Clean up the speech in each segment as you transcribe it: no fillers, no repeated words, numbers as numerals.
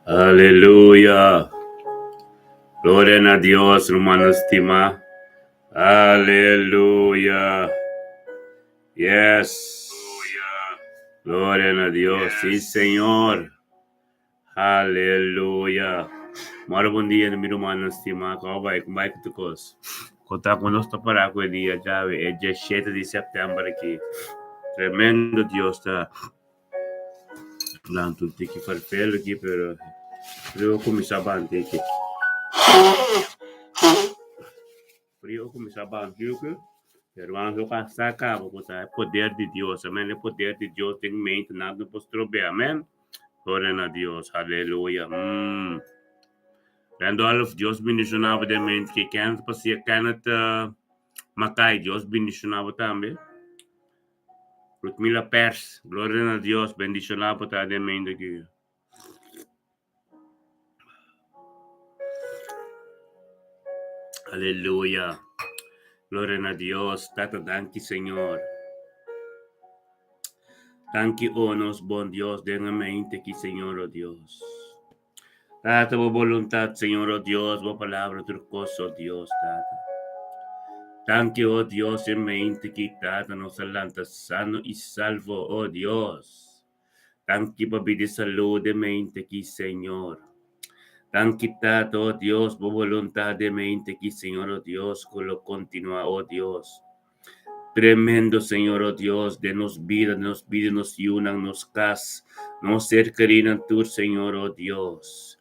Aleluya! Gloria na Dios, rumannan stimá. Aleluya! Yes! Gloria na Dios. Sí, Señor. Aleluya! Mora bon dia, mi rumannan stimá. Kon bai? Kon bai ku tur kos? Kon ta ku nos ta pará ku e dia djawe, e diesshete di sèptèmber aki? Tremendo Dios ta. Lanta un tiki farfel aki pero frio a kuminsá bante aki. Frio a kuminsá bante aki pero nan lo ka sa kaba ku ta e poder di Dios amen e poder di Dios den mente nada no por strob'é amen gloria na Dios aleluya umm Randolph Dios bendiciona bo den mente ki Kenneth pasia Kenneth Mackay Dios bendiciona bo tambe. Ludmila Pers, gloria na Dios, bendiciona bo ta den mente aki. Aleluya. Gloria na Dios. Tata, danki Señor. Danki, oh nos bon Dios, den e mente aki, Señor, oh Dios. Tata, bo voluntad, Señor, oh Dios, bo palabra tur cos, oh Dios, Tata. Danki, oh Dios, e mente ki, Tata, nos a lanta sano y salvo, oh Dios. Danki pa bida y salud e mente ki, Señor. Danki, Tata, oh Dios, bo voluntad e mente ki, Señor, oh Dios, cu lo continua, oh Dios. Tremendo Señor oh Dios den nos bida den nos bida nos yunan nos cas nos ser kerinan tur Señor oh Dios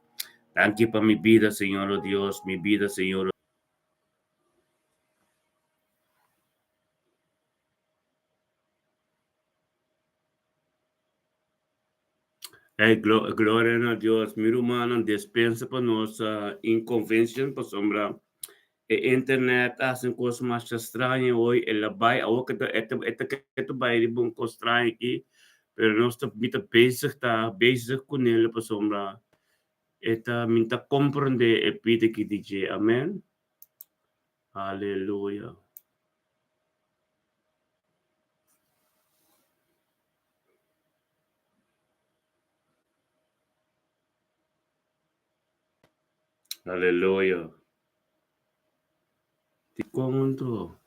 danki pa mi bida Señor oh Dios mi bida Señor oh. Ey gloria na Dios mi rumannan despensa pa nos inconvencien pasobra e internet a hasi un cos masha straño hoy el a bay awor ke ta e ta ke ta bay riba un cos straño aki pero nos ta mi ta bezig ta bezig cunel pasobra e ta mi ta comprende e pida aki di dje amen aleluya. Aleluya. Dikon anto?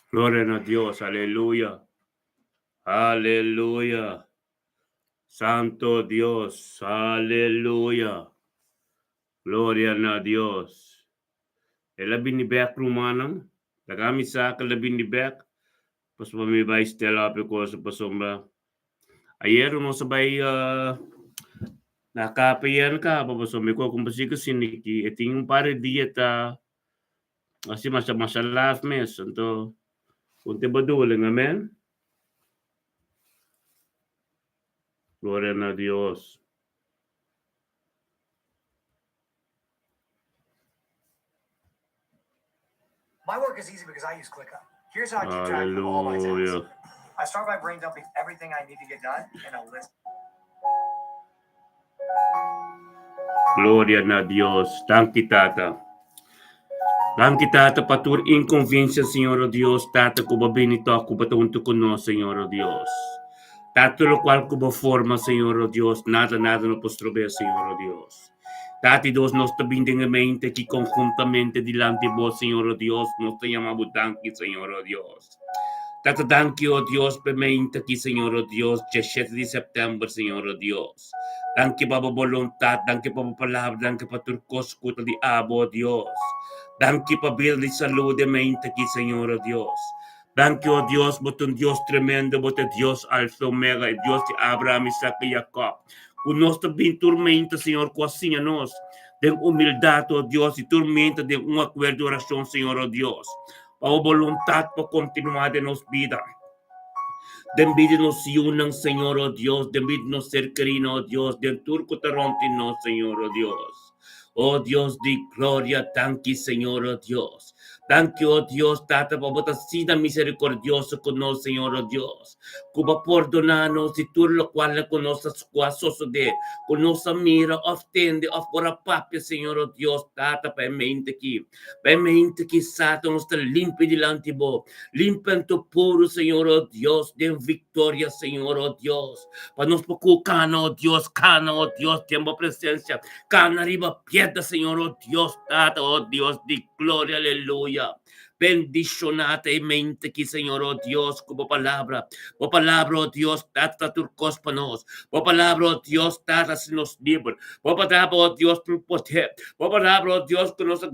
Gloria na Dios, aleluya. Aleluya. Santo Dios, aleluya. Gloria na Dios. El a bini bek, rumannan. Laga mi sa ku el a bini bek, pasobra mi bai stela op e kos pasobra ayera nos a bai na KPN kaba pasobra mi kohe un pasika sinti ki e tin un par di dia ta hasi masha masha laf mes anto un te bedoeling amen. Gloria na Dios. My work is easy because I use ClickUp. Here's how I keep track of all my tasks. Aleluya. I start by brain dumping everything I need to get done in a list. Gloria na Dios. Danki Tata. Danki Tata pa tur inconveniencia, Señor o Dios, Tata ku bo bini tok ku bo ta huntu ku nos, Señor o Dios. Tata lokual ku bo forma, Señor o Dios, nada nada no por strob'é, Señor o Dios. Tata Dios, nos ta bin den e mente aki konhuntamente dilanti bo, Señor o Dios, nos ta yama bo danki, Señor o Dios. Tata danki, o Dios, pa e mente aki, Señor o Dios, djashete di sèptèmber, Señor o Dios. Danki pa bo boluntat, danki pa bo palabra, danki pa tur kos ku ta di abo, o Dios. Danki pa bida di salú den mente aki, Señor o Dios. Danki, o Dios, bo ta un Dios tremendo, bo ta e Dios Alfa i Omega, e Dios di Abraham, Isaac i Jacob. Ku nos ta bin tur meinta, Señor, ku a siña nos den humildat, o Dios, i tur meinta den un akuerdo di orashon, Señor, o Dios, pa bo boluntat por kontinuá den nos bida, den bida di nos yunan, Señor, o Dios, den bida di nos ser kerinan, o Dios, den tur ku ta rònt di nos, Señor, o Dios. O Dios di gloria, danki, Señor, o Dios. Danki, o Dios, Tata, pa bo ta asina misericordioso ku nos, Señor, o Dios. Ku bo pordoná nos di tur lokual ku nos a ku a sosodé, ku nos a mira òf tende òf por a papia, Señor, o Dios, Tata, pa e mente aki. Pa e mente aki, Satan, nos ta limpi dilanti bo. Limpi anto puru, Señor, o Dios, den viktoria, Señor, o Dios. Pa nos por ku kana, o Dios, kana, o Dios, den bo presensia. Kana riba piedra, Señor, o Dios, Tata, o Dios di gloria, aleluya. Bendishoná ta e mente aki, Señor, o Dios, ku bo palabra. Bo palabra, o Dios, Tata, ta tur kos pa nos. Bo palabra, o Dios, Tata, hasi nos liber. Bo palabra, o Dios, tin poder. Bo palabra, o Dios, ku nos ta,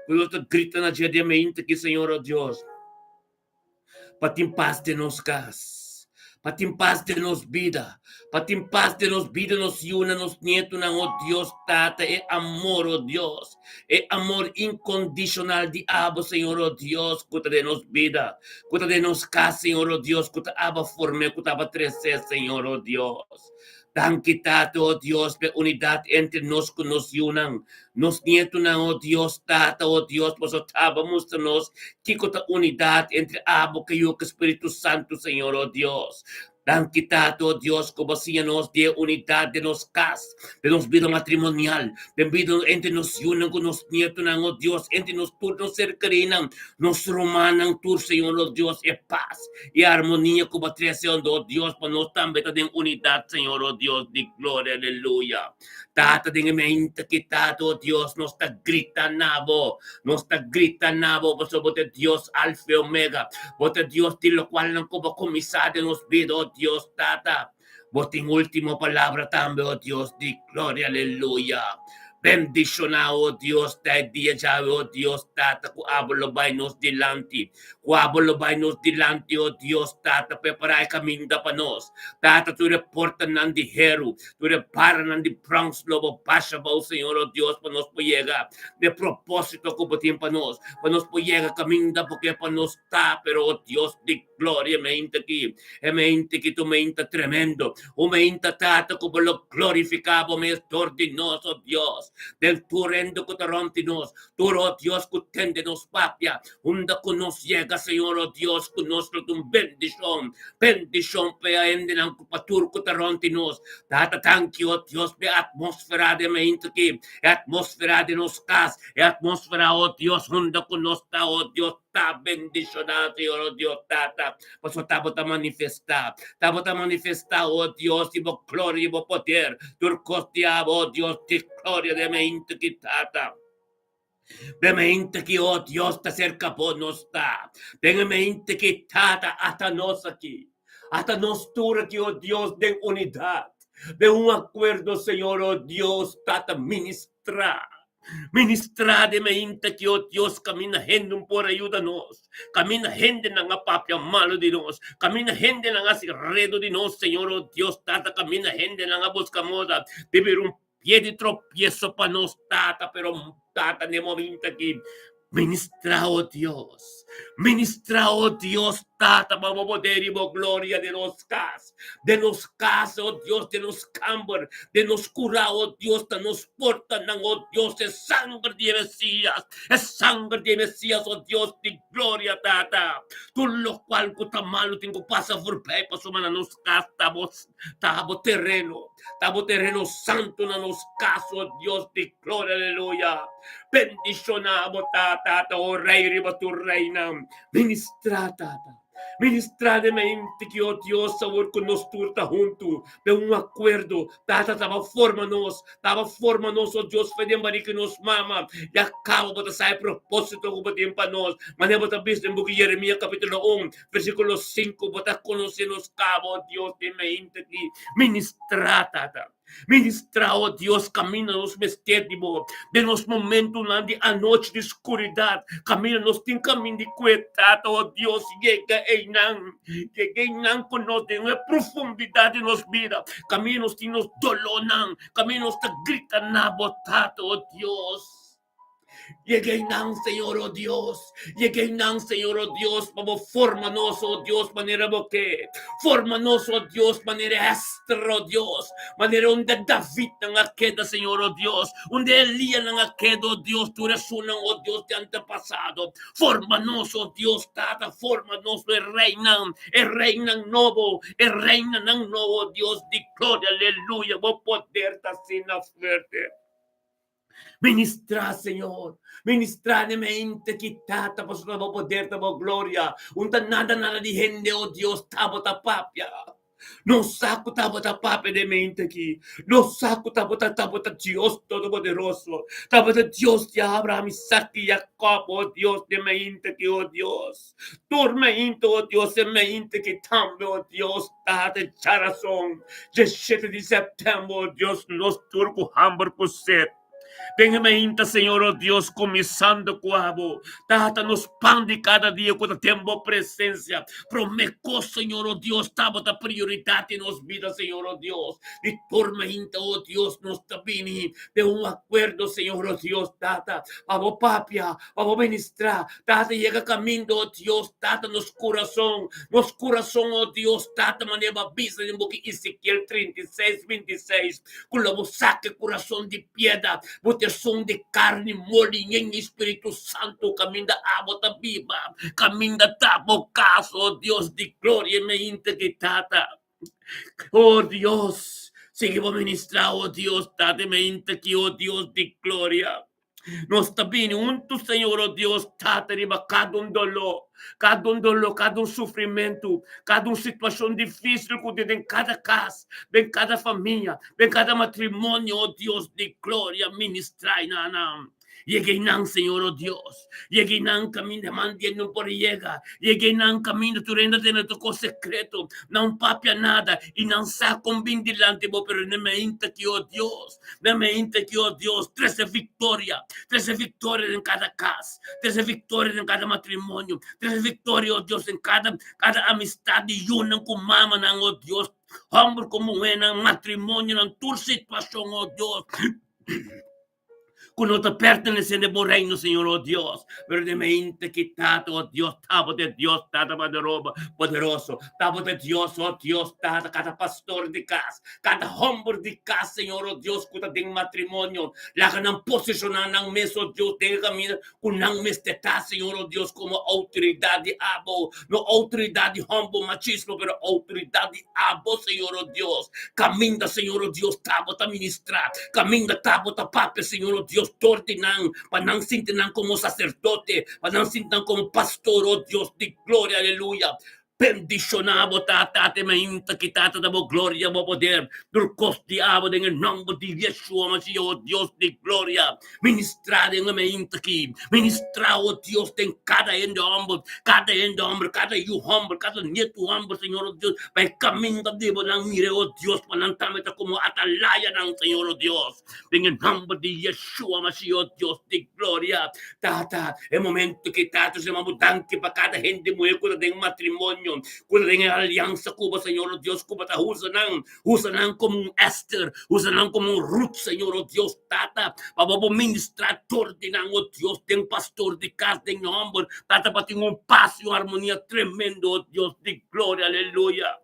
ku nos ta grita na dje di e mente aki, Señor, o Dios. Pa tin pas den nos kas, pa tin pas den nos bida, pa tin pas den nos bida, nos yunan, nos nietunan, o Dios Tata, e amor, o Dios, e amor inkondishonal di abo, Señor, o Dios, ku ta den nos bida, ku ta den nos kas, Señor, o Dios, ku ta aba form'é, ku ta aba tres'é, Señor, o Dios. Danki Tata, o Dios, p'e unidat entre nos ku nos yunan, nos nietunan, o Dios, Tata, o Dios, pasobra taba mustra nos kiko ta unidat entre abo ku yu ku Spiritu Santu, Señor, o Dios. Danki Tata, o Dios, ku bo a siña nos di e unidat den nos kas, den nos bida matrimonial, den bida entre nos yunan ku nos nietunan, o Dios, entre nos tur nos ser kerinan, nos rumannan tur, Señor, o Dios, e pas i armonia ku bo trese ondo, o Dios, pa nos tambe ta den unidat, Señor, o Dios di gloria, aleluya. Tata, den e mente aki, Tata, o Dios, nos ta grita na bo, nos ta grita na bo, pasobra bo ta e Dios Alfa i Omega, bo ta e Dios di lokualnan ku bo kuminsá den nos bida, o Dios, Tata. Bo tin último palabra tambe, o Dios di gloria, aleluya. Bendishoná, o Dios, ta e dia djawe, o Dios, Tata, ku abo lo bai nos dilanti, ku abo lo bai nos dilanti, o Dios, Tata, prepará e kaminda pa nos. Tata, tur e portanan di heru, tur e baranan di bròns lo bo basha abou, Señor, o Dios, pa nos por yega na e propósito ku bo tin pa nos, pa nos por yega kaminda bo ke pa nos ta, pero, o Dios di gloria, e mente aki, E mente ki tu menta tremendo, un menta Tata ku bo lo glorifiká bo mes dor di nos, o Dios, den tur hende ku ta rònt di nos, tur, o Dios, ku tende nos papia, unda ku nos yega, Señor, o Dios, ku nos lo ta un bendishon, bendishon pa e hendenan ku pa tur ku ta rònt di nos. Tata, danki, o Dios, pa e atmósfera di e mente aki, e atmósfera di nos kas, e atmósfera, o Dios, unda ku nos ta, o Dios, Ta bendishoná, Señor, o Dios Tata, pasobra ta bo ta manifestá, ta bo ta manifestá, o Dios, di bo gloria, di bo poder, tur kos di abo, o Dios, di gloria den mente ki Tata. Den mente ki, o Dios, ta serka bo nos ta. Den mente ki, Tata, ata nos aki, ata nos tur aki, o Dios, den unidat. Den un akuerdo, Señor, o Dios, Tata, ministrá. Ministrá den mainta ki, o Dios, kaminda hende un por a yuda nos, kaminda hendenan a papia malu di nos, kaminda hendenan a hasi redu di nos, Señor, o Dios, Tata, kaminda hendenan a buska moda di bira un pie di tropieso pa nos, Tata, pero, Tata, den e momento aki, Ministrá, o Dios, ministrá, o Dios, Tata, pa bo poder i bo gloria den nos kas, den nos kas, o Dios, den nos kamber, den nos kurá, o Dios, na nos portanan, o Dios, e sanger di e Mesías, e sanger di e Mesías, o Dios di gloria, Tata, tur lokual ku ta malu tin ku pasa forbei, pasobra na nos kas ta bo, ta bo tereno. Ta bo tereno santu na nos kas, o Dios di gloria, aleluya. Bendishoná bo ta, Tata, o Rei riba tur reinan. Ministrá, Tata. Ministrá den mente ki, o Dios, awor ku nos tur ta huntu den un akuerdo, Tata, ta bo forma nos, ta bo forma nos, o Dios, fe den barika di nos mama. Ya kaba bo ta sa e propósito ku bo tin pa nos. Manera bo ta bisa den buki Jeremia kapítulo un, Versíkulo sinku, Bo ta konosé nos kaba, o Dios, den mente di ministrá, Tata. Ministrá, o Dios, kaminda nos mester di bo. Den nos momentunan di anochi di skuridat, kaminda nos tin kamin di kue, Tata, o Dios, yega einan. Yega einan ku nos den e profundidat di nos bida. Kaminda nos tin nos dolónan, kaminda nos ta grita na bo, Tata, o Dios. Yega einan, Señor, oh Dios. Yega einan, Señor, oh Dios, pa bo forma nos, oh Dios, manera bo ke. Forma nos, oh Dios, manera Esther, oh Dios. Manera unda David nan a keda, Señor, oh Dios. Unda Elia nan a keda, oh Dios. Tur esunnan, oh Dios, di antepasado. Forma nos, oh Dios, Tata, forma nos, e reinan, e reinan nobo, e reinanan nobo, oh Dios di gloria, aleluya. Bo poder ta asina fuerte. Ministrá, Señor. Ministrá den mente ki Tata, pasobra bo poder ta bo gloria. Un ta nada nada di hende, o Dios, tabata papia. Nos sa ku tabata papia den mente aki. Nos sa ku tabata tabata Dios Todopoderoso. Tabata Dios di Abraham, Isaac i Jacob, o Dios, den mente aki, o Dios. Tur mente, o Dios, e mente ki tambe, o Dios, Tata, djarason, djeshete di sèptèmber, o Dios, nos tur ku hamber ku set. Den e mainta, Señor, o Dios, kuminsando ku abo, Tata, nos pan di kada dia ku ta den bo presensia. Promé kos, Señor, o Dios, tabata prioridat den nos bida, Señor, o Dios. Di tur mainta, o Dios, nos ta bini den un akuerdo, Señor, o Dios, Tata, pa bo papia, pa bo ministrá. Tata, yega kaminda, o Dios, Tata, nos kurason, nos kurason, o Dios, Tata, manera bo a bisa den buki Ezekiel 36, 26, ku lo bo saka e kurason di piedra, bo ta esun di karni moli yen e Spiritu Santu kaminda abo ta biba, kaminda ta bo kas, o Dios di gloria, mi inta ki Tata. O Dios, sigui bo ministrá, o Dios, Tata, mi inta ki, o Dios di gloria. Nos ta bini huntu, Señor, o Dios, Tata, riba kada un doló, kada un doló, kada un sufrimentu, kada un situashon difísil ku tin den kada kas, den kada famia, den kada matrimonio, o Dios di gloria, ministrá na nan. Yega einan, Señor, o Dios. Yega einan kaminda man di no por yega. Yega einan kaminda tur hende ta tene tur kos sekreto. Nan papia nada i nan sa kon bin dilanti bo, pero nan meinta ki, o Dios. Na mente ki, oh Dios, trese victoria, trese victoria den cada cas, trese victoria den cada matrimonio, trese victoria, oh Dios, den cada, cada amistad di yunan cu mamanan, oh Dios, homber cu muhernan, matrimonionan, tur situacion, oh Dios. Ku no ta pertenesé den bo reino, Señor, oh Dios. Pero den mente ki Tata, oh Dios, ta bo ta Dios, Tata poderoso, ta bo ta Dios, oh Dios, Tata, kada pastor di kas, kada homber di kas, Señor, oh Dios, ku ta den matrimonio, laga nan posishoná nan mes, oh Dios, den e kaminda ku nan mester ta, Señor, oh Dios, komo outoridat di abo, no outoridat di homber machismo, pero outoridat di Abo, Señor, o Dios, kaminda, Señor, o Dios, ta bo ta ministrá, kaminda ta bo ta papia, Señor, o Dios, dor di nan, pa nan sinti nan komo saserdote, pa nan sinti nan komo pastor, o Dios di gloria, aleluya. Bendishoná bo ta, Tata, e mainta ki Tata ta bo gloria, bo poder, tur kos di abo den e nòmber di Yeshua Mashiach, o Dios di gloria. Ministrá den e mainta ki, ministrá, o Dios, den kada hende hòmber, kada hende hòmber, kada yu hòmber, kada nietu hòmber, Señor, o Dios, pa e kaminda di bo nan mira, o Dios, pa nan tambe ta komo atalayanan, Señor, o Dios. Den e nòmber di Yeshua Mashiach, o Dios di gloria. Tata, e momento ki Tata su yama bo danki pa kada hende muhé ku ta den matrimonio, ku ta den e aliansa ku bo, Señor, o Dios, ku bo ta usa nan, usa nan komo un Ester, usa nan komo un Ruth, Señor, o Dios, Tata, pa bo por ministrá dor di nan, o Dios, den pastor di kas, den hòmber, Tata, pa tin un pas i un armonia tremendo, o Dios di gloria, aleluya.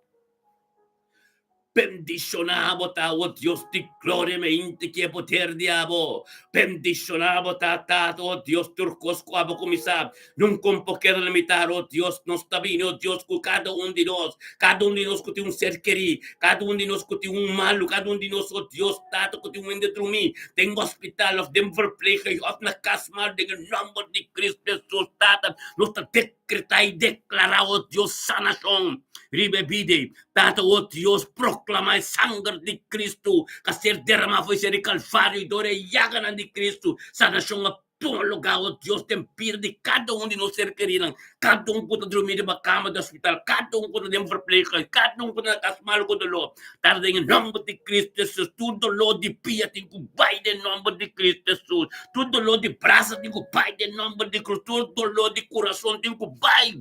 Bendishoná bo ta, o Dios di gloria, meinte ki e poder di abo. Bendishoná bo ta, Tata, o Dios, tur kos ku abo kuminsá, nunka un por keda na mitar, o Dios, nos ta bini, o Dios, ku kada un di nos, kada un di nos ku tin un ser kerí, kada un di nos ku tin un malu, kada un di nos, o Dios, Tata, ku tin un hende drumí den hospital òf den verpleeghuis òf na kas malu, den e nòmber di Cristo Hesus, Tata, nos ta dekretá i deklará, o Dios, sanashon riba e bida ei. Tata, o Dios, proclama e sanger di Cristo ca ser derama for di Calvario y dor e yaganan di Cristo, sanacion a tuma lugar, o Dios, den bida di cada un di nos ser kerinan, cada un cu ta drumi riba cama di hospital, cada un cu ta den verpleeghuis, cada un cu ta na cas malo cu dolor. Tata, den e nomber di Cristo Jesus, tur dolor di pia tin cu bay den nomber di Cristo Jesus, tur dolor di brasa tin cu bay den nomber di Cristo, tur dolor di curason tin cu bay.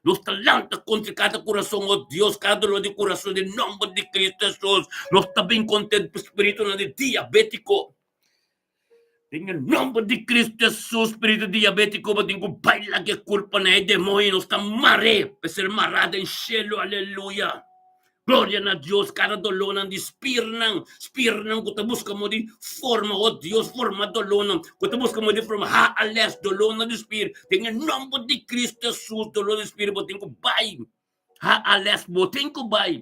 Nos ta lanta kontra kada kurason, o Dios, kada dolor di kurason den nòmber di Kristu Hesus. Nos ta bin kontra e spiritunan di diabétiko. Den e nòmber di Kristu Hesus, spiritu diabétiko bo tin ku bai laga e kulpa na e demoño. Nos ta mar'é pa e ser mará den shelu. Aleluya! Gloria na Dios, kada dolónan di spirnan, spirnan ku ta buska mo di forma, oh Dios, forma dolónan, ku ta buska mo di forma, ha ales dolónan di spir, den e nòmber di Kristu Hesus, doló di spir bo tin ku bai, ha ales bo tin ku bai.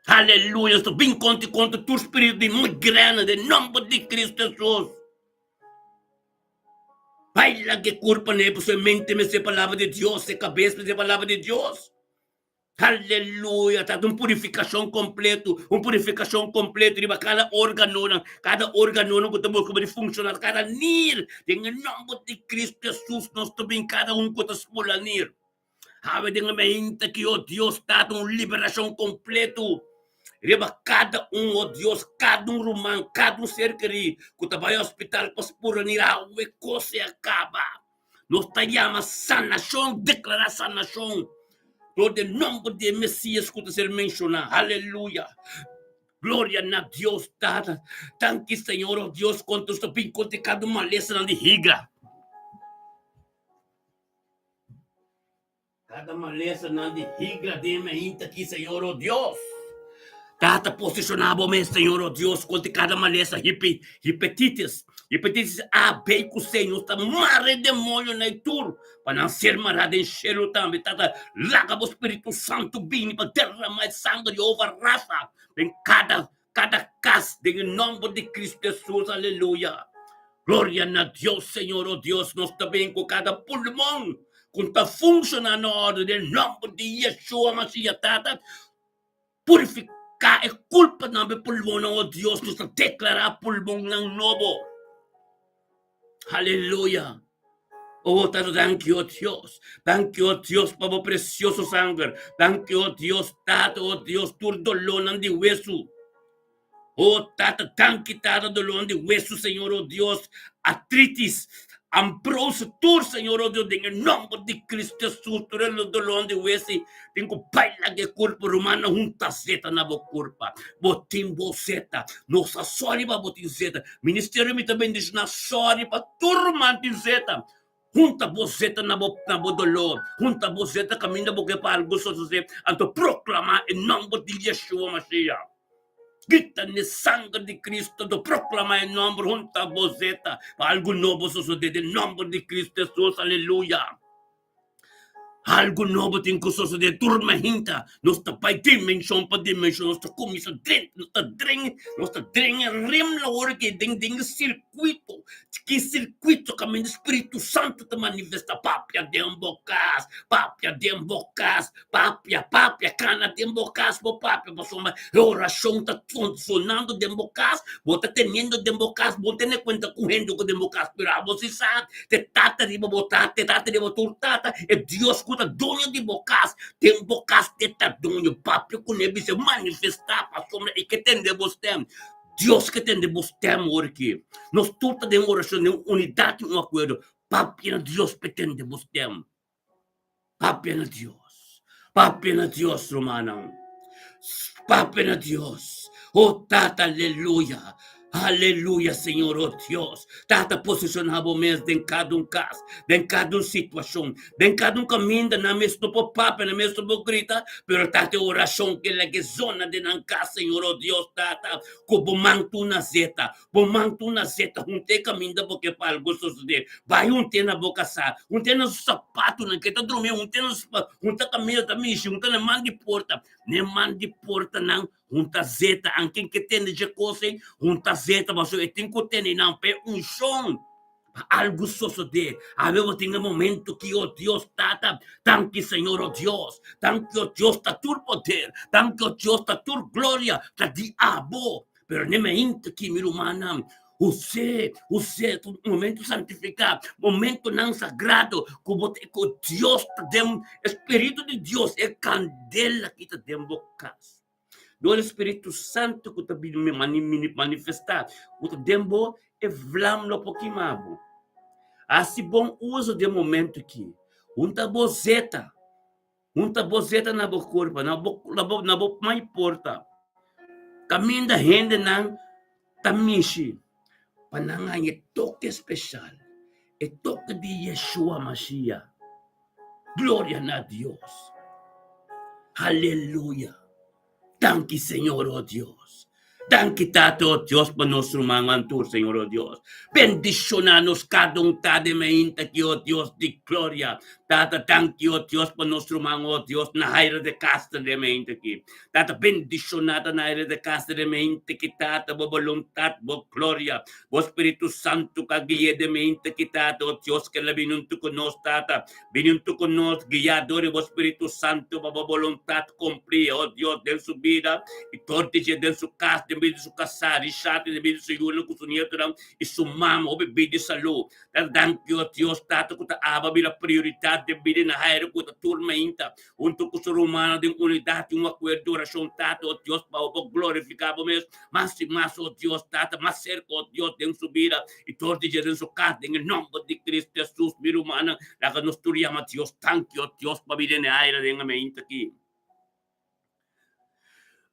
Aleluya, nos ta bin kontra kontra tur spiritu di migrena den nòmber di Kristu Hesus. Bai laga e kurpa na e pasobra e mente mester e palabra di Dios, e kabes mester e palabra di Dios. Aleluya! Ta un purifikashon kompleto, un purifikashon kompleto riba kada organonan, kada organonan ku ta busca pa di funshoná, kada nir. Den e nòmber di Kristu Hesus nos ta bin kada un ku ta spula nir. Awe den e mainta ki, o Dios Tata, un liberashon kompleto riba kada un, o Dios, kada un ruman, kada un ser kerí ku ta bai hospital pa spura nir, awe kos e a kaba. Nos ta yama sanashon, deklará sanashon dor di e nòmber di e Mesias ku ta ser menshoná. Aleluya! Gloria na Dios Tata. Danki Señor, o Dios, konta nos ta bin kontra kada un malesanan di higra. Kada malesanan di higra den mi ainda aki, Señor, o Dios. Tata, posiciona bo mes, Señor, o Dios, kontra kada malesa, hipi, hepatitis, hepatitis A, B ku C, nos ta mara e demonio na e tur, pa nan ser mará den shelu tambe. Tata, laga bo Spiritu Santu bini pa derramá e sanger Jehová Rafa den kada, kada kas, den e nòmber di Kristu Hesus, aleluya. Gloria na Dios, Señor, o Dios, nos ta bin ku kada pulmon ku ta funshoná na òrdu den nòmber di Yeshua Masiya, Tata, purifiká e kulpanan pa e pulmonnan, o Dios, nos ta deklará pulmonnan nobo. Aleluya! O Tata, danki, o Dios, danki, o Dios, pa bo presioso sanger, danki, o Dios, Tata, o Dios, tur dolónan di wesu. O Tata, danki Tata, dolor di hueso, Señor, o Dios, artritis, ambrose, tur, Señor, o Dios, den e nomber di Cristo Jesus, tur e dolor di hueso, tin ku bai laga e kurpa, rumannan, hunta zeta na bo kurpa, bo tin bo zeta, nos a sòri pa bo tin zeta, ministerio mi ta bendishoná, sòri pa tur ruman tin zeta, hunta bo zeta na bo na bo dolor, hunta bo zeta kaminda bo ke pa algu sosodé, anto proklamá e nomber di Yeshua Mashiach. Grita n'e sanger di Cristo, anto proclama e nomber hunta bo zeta pa algu nobo sosode den nomber di Cristo Jesus, aleluya. Algu nobo tin ku sosodé tur mahinta. Nos ta bai dimenshon pa dimenshon, nos ta kuminsá drenta, nos ta dren, nos ta dren e rem la ora ke den den e sirkuito. Ki sirkuito kaminda Spiritu Santu ta manifestá? Papia den bo kas, papia den bo kas, papia, papia, kana den bo kas bo papia, pasobra e orashon ta sonando den bo kas, bo ta teniendo den bo kas, bo tene kuenta ku hende ku den bo kas, pero abo si sa Te tata riba bo tata, te tata riba tur tata, e Dios ku ta doño di bo kas, den bo kas te ta doño. Papia kuné bisa manifestá pasobra e ke tende bo stèm. Dios ke tende bo stèm ora ki nos tur ta den orashon, den unidat i un akuerdo. Papia na Dios pa e tende bo stèm. Papia na Dios. Papia na Dios, rumannan. Papia na Dios. Oh Tata, aleluya. Aleluya, Señor, oh Dios. Tata, posiciona bo mes den cada un cas, den cada un situacion, den cada un caminda. Nan mes no por papia, nan mes no por grita, pero Tata, e oracion ke laga e zona den nan cas, Señor, oh Dios, Tata, cu bo man tur na zeta, Bo man tur na zeta hunta e kaminda bo ke pa algu sosodé. Bai hunta na bo kasá, hunta na su sapatunan ke ta drumi, hunta na su hunta kaminda ta mishi, hunta na man di porta. Na e man di portanan hunta zeta. Anken ke tende dje kos ei, hunta zeta pasobra e tin ku tene nan pa e unshon. Pa algu sosodé. Awe bo tin e momento ki, o Dios Tata, danki Señor, o Dios, danki o Dios ta tur poder, danki o Dios ta tur gloria ta di abo. Pero ne mainta ki, mi rumannan, us'é, us'é ta un momento santifiká, momentonan sagrado ku bo ta ku Dios ta den, e Spiritu di Dios, e kandela ki ta den bo kas. Dor e Spiritu Santu ku ta bin manifestá, ku ta den bo, e vlam lo por kima bo. Hasi bon uso di e momentu aki. Hunta bo zeta, hunta bo zeta na bo kurpa, na bo na bo na bo mai porta. Kaminda hendenan ta mishi pa nan haña e toke speshal, e toke di Yeshua Mashiach. Gloria na Dios. Aleluya. Danki Señor, oh Dios. Danki Tata, oh Dios, pa nos rumannan tur, Señor, oh Dios. Bendiciona nos cada un ta den mainta aki, oh Dios di gloria. Tata, danki, oh Dios, pa nos ruman, oh Dios, Nahaira de Castro den mainta aki. Tata, bendiciona ta Nahaira de Castro den mainta aki, Tata, bo boluntad, bo gloria. Bo Spiritu Santu ka gui'é den mente ki, Tata, o Dios, ke la bini huntu ku nos, Tata. Bini huntu ku nos, guiá dor di bo Spiritu Santu pa bo boluntat kumplí, o Dios, den su bida i tor di dje den su kas, den bida di su kasá, Richard, i den bida di su yunan ku su nietonan i su mama. Hopi bida i salú. Tata, danki, o Dios, Tata, ku ta aba bira prioridat den bida i na haire ku ta tur mainta huntu ku su rumannan den unidat i un akuerdo di orashon, Tata, o Dios, pa bo glorifiká bo mes. Mas i mas, o Dios, Tata, mas serka, o Dios, den su bida i tur di dje den su kas, den e nomber di Cristo Jesus, mi rumannan, laga nos tur yama Dios danki, o Dios, pa bida den e aire den e mainta aki.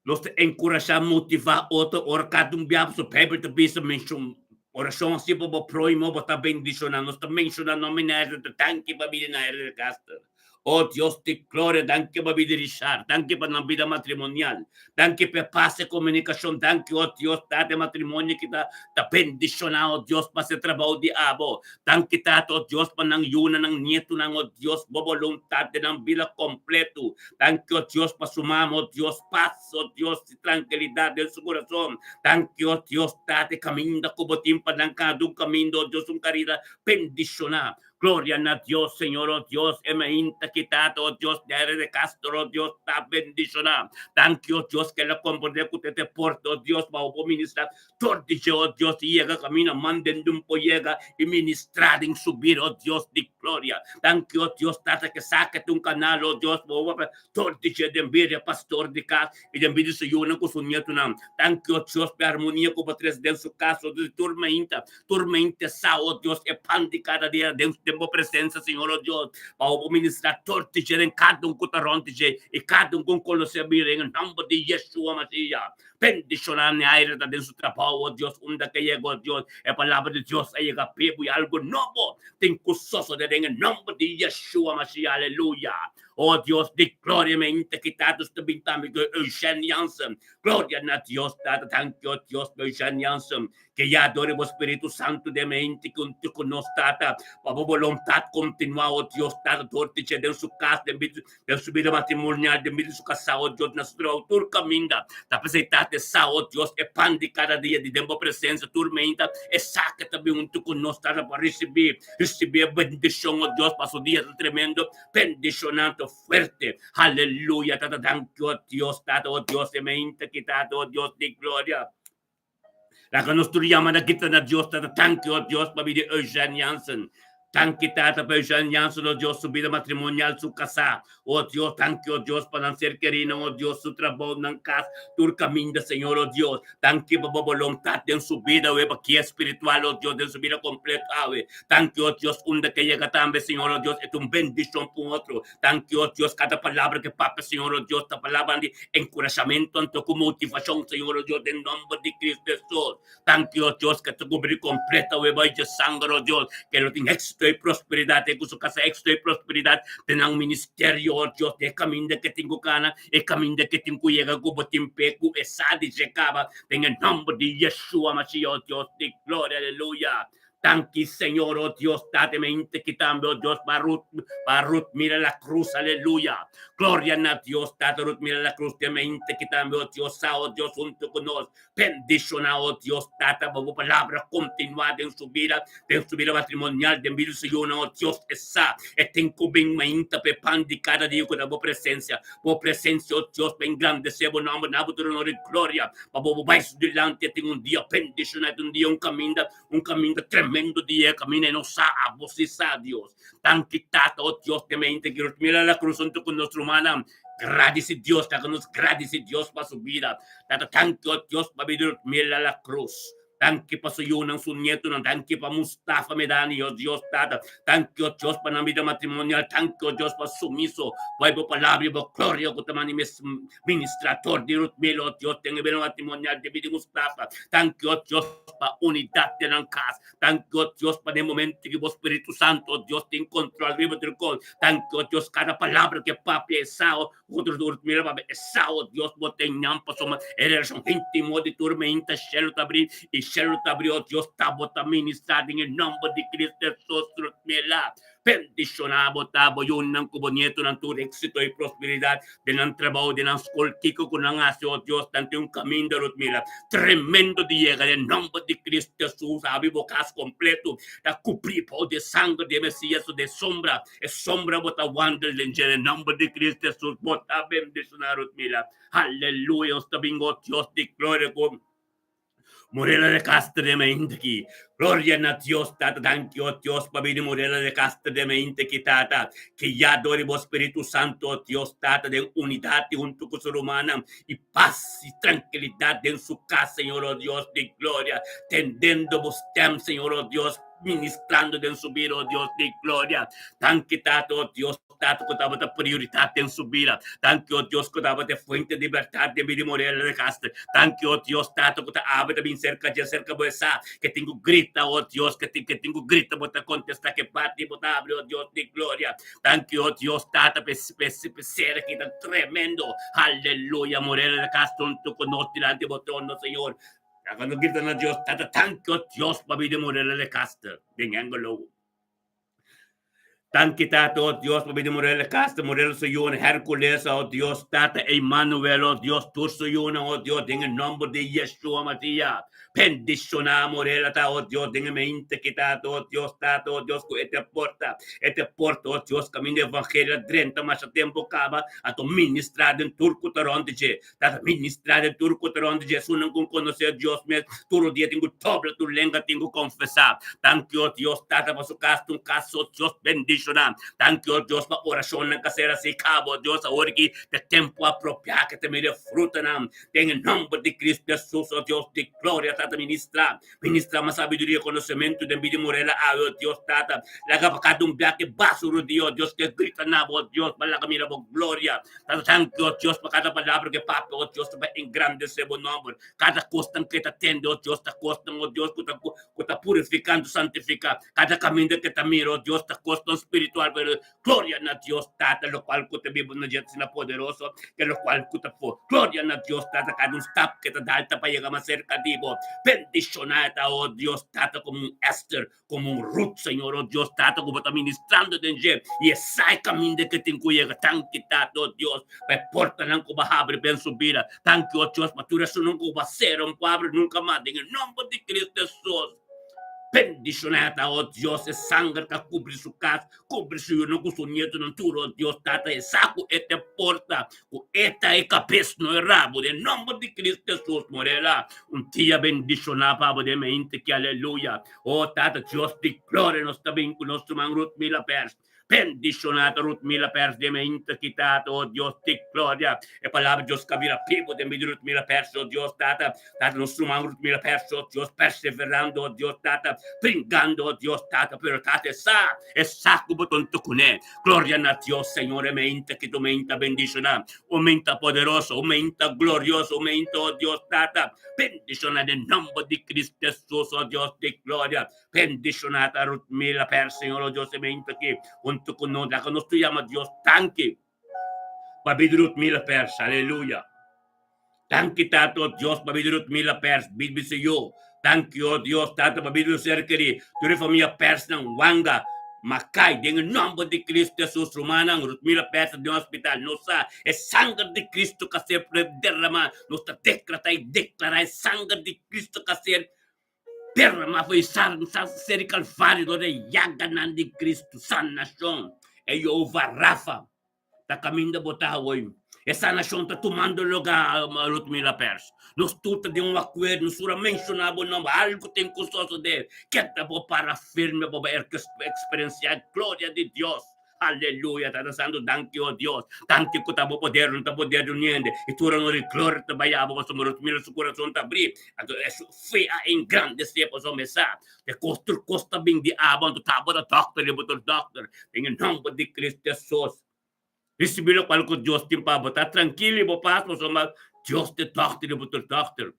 Nos ta enkurashá, motivá otro ora kada un biaha pasobra Bijbel ta bisa menshon orashon hasi pa bo próhimo, bo ta bendishoná. Nos ta menshoná nomber na aire, ta danki pa bida na aire di Caster. Oh Dios di gloria, danki pa bida di Richard, danki pa nan bida matrimonial, danki pa e pas e komunikashon, danki oh Dios Tata e matrimonio ki ta ta bendishona oh Dios pa hasi e trabou di abo, danki Tata oh Dios pa nan yunan, nan nietunan oh Dios, bo boluntat den nan bida kompletu, danki oh Dios pa su mama oh Dios, pas oh Dios i trankilidat den su kurason, danki oh Dios Tata e kaminda ku bo tin pa nan kada un kaminda oh Dios un karida bendishona. Gloria na Dios, Señor, oh Dios, e mainta ki Tata, oh Dios, Dere de Castro, oh Dios, ta bendiciona. Danki, oh Dios, ke la comprende ku te te porta, oh Dios, pa bo ministra tur di dje, oh Dios, i yega camina manden dun por yega i ministra den su bida, oh Dios di gloria. Danki, oh Dios, Tata, ke sa ke ta un canal, oh Dios, pa bo papia tur di dje den bida e pastor di cas i den bida di su yunan ku su nietunan. Danki, oh Dios, pa e armonia ku bo trese den su cas, oh Dios, tur mainta. Tur mente sa, oh Dios, e pan di kada dia den den bo presensia, Señor, oh Dios, pa bo ministrá tur di dje den kada un ku ta rònt di dje i kada un ku konosé bira den e nòmber di Yeshua Mashiach. Bendishoná mi aire ta den su trabou, oh Dios, unda ke yega, oh Dios, e palabra di Dios a yega p'e bo i algu nobo tin ku sosodé den e nòmber di Yeshua Mashiach. Aleluya! Oh Dios di gloria mente ki Tata ta bin tambe ku Eugène Jansen. Gloria na Dios Tata, danki oh Dios pa Eugène Jansen. Ke ya dor bo Spiritu Santu den mente huntu ku nos Tata, pa bo boluntat kontinuá oh Dios Tata dor di dje den su kas, den den su bida matrimonial, den bida di su kasá oh Dios, na su trabou, tur kaminda. Ta p'esei Tata e sa oh Dios e pan di kada dia di den bo presensia tur meinta e sa ke ta bin huntu ku nos Tata pa risibí, risibí e bendishon oh Dios pa su dia ta tremendo. Bendicionando fuerte. Aleluya, Tata, danki, oh Dios, Tata, oh Dios, e mente ki Tata, oh Dios di gloria. Laga nos tur yama na grita na Dios, Tata, danki, oh Dios, pa bida Eugène Jansen. Danki, Tata, pa Eugène Jansen, oh Dios, su bida matrimonial, su kasá. Oh Dios, danki, oh Dios, pa nan ser kerínan, oh Dios, su trabou, nan kas, tur kaminda, Señor, oh Dios. Danki pa bo boluntat den su bida, awe, pa guia spiritual, oh Dios, den su bida kompleto, awe. Danki, oh Dios, unda ke yega tambe, Señor, oh Dios, e ta un bendishon pa un otro. Danki, oh Dios, kada palabra ke papia, Señor, oh Dios, ta palabranan di enkurashamentu anto ku motivashon, Señor, oh Dios, den nomber di Cristo Hesus. Danki, oh Dios, ke ta kubri kompleto awe bai dje sanger, oh Dios, ke lo tin éksito i prosperidat, e ku su kasa éksito i prosperidat den nan ministerio, oh Dios, den e kaminda ke tin ku kana, e kaminda ke tin ku yega ku bo tin pe ku e sa di dje kaba, den e nomber di Yeshua Mashiach, oh Dios di gloria, aleluya. Danki Señor, oh Dios, date mente ki tambe, oh Dios, pa Ruth, pa Ruth mira la cruz, aleluya. Gloria na Dios, Tata Ruth mira la cruz, de mente ki tambe, oh Dios, sa, oh Dios, hunto ku nos. Bendiciona, oh Dios, Tata, pa bo palabra continua den su vida, den su vida matrimonial, den vida su yunan, oh Dios, e sa, e tin ku bin mainta pa e pan di kada dia ku ta bo presencia. Bo presencia, oh Dios, pa engrandece bo nomber, na bo tur honor y gloria, pa bo bo bai su dilanti, e tin un dia bendiciona, e tin un dia un caminda Un kaminda tremendo di e kaminda e no sa, abo si sa, Dios. Danki Tata, oh Dios, te mente ki nos mira la cruz hunto ku nos rumannan. Gradisi Dios, laga nos gradisi Dios pa su bida. Tata, danki, oh Dios, pa bida nos mira la cruz. Danki pa su yunan, su nietonan. Danki pa Mustafa Medani, oh Dios, Tata. Danki, oh Dios, pa nan bida matrimonial. Danki, oh Dios, pa sumiso. Bai bo palabra i bo gloria ku ta manda mes Ministrador di Ruth Miller, oh Dios, den e bida matrimonial di bida Mustafa. Danki, oh Dios, pa unidat den nan kas. Danki, oh Dios, pa den momento ki bo Spiritu Santo, oh Dios, tin kontrol riba tur kos. Danki, oh Dios, kada palabra ke papia e sa, oh, otro Ruth Miller papia e sa, oh Dios, bo ten nan pasobra e relashon intimo di tur meinta shelu ta abri i shelu ta abri, oh Dios, ta bo ta ministra den e nomber di Cristo Jesus, Ruth Miller. Bendishoná bo ta bo yunan ku bo nietonan tur éksito i prosperidat den nan trabou, den nan skol, kiko ku nan hasi, o Dios, nan tin un kaminda rut mira tremendo di yega den nòmber di Cristo Jesus. Habri bo kas kompleto, ta kubrí bou di e sanger di e Mesias, di e sombra, e sombra bo ta wandel den dje den nòmber di Cristo Jesus. Bo ta bendishoná rut mira. Aleluya! Nos ta bin, o Dios di gloria, ku. Morela de Castro de mente ki. Gloria na Dios Tata, danki o Dios pa bini Morela de Castro de mente ki Tata. Ki ya dor bo Spiritu Santo o Dios Tata den unidat hunto ku su rumannan i pas i trankilidat den su kas Señor o Dios di gloria. Tendendo bo stem Señor o Dios ministrando den su bida o Dios di gloria. Danki Tata o Dios Tata ku tabata prioridat den su bida. Danki, o Dios, ku tabata e fuente di libertat den bida di Morela de Castro. Danki, o Dios, Tata, ku ta abri ta bin serka dje, serka bo e sa ke tin ku grita, o Dios, ke tin ke tin ku grita bo ta kontestá, ke bati bo ta abri, o Dios di gloria. Danki, o Dios, Tata, pa e pa e pa e ser aki tan tremendo. Aleluya, Morela de Castro huntu ku nos dilanti bo trono, Señor. Laga nos grita na Dios, Tata, danki, o Dios, pa bida di Morela de Castro den Hengelo. Danki Tata, oh Dios, pa bida Morel Castro, Morel su yunan, Hercules, oh Dios, Tata Emmanuel, oh Dios, tur su yunan, oh Dios, den e nomber di Yeshua Mashiach. Bendiciona Morel, ta, oh Dios, den e mente ki Tata, oh Dios, Tata, oh Dios, ku e te porta, e te porta, oh Dios, kaminda evangelio a drenta masha tempo kaba, anto ministra den tur ku ta rond dje. Tata ministra den tur ku ta rond dje, esunnan ku konosé Dios mes, tur dia tin ku dobla tur lenga tin ku konfesá. Danki o Dios Tata pa su kas ta un kas o Dios bendishoná. Danki o Dios pa orashonnan ka ser hasi kaba o Dios awor ki ta tempu apropiá ke ta mira e frutanan den e nòmber di Cristo Jesus o Dios di gloria Tata ministra ministra mas sabiduria konosementu den bida Morela awe o Dios Tata laga pa kada un bia ke basu rodia o Dios ke grita na bo o Dios pa laga mira bo gloria Tata danki o Dios pa kada palabra ke papia o Dios ta pa engrandesé bo nòmber. Kada kosnan ke ta tende, o Dios, ta kosnan, o Dios, ku ta ku ta purifikando, santifiká. Kada kaminda ke ta mira, o Dios, ta kosnan. spiritual, pero gloria na Dios Tata, locual cu ta biba na dje asina poderoso, ke locual cu ta for. Gloria na Dios Tata, cada un stap ke ta dal ta pa yega mas cerca di bo. Bendiciona e ta, oh Dios Tata, como un Esther, como un Ruth, Señor, oh Dios Tata, cu bo ta ministrando den dje, y e sa e caminda ke tin cu yega. Danki Tata, oh Dios, pa e portanan cu bo a habri den su bida. Danki, oh Dios, pa tur esunnan cu bo a cera, un cu habri nunca mas, den e nomber di Cristo Jesus. Bendiciona ta, oh Dios, e sanger ta cubri su cas, cubri su yunan cu su nietonan tur, oh Dios Tata, e sa cu e ta e porta, cu e ta e cabes, no e rabo, den nomber di Cristo Jesus, Morela, un dia bendiciona pa bo den mente ki, aleluya, oh Tata Dios di gloria, nos ta bin cu nos ruman Ruth Mila Pers. Bendiciona ta Ruth Mila Pers den mente ki, Tata, oh Dios di gloria, e palabra Dios ka bira bibo den bida Ruth Mila Pers, oh Dios Tata, Tata nos ruman Ruth Mila Pers, oh Dios, perseverando, oh Dios Tata, bringando, oh Dios Tata, pero Tata e sa, e sa cu bo tonto cune. Gloria na Dios, Señor, e mente ki tu mente bendiciona, un mente poderoso, un mente glorioso, un mente, oh Dios Tata, bendiciona den nomber di Cristo Jesus, oh Dios di gloria. Bendiciona ta Ruth Mila Pers, Señor, oh Dios, e mente ki hunto cu nos, laga nos tu yama Dios danki pa bida Ruth Mila Pers, aleluya. Danki Tata, oh Dios, pa bida Ruth Mila Pers, bida su yu. Danki, oh Dios, Tata, pa bida su ser keri, tur e famia Persnan, Wanga, Makai, den e nomber di Cristo Jesus, rumannan, Ruth Mila Pers ta den hospital, nos sa e sanger di Cristo ka ser derama, nos ta decreta y declara e sanger di Cristo ka ser Derramá for e ser di Calvario dor e yaganan di Cristo, sanacion. E Jehová Rafa ta caminda bo ta awor. E sanacion ta tumando lugar, Rutmila Pers. Nos tur ta den un acuerdo, nos tur a menciona bo nomber, algo tin cu sosode. Keda bo para firme pa bo experiencia gloria di Dios. Aleluya, Tata Santu, danki, o Dios. Danki ku ta bo poder, no ta poder di un hende. I tur honor i gloria ta bai abo, pasobra nos mira su kurason ta abrí. Anto e su fe a engrandesé, pasobra e sa ku kos tur kos ta bin di abo, anto ta bo ta dòkter i bo ta dòkter. Den e nòmber di Cristo Hesus, risibí lokual ku Dios tin pa bo. Ta trankil i bo pas, pasobra Dios ta e dòkter i bo ta dòkter.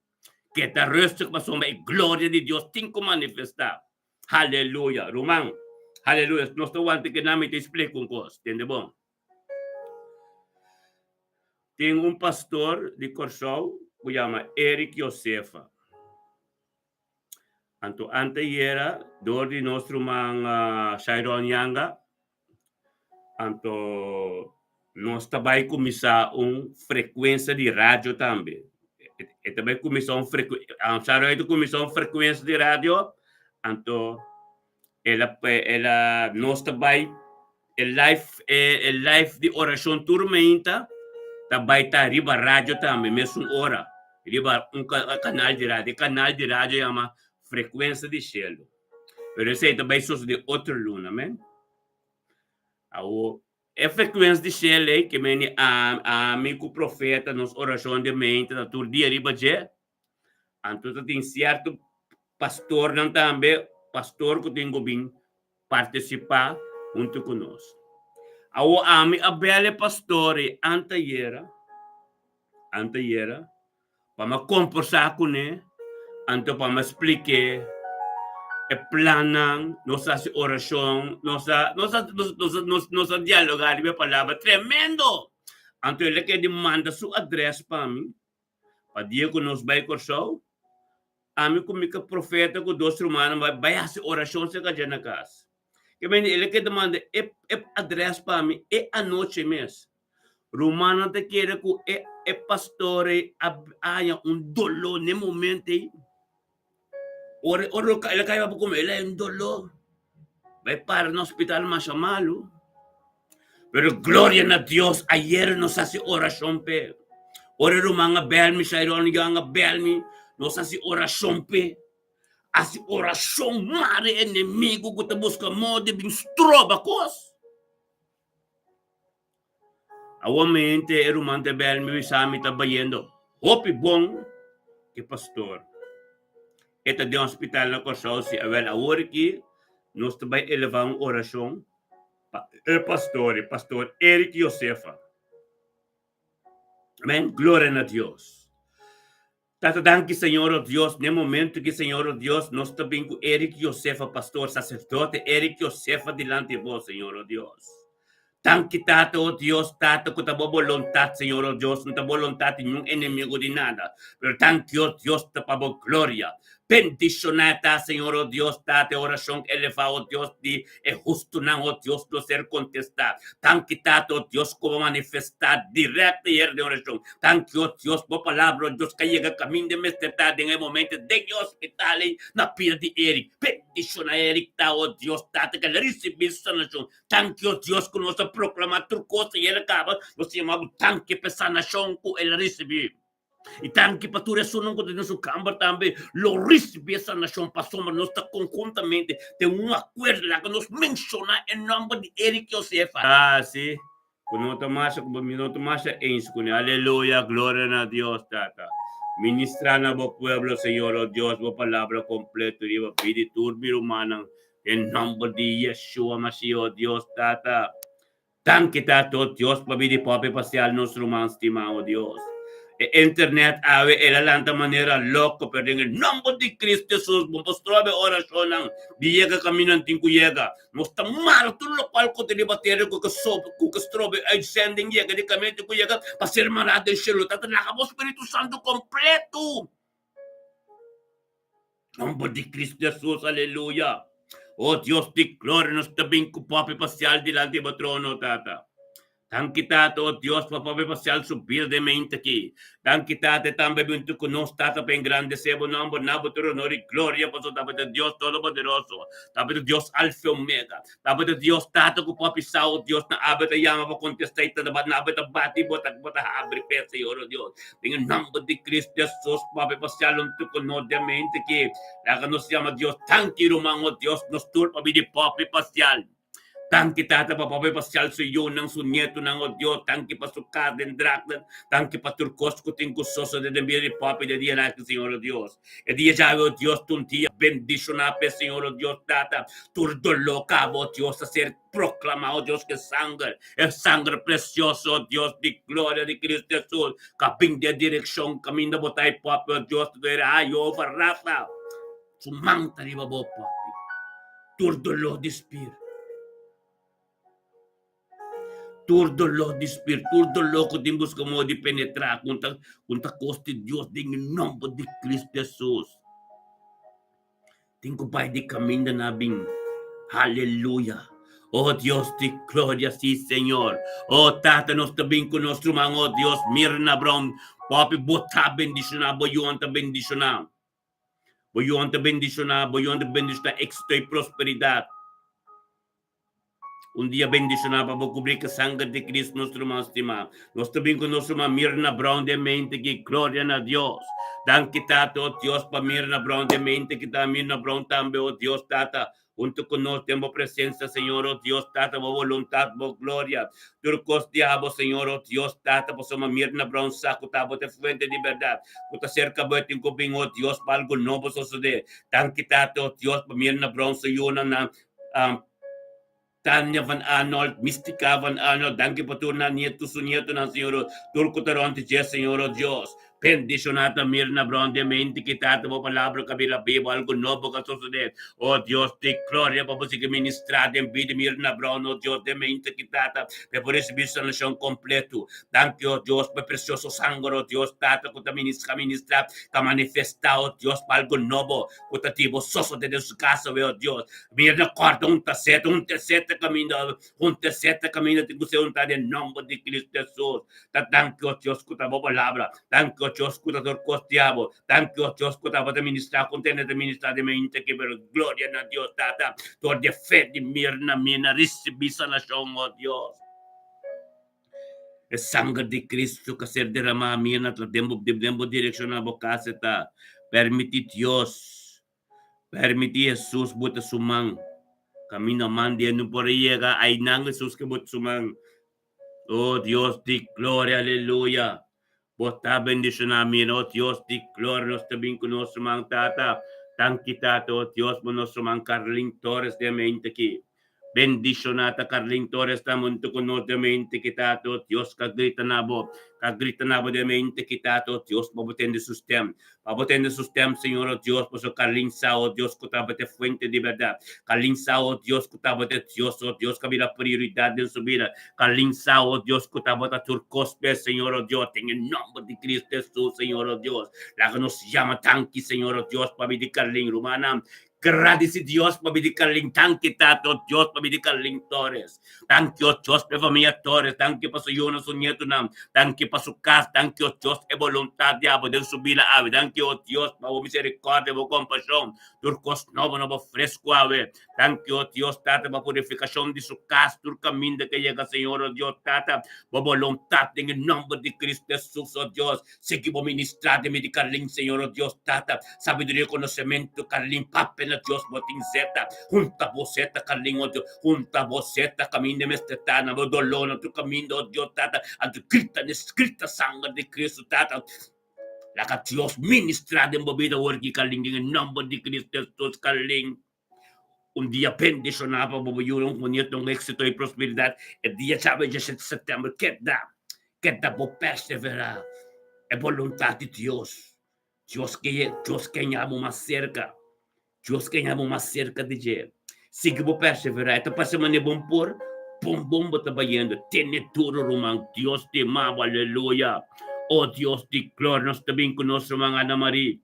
Keda rustig, pasobra e gloria di Dios tin ku manifestá. Haleluya, ruman. Haleluya. Nos ta wanta ke nan mi ta explica un cos. Tende bon. Tin un pastor di Kòrsou ku yama Eric Josefa. Anto anteyera dor di nos ruman Shairon Yanga, anto nos ta bai kuminsá un frekuensia di radio tambe. E ta bai kuminsá un freku, Shairon ta kuminsá un frekuensia di radio, anto el a el a nos ta bai e live e live di orashon tur meinta ta bai ta riba radio tambe mesun ora riba un kanal di radio. E kanal di radio yama Frekuensia di Shelu. Pero esei ta bai sosode otro luna, amen. Awo e frekuensia di shelu ei ke meni ami ku profeta nos orashon di meinta ta tur dia riba dje. Anto ta tin sierto pastornan tambe, pastor ku tin ku bin partisipá huntu ku nos. Awo ami a bel e pastor ei antayera, antayera, pa mi a kombersá kuné, anto pa mi a splik'é e plannan, nos a hasi orashon, nos a nos a nos a nos a dialogá riba e palabra tremendo! Anto el a keda di manda su adrès pa mi, Pa dia ku nos bai Kòrsou, ami ku mi profeta ku dos rumannan bai bai hasi orashon serka dje na kas. Ke mende el a keda manda e e adrès pa mi e anochi mes. Rumannan ta kere ku e e pastor ei a haña un doló n'e momento ei. Ora ora el a kai papia ku mi, el a haña un doló. Bai para na hospital masha malu. Pero gloria na Dios, ayer nos hasi orashon p'e. Ora e ruman a bel mi, Shairon Young a bel mi, nos hasi orashon p'e. Hasi orashon mara e enemigu ku ta buska moda di bin stroba kos. Awor-mente e ruman ta bel mi bisa mi ta bayendo hopi bon ke pastor. E ta den hospital na Kòrsou si awel awor aki nos ta bai eleva un orashon pa e pastor, e pastor Eric Josefa. Amen. Gloria na Dios. Tata danki Señor o Dios n'e momento ki Señor o Dios nos ta bin ku Eric Josefa pastor sacerdote Eric Josefa dilanti bo Señor o Dios. Danki Tata o Dios Tata ku ta bo bolontat Señor o Dios no ta bolontat di niun enemigo di nada pero danki o Dios ta pa bo gloria. Bendiciona ta Señor o Dios Tata e oracion eleva o Dios di E hustunan, o Dios, lo ser kontestá. Danki, Tata, o Dios, ku bo manifestá dirèkto i herde orashon. Danki, o Dios, bo Palabra, o Dios, ka yega kaminda e mester ta den e momento den e hospital ei na pia di Eric. Bendishoná Eric ta, o Dios, Tata, ku el a risibí su sanashon. Danki, o Dios, ku nos a proklamá tur kos i el a kaba. Nos ta yama bo danki pa e sanashon ku el a risibí. I danki pa tur esunnan ku ta den su kamber tambe lo risibí e sanashon pasobra nos ta konhuntamente den un akuerdo. Laga nos menshoná e nòmber di Eric Josefa. Ah, sí, ku no ta masha ku mi no ta masha eens kuné. Aleluya, gloria na Dios, Tata. Ministrá na bo pueblo, Señor, oh Dios, bo palabra kompleto riba bida di tur mi rumannan den nòmber di Yeshua Mashiach, oh Dios, Tata. Danki Tata, o Dios, pa bini papia pasial nos ruman stimá, o Dios. E internet awe el a lanta manera loko, pero den e nomber di Cristo Jesus bo por strobe orashonnan di yega kaminda nan tin ku yega. Nos ta mara tur lokual ku ta riba tera ku ke ku ke strobe uitzending yega di kaminda tin ku yega pa ser mará den shelu. Tata, laga bo Spiritu Santu kompletu. Nomber di Cristo Jesus, aleluya. Oh Dios di gloria, nos ta bin ku Papi Pasial dilanti bo trono, Tata. Danki, Tata, oh Dios, pa Papi Pasial su bida den mente aki. Danki, Tata, e tambe bintu ku nos, Tata, pa engrandesé bo nomber, na bo tur honor i gloria, pasobra ta bo ta Dios Todopoderoso, ta bo ta Dios Alfa i Omega, ta bo ta Dios, Tata, ku Papi sa, oh Dios, na abe ta yama pa kontestá i ta na abe ta bati bo ta bo ta habri p'e, Señor, oh Dios. Den e nomber di Cristo Jesus, Papia pa cielo un tuco no den mente ki laga nos yama Dios danki ruman o Dios nos tur pa bini Papia pa cial. Danki Tata pa Papia pa cial su yunan su nietonan o Dios danki pa su cas den Drachten danki pa tur cos cu tin cu sosode den bida di Papia den dia aki Señor o Dios. E dia djawe o Dios ta un dia bendiciona p'e Señor o Dios Tata tur dolor caba o Dios ta ser Proclama, oh Dios, ke sanger, e sanger precioso, oh Dios, di gloria di Cristo Jesus, ka bin den direccion caminda bo ta e papia, oh Dios, ta dere, ah, Jehovah Rapha, su man ta riba bo, papi. Tur dolor di spir, tur dolor di spir, tur dolor cu tin busca modo di penetra, cu ta, cu ta costi Dios den e nomber di Cristo Jesus. Tin ku bai di kaminda na bin. Haleluya! O Dios di gloria, si Señor. O Tata, nos ta bin ku nos ruman, o Dios, Mirna Brown. Papi, bo ta bendishoná, bo yunan ta bendishoná. Bo yunan ta bendishoná, bo yunan ta bendishoná éksito i prosperidat. Un dia bendishoná pa bo kubrí ku sanger di Cristo, nos ruman stimá. Nos ta bin ku nos ruman Mirna Brown den mente ki gloria na Dios. Danki Tata, o Dios, pa Mirna Brown den mente ki ta Mirna Brown tambe, o Dios Tata, huntu ku nos den bo presensia, Señor, o Dios Tata, bo boluntat, bo gloria. Tur kos di abo, Señor, o Dios Tata, pasobra Mirna Brown sa ku ta bo ta e fuente di bèrdat, ku ta serka bo e tin ku bin, o Dios, pa algu nobo sosodé. Danki Tata, o Dios, pa Mirna Brown su yunan nan. Tania van Arnold, Mystica van Arnold, danki pa tur nan nietu, su nietonan, Señor, tur ku ta rond dje, Señor, o Dios. Bendishoná ta Mirna Brown den mente ki Tata bo palabra ka bira bibu, algu nobo ka sosodé. O Dios di gloria, pa bo sigui ministrá den bida Mirna Brown, o Dios, den mente ki Tata, pa e por risibí sanashon kompletu. Danki, o Dios, pa e presioso sanger, o Dios, Tata, ku ta ministrá, ministrá, ta manifestá, o Dios, pa algu nobo. Ku ta tibo sosode den su kasa, weo Dios. Mira na kòrda un ta seta, un ta seta kaminda, un ta seta kaminda tin ku ser un ta den nòmber di Kristu Hesus. Ta danki o Dios ku ta bo palabra, danki o Dios ku ta tur kos di abo, danki o Dios ku tabata ministrá ku tene ta ministrá den mente aki, pero gloria na Dios Tata dor di e fe di Mirna, Mirna risibí sanashon, o Dios. E sanger di Cristo ka ser derama mina ta den bo den bo direccion na bo casa ta permiti Dios permiti Jesus bota su man caminda man di no por yega aynan Jesus ke bota su man oh Dios di gloria aleluya bo ta bendiciona mina oh Dios di gloria nos ta bin cu nos man tata danki tata oh Dios bo nos man Carlin Torres den mente aki. Bendishoná ta Carlin Torres ta huntu ku nos den mente ki Tata, oh Dios, ka grita na bo, ka grita na bo den mente ki Tata, oh Dios, pa bo tende su stem. Pa bo tende su stem, Señor, oh Dios, pasobra Carlin sa, oh Dios, ku tabata e fuente di bèrdat. Carlin sa, oh Dios, ku tabata e Dios, oh Dios, ku a bira prioridat den su bida. Carlin sa, oh Dios, ku tabata tur kos p'e, Señor, oh Dios, den e nòmber di Cristo Hesus, Señor, oh Dios. Laga nos yama danki, Señor, oh Dios, pabia di Carlin, rumannan. Gradisi Dios pabia di Carlin Danki Tata o Dios pabia di Carlin Torres. Danki o Dios pa e famia Torres. Danki pa su yunan, su nietunan. Danki pa su kas. Danki o Dios e boluntat di abo den su bida awe. Danki o Dios pa bo misericordia, bo kompashon. Tur kos nobo nobo fresku awe. Danki o Dios Tata pa purifikashon di su kas. Tur kaminda ke yega Señor o Dios Tata bo boluntat den e nomber di Cristo Jesus o Dios. Sigui bo ministrá den mi di Carlin, Señor, oh Dios Tata. Sabiduria i konosementu, Carlin, Papia na Dios bo tin zeta. Hunta bo zeta, Carlin, oh Dios. Hunta bo zeta, kaminda mester ta na bo doló na tur kaminda, oh Dios Tata. Anto grita nes grita sanger di Cristo, Tata. Laga Dios ministrá den bo bida awor aki, Carlin, den e nomber di Cristo Jesus, Carlin. Un dia bendishoná pa bo yunan ku nieto un éksito i prosperidat. E dia djawe diesshete sèptèmber keda keda bo perseverá e boluntat di Dios. Dios ke Dios ke ña bo mas serka. Dios ke ña bo mas serka di dje. Sigui bo perseverá. E ta parse manera bon por bon bon bo ta bayendo. Tene duro ruman. Dios stima bo. Aleluya. O Dios di gloria nos ta bin ku nos ruman Ana Marie.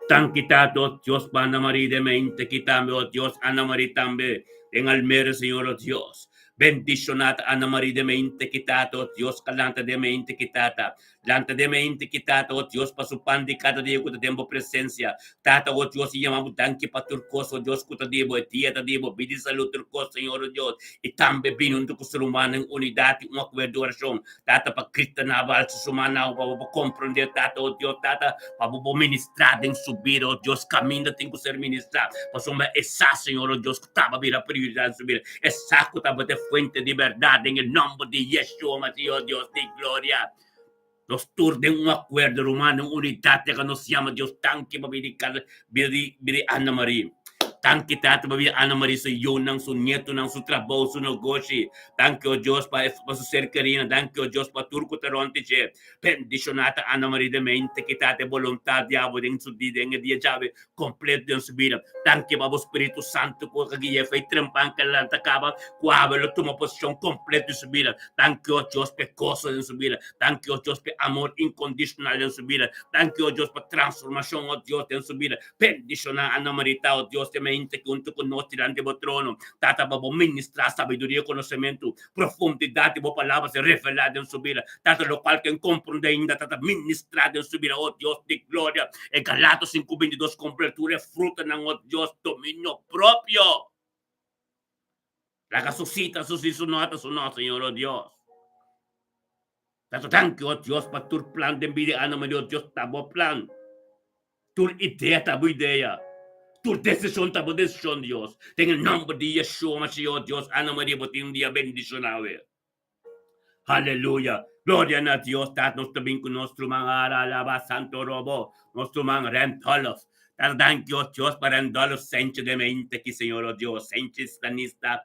Danki Tata, oh Dios, pa Ana Marie den mente ki tambe, oh Dios, Ana Marie tambe den Almere, Señor, oh Dios. Bendiciona ta Ana Marie den mente ki Tata, oh Dios, ka lanta den mente ki Tata. Lanta den mente ki Tata, oh Dios, pa su pan di cada dia cu ta den bo presencia. Tata, oh Dios, i yama bo danki pa tur cos, oh Dios, cu ta di bo, e dia ta di bo, bida i salud tur cos, Señor, oh Dios. I tambe bini hunto cu su rumannan en unidad i un acuerdo oracion. Tata, pa grita na bo, alsa su man na bo, pa bo por komprondé, Tata, o Dios, Tata, pa bo por ministrá den su bida, o Dios, kaminda tin ku ser ministrá, pasobra e sa, Señor, o Dios, ku tabata bira prioridat den su bida, e sa ku tabata e fuente di bèrdat, den e nòmber di Yeshua Masih, o Dios di gloria. Nos tur den un akuerdo, ruman, den un unidat, ya ku nos yama Dios danki pa bida di kada bida di bida di Ana Marie. Danki, Tata, pa bida di Ana Marie, su yunan, su nietunan, su trabou, su negoshi. Danki, o Dios, pa pa su ser kerina. Danki, o Dios, pa tur ku ta rònt di dje. Bendishoná ta Ana Marie de mente ki ta e boluntat di abo den su di den e dia djawe kompleto den su bida. Danki pa bo Spiritu Santu ku a gui'é fe i trempan ke lanta kaba ku awe lo tuma posishon kompleto den su bida. Danki, o Dios, pa e goso den su bida. Danki, o Dios, pa e amor inkondishonal den su bida. Danki, o Dios, pa transformashon, o Dios, den su bida. Bendishoná Ana Marita, o Dios, te mente ki huntu ku nos dilanti bo trono. Tata, pa bo ministrá sabiduria i konosementu, profundidat di bo palabra ser revelá den su bida. Tata, lokual ken komprondé ainda, Tata, ministrá den su bida, o Dios di gloria. E Galato 5:22 kumplé tur e frutanan, o Dios, dominio propio. Laga su sí ta su sí, su no ta su no, Señor, o Dios. Tata, danki, o Dios, pa tur plan den bida di Ana Maria, o Dios, ta bo plan. Tur idea ta bo idea. Tur desishon ta bo desishon, Dios. Den e nòmber di Yeshua Mashiach, o Dios, Ana Maria, bo tin un dia bendishoná awe. Aleluya! Gloria na Dios, Tata, nos ta bin ku nos ruman Ara, alaba Santo Robo, nos ruman Randolph. Tata, danki, o Dios, pa Randolph Senche de mente aki, Señor, o Dios, Senche Stanista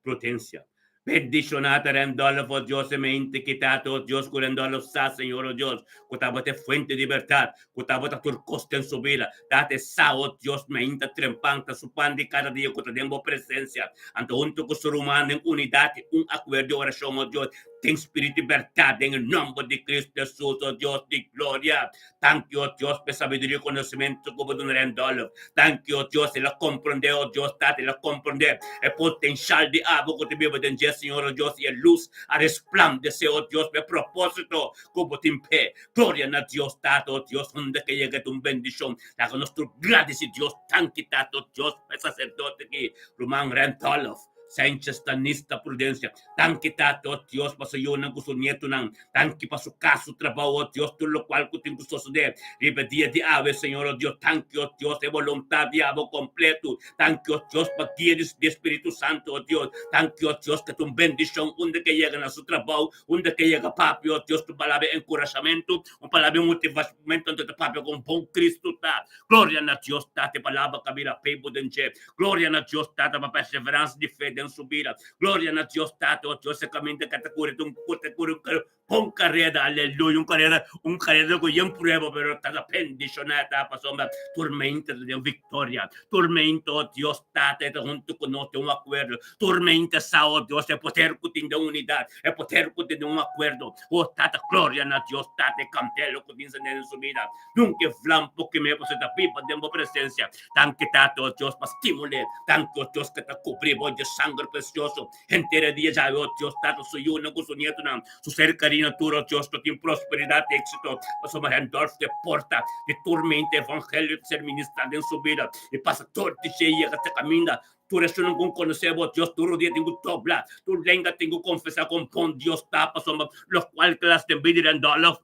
Prudencia. Bendishoná ta Randolph, o Dios, e mente ki Tata, o Dios, ku Randolph sa, Señor, o Dios, ku tabata e fuente di bèrdat, ku tabata tur kos den su bida. Tata, e sa, o Dios, mainta trempan ta su pan di kada dia ku ta den bo presensia. Anto huntu ku su ruman den unidat i un akuerdo di orashon, o Dios, den spiritu i bèrdat, den e nòmber di Kristu Hesus, o Dios di gloria. Danki, o Dios, pa e sabiduria i konosementu ku bo duna Randolph. Danki, o Dios, el a komprondé, o Dios, Tata, el a komprondé e potenshal di abo ku ta biba den dje, Señor, o Dios, i e lus a resplandesé, o Dios, pa e propósito ku bo tin p'e. Gloria na Dios, Tata, o Dios, unda ke yega ta un bendishon. Laga nos tur gradisí Dios. Danki, Tata, o Dios, pa e saserdote aki, ruman Randolph. Sanchez Tanista Prudencia. Danki Tata, oh Dios, pa su yunan ku su nietunan. Danki pa su kas, su trabou, oh Dios, tur lokual ku tin ku sosodé riba e dia di awe, Señor, oh Dios. Danki, oh Dios, e boluntat di abo kompletu. Danki, oh Dios, pa guia di di Spiritu Santu, oh Dios. Danki, oh Dios, ke ta un bendishon unda ke yega na su trabou, unda ke yega papia, oh Dios, tu palabra di enkurashamentu, un palabra di motivashmentu, anto ta papia kon bon Kristu ta. Gloria na Dios, Tata, e palabra ka bira peibo den dje. Gloria na Dios Tata pa perseveransa di fe den su bida. Gloria na Dios Tata, oh Dios, e caminda ke ta curi ta un ta curi un bon careda, aleluya, un careda, un careda cu yen prueba, pero ta ta bendiciona ta pasobra tormenta ta den victoria. Tormenta, oh Dios Tata, e ta hunto cu nos den un acuerdo. Tormenta sa, oh Dios, e poder cu tin den unidad, e poder cu tin den un acuerdo. Oh Tata, gloria na Dios Tata, e candela cu tin sende den su bida. Nunca e vlam por kem'é pasobra ta biba den bo presencia. Danki Tata, oh Dios, pa stimul'é. Danki, oh Dios, ke ta cubri bo dje sanger precioso. Henter e dia djawe, oh Dios, Tata, su yunan cu su nietunan, su ser cariño tur, oh Dios, lo tin prosperidad y exito, pasobra Randolph ta e porta di tur mente evangelio ta ser ministrá den su bida y pasa tur di dje yega te caminda. Tur esunnan cu conoce bo, Dios, tur rodia tin cu dobla, tur lenga tin cu confesa con bon Dios ta, pasobra locual clas den bida di Randolph,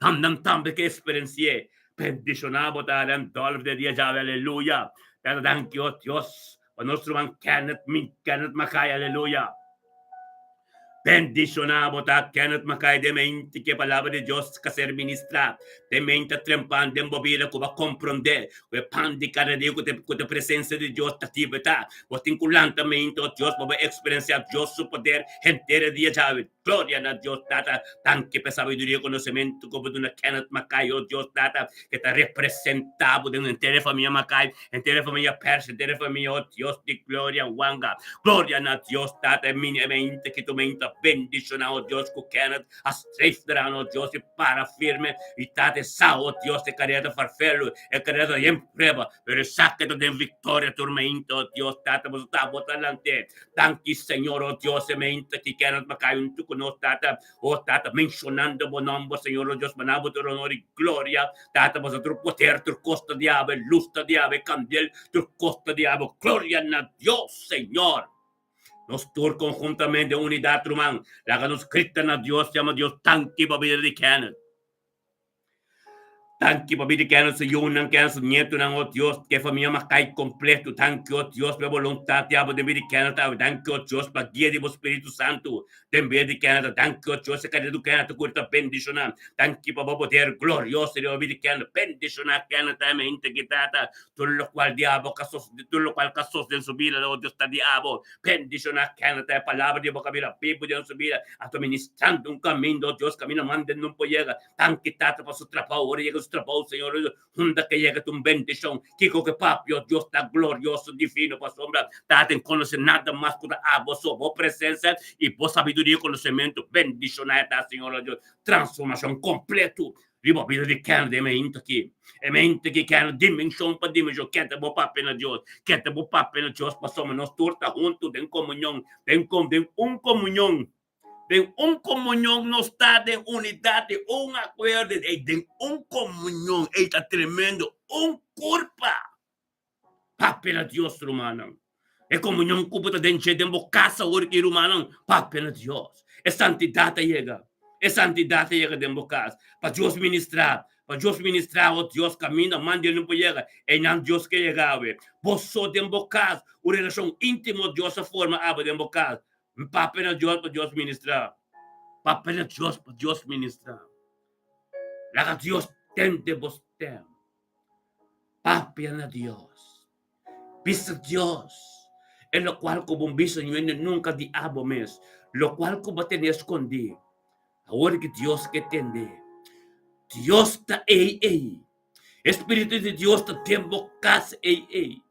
Tam nan tambe ke eksperensi'é. Bendishoná bo ta den dolf de dia djawe aleluya. Tata danki o Dios pa nos ruman Kenneth mi Kenneth Makai aleluya. Bendishoná bo ta Kenneth Makai den mente ke palabra di Dios ka ser ministrá den mente a trempan den bo bida ku bo a komprondé ku e pan di kada dia ku te ku te presensia di Dios ta tibe ta. Bo tin ku lanta mente o Dios pa bo eksperensiá Dios su poder henter e dia djawe. Gloria na Dios Tata, danki pa e sabiduria i konosementu ku bo duna Kenneth Mackay, oh Dios Tata, ke ta representá bo den henter e famia Mackay, henter e famia Pers, henter e famia, oh Dios di gloria, Wanga. Gloria na Dios Tata, e mini e mente ki tu menta bendishoná, oh Dios, ku Kenneth a streef dran, oh Dios, i para firme, i Tata e sa, oh Dios, e karera ta farfelu, e karera ta yen prueba, pero e sa ke ta den viktoria tur mente, oh Dios Tata, boso ta bo ta lant'é. Danki Señor, oh Dios, e mente ki Kenneth Mackay huntu ku nos, Tata, oh Tata, menshonando bo nomber, Señor, oh Dios, manda bo tur honor i gloria, Tata, pasobra tur poder, tur kos ta di abo, e lus ta di abo, e kandel, tur kos ta di abo. Gloria na Dios, Señor. Nos tur konhuntamente, den unidat, ruman, laga nos grita na Dios, yama Dios danki pa bida di Kenneth. Danki pa bida kende su yunan, kende su nietunan, oh Dios, ke famia Mackay kompleto. Danki, oh Dios, pa e boluntat di abo den bida di kende ta. Danki, oh Dios, pa guia di bo Spiritu Santu den bida di kende ta. Danki, oh Dios, e kada di kende ta kuri ta bendishoná. Danki pa bo poder glorioso riba bida di kende. Bendishoná kende ta e mente ki Tata. Tur lokual di abo ka sos, tur lokual ka sos den su bida, oh Dios, ta di abo. Bendishoná kende ta e palabra di bo ka bira bibu den su bida. Ato ministrando un kaminda, oh Dios, kaminda mande nun por yega. Danki Tata pa su trabou. Ora yega su trabou, Señor, hunda ke yega ta un bendishon. Kiko ke papia, oh Dios ta glorioso, divino, pasobra Tata en konosé nada mas ku ta abo so, bo presensia i bo sabiduria i konosementu. Bendishoná e ta, Señor, oh Dios. Transformashon kompletu riba bida di kende e mente aki. E mente ki kende dimenshon pa dimenshon. Kende bo papia na Dios. Kende bo papia na Dios pasobra nos tur ta huntu den komunion, den den un komunion. Den un komunion nos ta den unidat, den un akuerdo, ei den un komunion, ei ta tremendo, un kurpa. Papia na Dios, rumannan. E komunion ku bo ta den dje den bo kas awor aki, rumannan, papia na Dios. E santidat ta yega, e santidat ta yega den bo kas pa Dios ministrá, pa Dios ministrá, o Dios, kaminda manda el no por yega, einan Dios ke yega awe. Bo so den bo kas, un relashon íntimo Dios a forma awe den bo kas. Papia na Dios pa Dios ministra. Papia na Dios pa Dios ministra. Laga Dios tende bo stem. Papia na Dios. Bisa Dios e lokual ku bo bisa ñuende nunka di abo mes, lokual ku bo tene skondí. Awor ki Dios ke tende. Dios ta ei ei. E Spiritu di Dios ta den bo kas ei ei.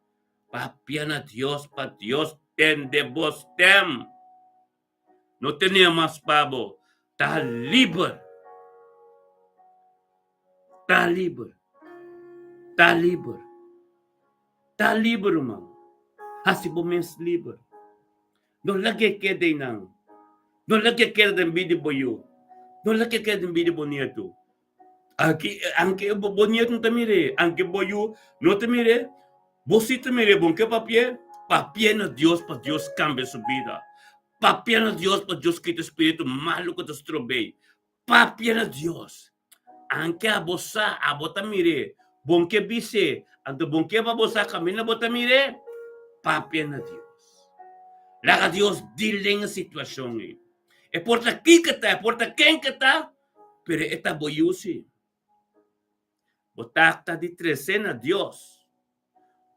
Papia na Dios pa Dios tende bo stem. No tene mas pa bo. Ta liber. Ta liber. Ta liber. Ta liber, ruman. Hasi bo mes liber. No lag'é keda einan. No lag'é keda den bida di bo yu. No lag'é keda den bida di bo nietu. Anke, anke bo, bo nietu no ta mir'é, anke bo yu no ta mir'é, bo si ta mir'é, bo no ke papi'é. Papia na Dios pa Dios kambia su bida. Papia na Dios pa Dios kita spiritu malu ku ta strob'ei. Papia na Dios. Anke abo sa, abo ta mir'é. Bon ke bis'é, anto bon ke pa bo sa kaminda bo ta mir'é? Papia na Dios. Laga Dios dil den e situashon ei. E por ta kiko ta, e por ta ken ke ta, pero e ta bo yu si. Bo tata di trese na Dios.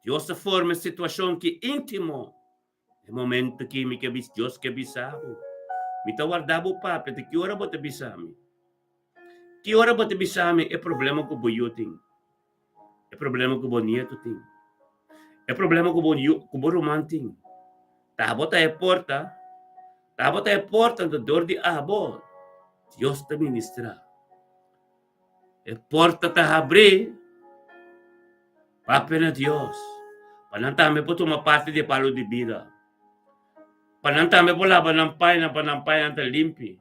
Dios ta forma e situashon ki íntimo. E momento ki mi ke bis Dios ke bisa bo. Mi ta warda bo papia te ki ora bo ta bisa mi. Ki ora bo ta bisa mi e problema ku bo yu tin. E problema ku bo nieto tin. E problema ku bo yu ku bo ruman tin. Ta bo ta e porta. Ta bo ta e porta anto dor di abo Dios ta ministra. E porta ta habrí papia na Dios, pa nan tambe por tuma parti di e palu di bida, pa nan tambe por laba nan pañanan, pa nan pañanan ta limpi,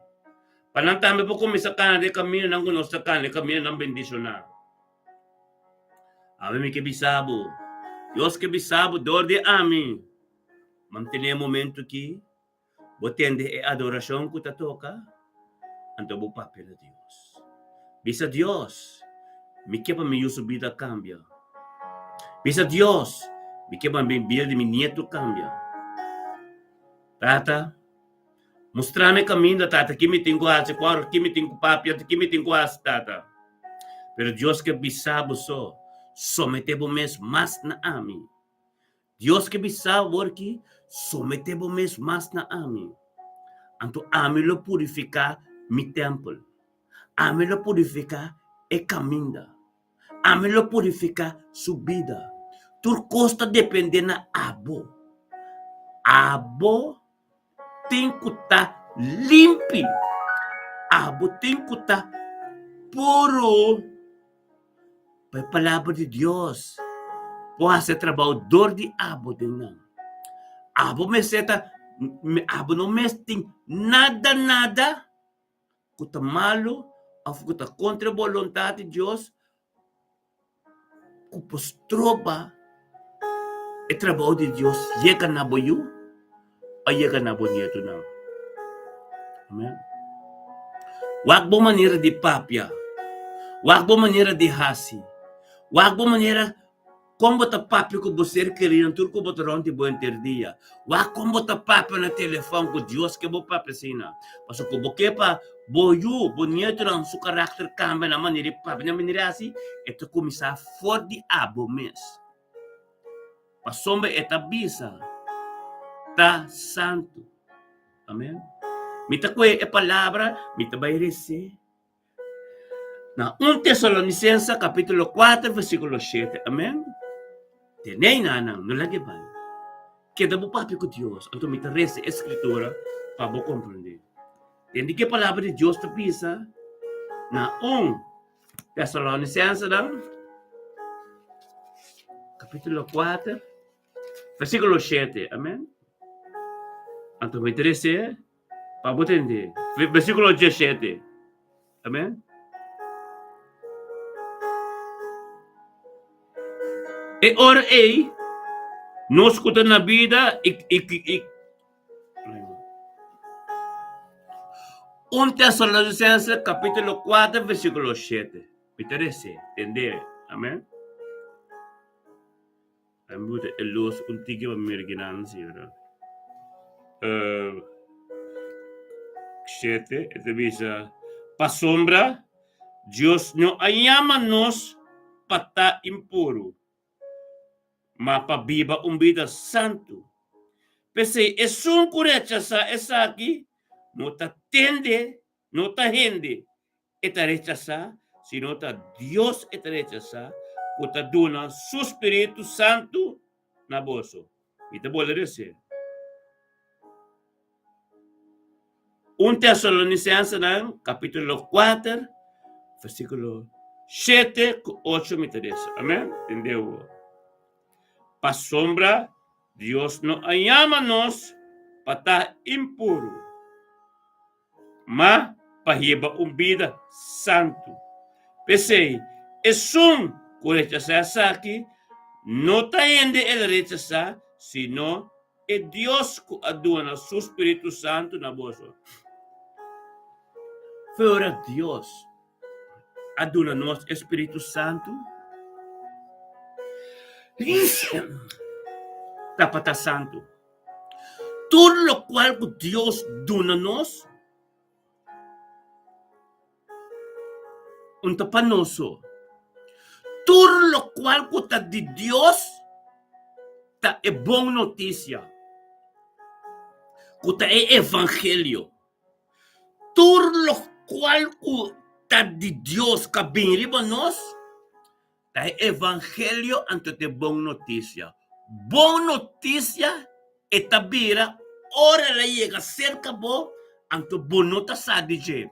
pa nan tambe por kuminsá kana den e kamindanan ku nos ta kana, e kamindanan bendishoná. Awe mi ke bisa bo, Dios ke bisa bo dor di ami, mantené e momentu aki. Bo tende e adorashon ku ta toka? Anto bo papia na Dios. Bisa Dios, Mi ke pa mi yu su bida kambia. Bisa Dios, Mi ke pa mi bida di mi nietu kambia. Tata, mustra mi e kaminda, Tata, ki mi tin ku hasi, kua ki mi tin ku papia, ki mi tin ku hasi, Tata. Pero Dios ke bisa bo so, someté bo mes mas na ami. Dios ke bisa awor ki, Someté bo mes mas na ami, anto ami lo purifiká mi tèmpel, ami lo purifiká e kaminda, ami lo purifiká su bida. Tur kos ta dependé na abo. Abo tin ku ta limpi. Abo tin ku ta puru. Pa e palabra di Dios por hasi e trabou dor di abo den nan. Abo mester ta, abo no mester tin nada nada ku ta malu òf ku ta kontra e boluntat di Dios ku por stroba e trabou di Dios yega na bo yu o yega na bo nietunan. Amen. Wak bo manera di papia, wak bo manera di hasi, wak bo manera kon bo ta papia ku bo ser kerinan tur ku bo ta rònt di bo henter dia. Wak kon bo ta papia na telefòn ku Dios ke bo papia asina. Pasobra ku bo ke pa bo yu, bo nietonan su karakter kambia na manera di papia, na manera di hasi, e ta kuminsá for di abo mes. Pasobra e ta bisa, Ta santu. Amen. Mi ta kohe e palabra, mi ta bai resé. Na 1 Tesalonicense capítulo 4 versículo 7. Amen. Tenei nanan, no lag'e bai. Keda bo papia ku Dios. Anto mi ta resa e skritura pa bo komprendé. Tende ke palabra di Dios ta bisa na 1 Tesalonicensenan capítulo 4 Versíkulo shete, amen. Anto mi trese pa bo tende. Versíkulo 17, amen. E ora ei, nos ku ta na bida i, i, i 1 Tesalonicense capítulo 4 versíkulo 7. Mi ta rese, tende, amen. A mi buta e lus un tiki pa mira kinan si verdad. Shete e ta bisa, Pasobra Dios no a yama nos pa ta impuru, ma pa biba un bida santu. P'esei esun ku rechasá esaki no ta tende, no ta hende e ta rechasá, sino ta Dios e ta rechasá, ku ta duna su spiritu santu na boso. Mi ta bolbe rese. 1 Tesalonicensenan kapítulo 4, versíkulo 7 ku 8 mi ta resa. Amèn? Tendeu bo. Pasobra Dios no a yama nos pa ta impuru. Ma pa hiba un bida santu. P'esei, esun ku rechasá esaki no ta hende el rechasá, sino e Dios ku a duna su spiritu santu na boso. Fe ora Dios a duna nos e spiritu santu, ta pa ta santu. Tur lokual ku Dios duna nos, Un ta pa nos so. Tur lokual ku ta di Dios ta e bon notisia, ku ta e evangelio. Tur lokual ku ta di Dios ka bin riba nos ta e evangelio anto ta e bon notisia. Bon notisia e ta bira ora el a yega serka bo, anto bo no ta sa di dje.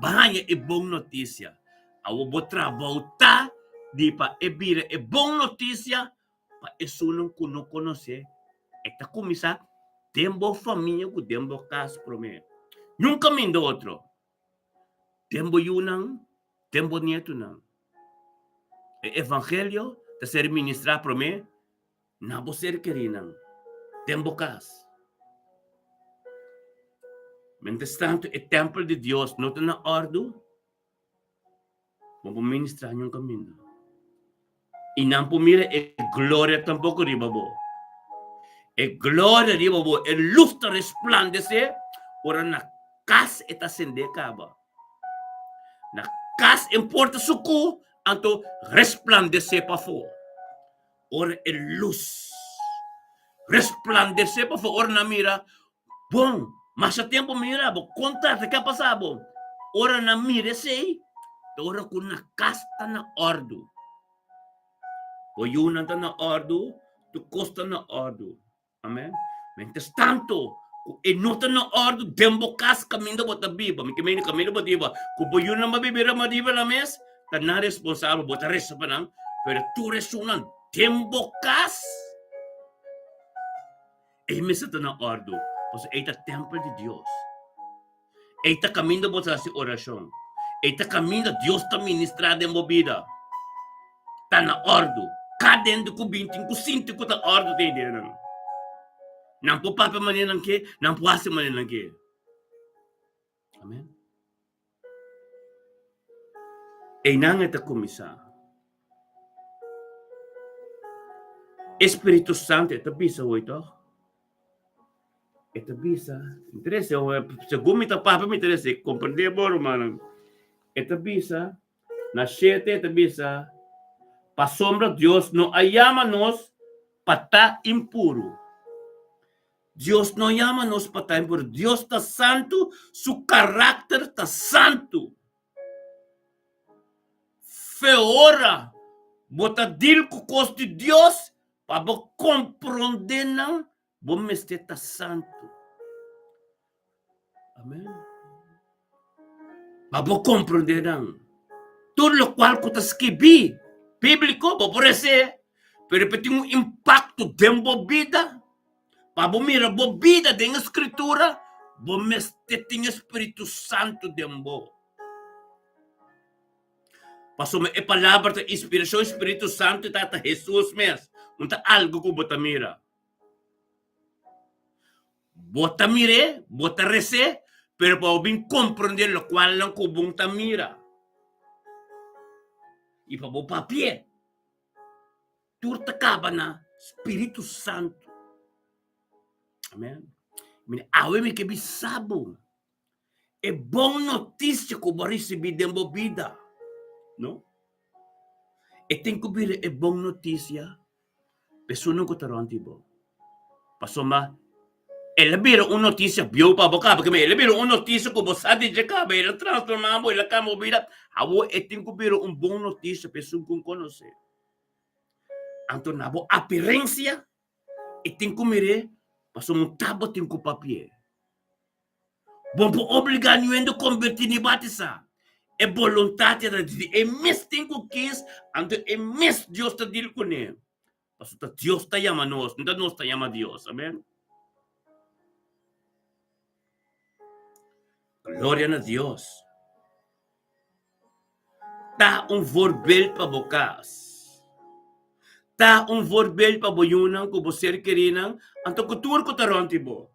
Bo haña e bon notisia. Awor bo trabou ta di pa e bira e bon notisia pa esunnan ku no konosé. E ta kuminsá den bo famia ku den bo kas promé. Niun kaminda otro. Den bo yunan, den bo nietunan. E evangelio ta ser ministrá promé na bo ser kerinan, den bo kas. Mientrastantu e tèmpel di Dios no ta na òrdu, bo por ministrá niun kaminda. I nan por mira e gloria tampoko riba bo. E gloria riba bo, e lus ta resplandesé ora na kas e ta sendé kaba. Na kas en porta sukú, anto resplandesé pafó. Ora e lus resplandesé pafó, ora nan mira, bon, masha tempu mira bo, konta ke a pasa bo. Ora nan mira esei, ta ora ku na kas ta na òrdu. Bo yunan ta na òrdu, tur kos ta na òrdu. Amen. Mientras tanto, ku e no ta na òrdu den bo kas kaminda bo ta biba, mi ke meni kaminda bo ta biba, ku bo yunan ba biba riba riba nan mes, ta nan responsabel, bo ta resa pa nan, pero tur esunnan den bo kas, ei mester ta na òrdu, pasobra ei ta tèmpel di Dios. Ei ta kaminda bo ta hasi orashon. Ei ta kaminda Dios ta ministrá den bo bida. Ta na òrdu. Kada hende ku bin tin ku sinti ku ta òrdu den ideanan. Nan por papia manera nan ke, nan por hasi manera nan ke. Amen. Einan e ta kuminsá. E Spiritu Santu e ta bisa hoy tòg? E ta bisa, interese, segun mi ta papia mi interese, komprendé bo rumannan. E ta bisa, na shete e ta bisa, pasobra Dios no a yama nos pa ta impuru. Dios no yama nos pa ta impuru. Dios ta santu, su karakter ta santu. Fe ora bo ta deal ku kos di Dios, pa bo komprondé nan, Bo mester ta santu. Amen. Pa bo komprondé nan. Tur lokual ku ta skibí bíbliko bo por hesé, pero e tin un impakto den bo bida. Pa bo mira bo bida den e Skritura, bo mester tin e Spiritu Santu den bo. Pasobra e Palabra ta inspirashon di Spiritu Santu ta ta Hesus mes, no ta algu ku bo ta mira. Bo ta mir'é, bo ta res'é, pero pa bo bin komprondé lokualnan ku bo ta mira i pa bo papi'é, tur ta kaba na Spiritu Santu. Amen. Mira, awe mi ke bisa bo e bon notisia ku bo a risibí den bo bida, no? E tin ku bira e bon notisia pa esunnan ku ta rònt di bo. Pasobra el a bira un notisia bieu pa bo kaba, el a bira un notisia ku bo sa di dje kaba, el a transformá bo, el a kambia bo bida. Awor e tin ku bira un bon notisia pa esun ku konosé. Anto na bo aperensia e tin ku mir'é pasobra un tabatin ku papi'é. Bo por obligá niun hende kombertí ni batisá. E boluntat ta di e mes tin ku kis, anto e mes Dios ta dil kuné. Pasobra ta Dios ta yama nos, no ta nos ta yama Dios. Amèn. Gloria na Dios. Ta un voorbeeld pa bo kas. Ta un voorbeeld pa bo yunan ku bo ser kerinan, anto ku tur ku ta rònt di bo.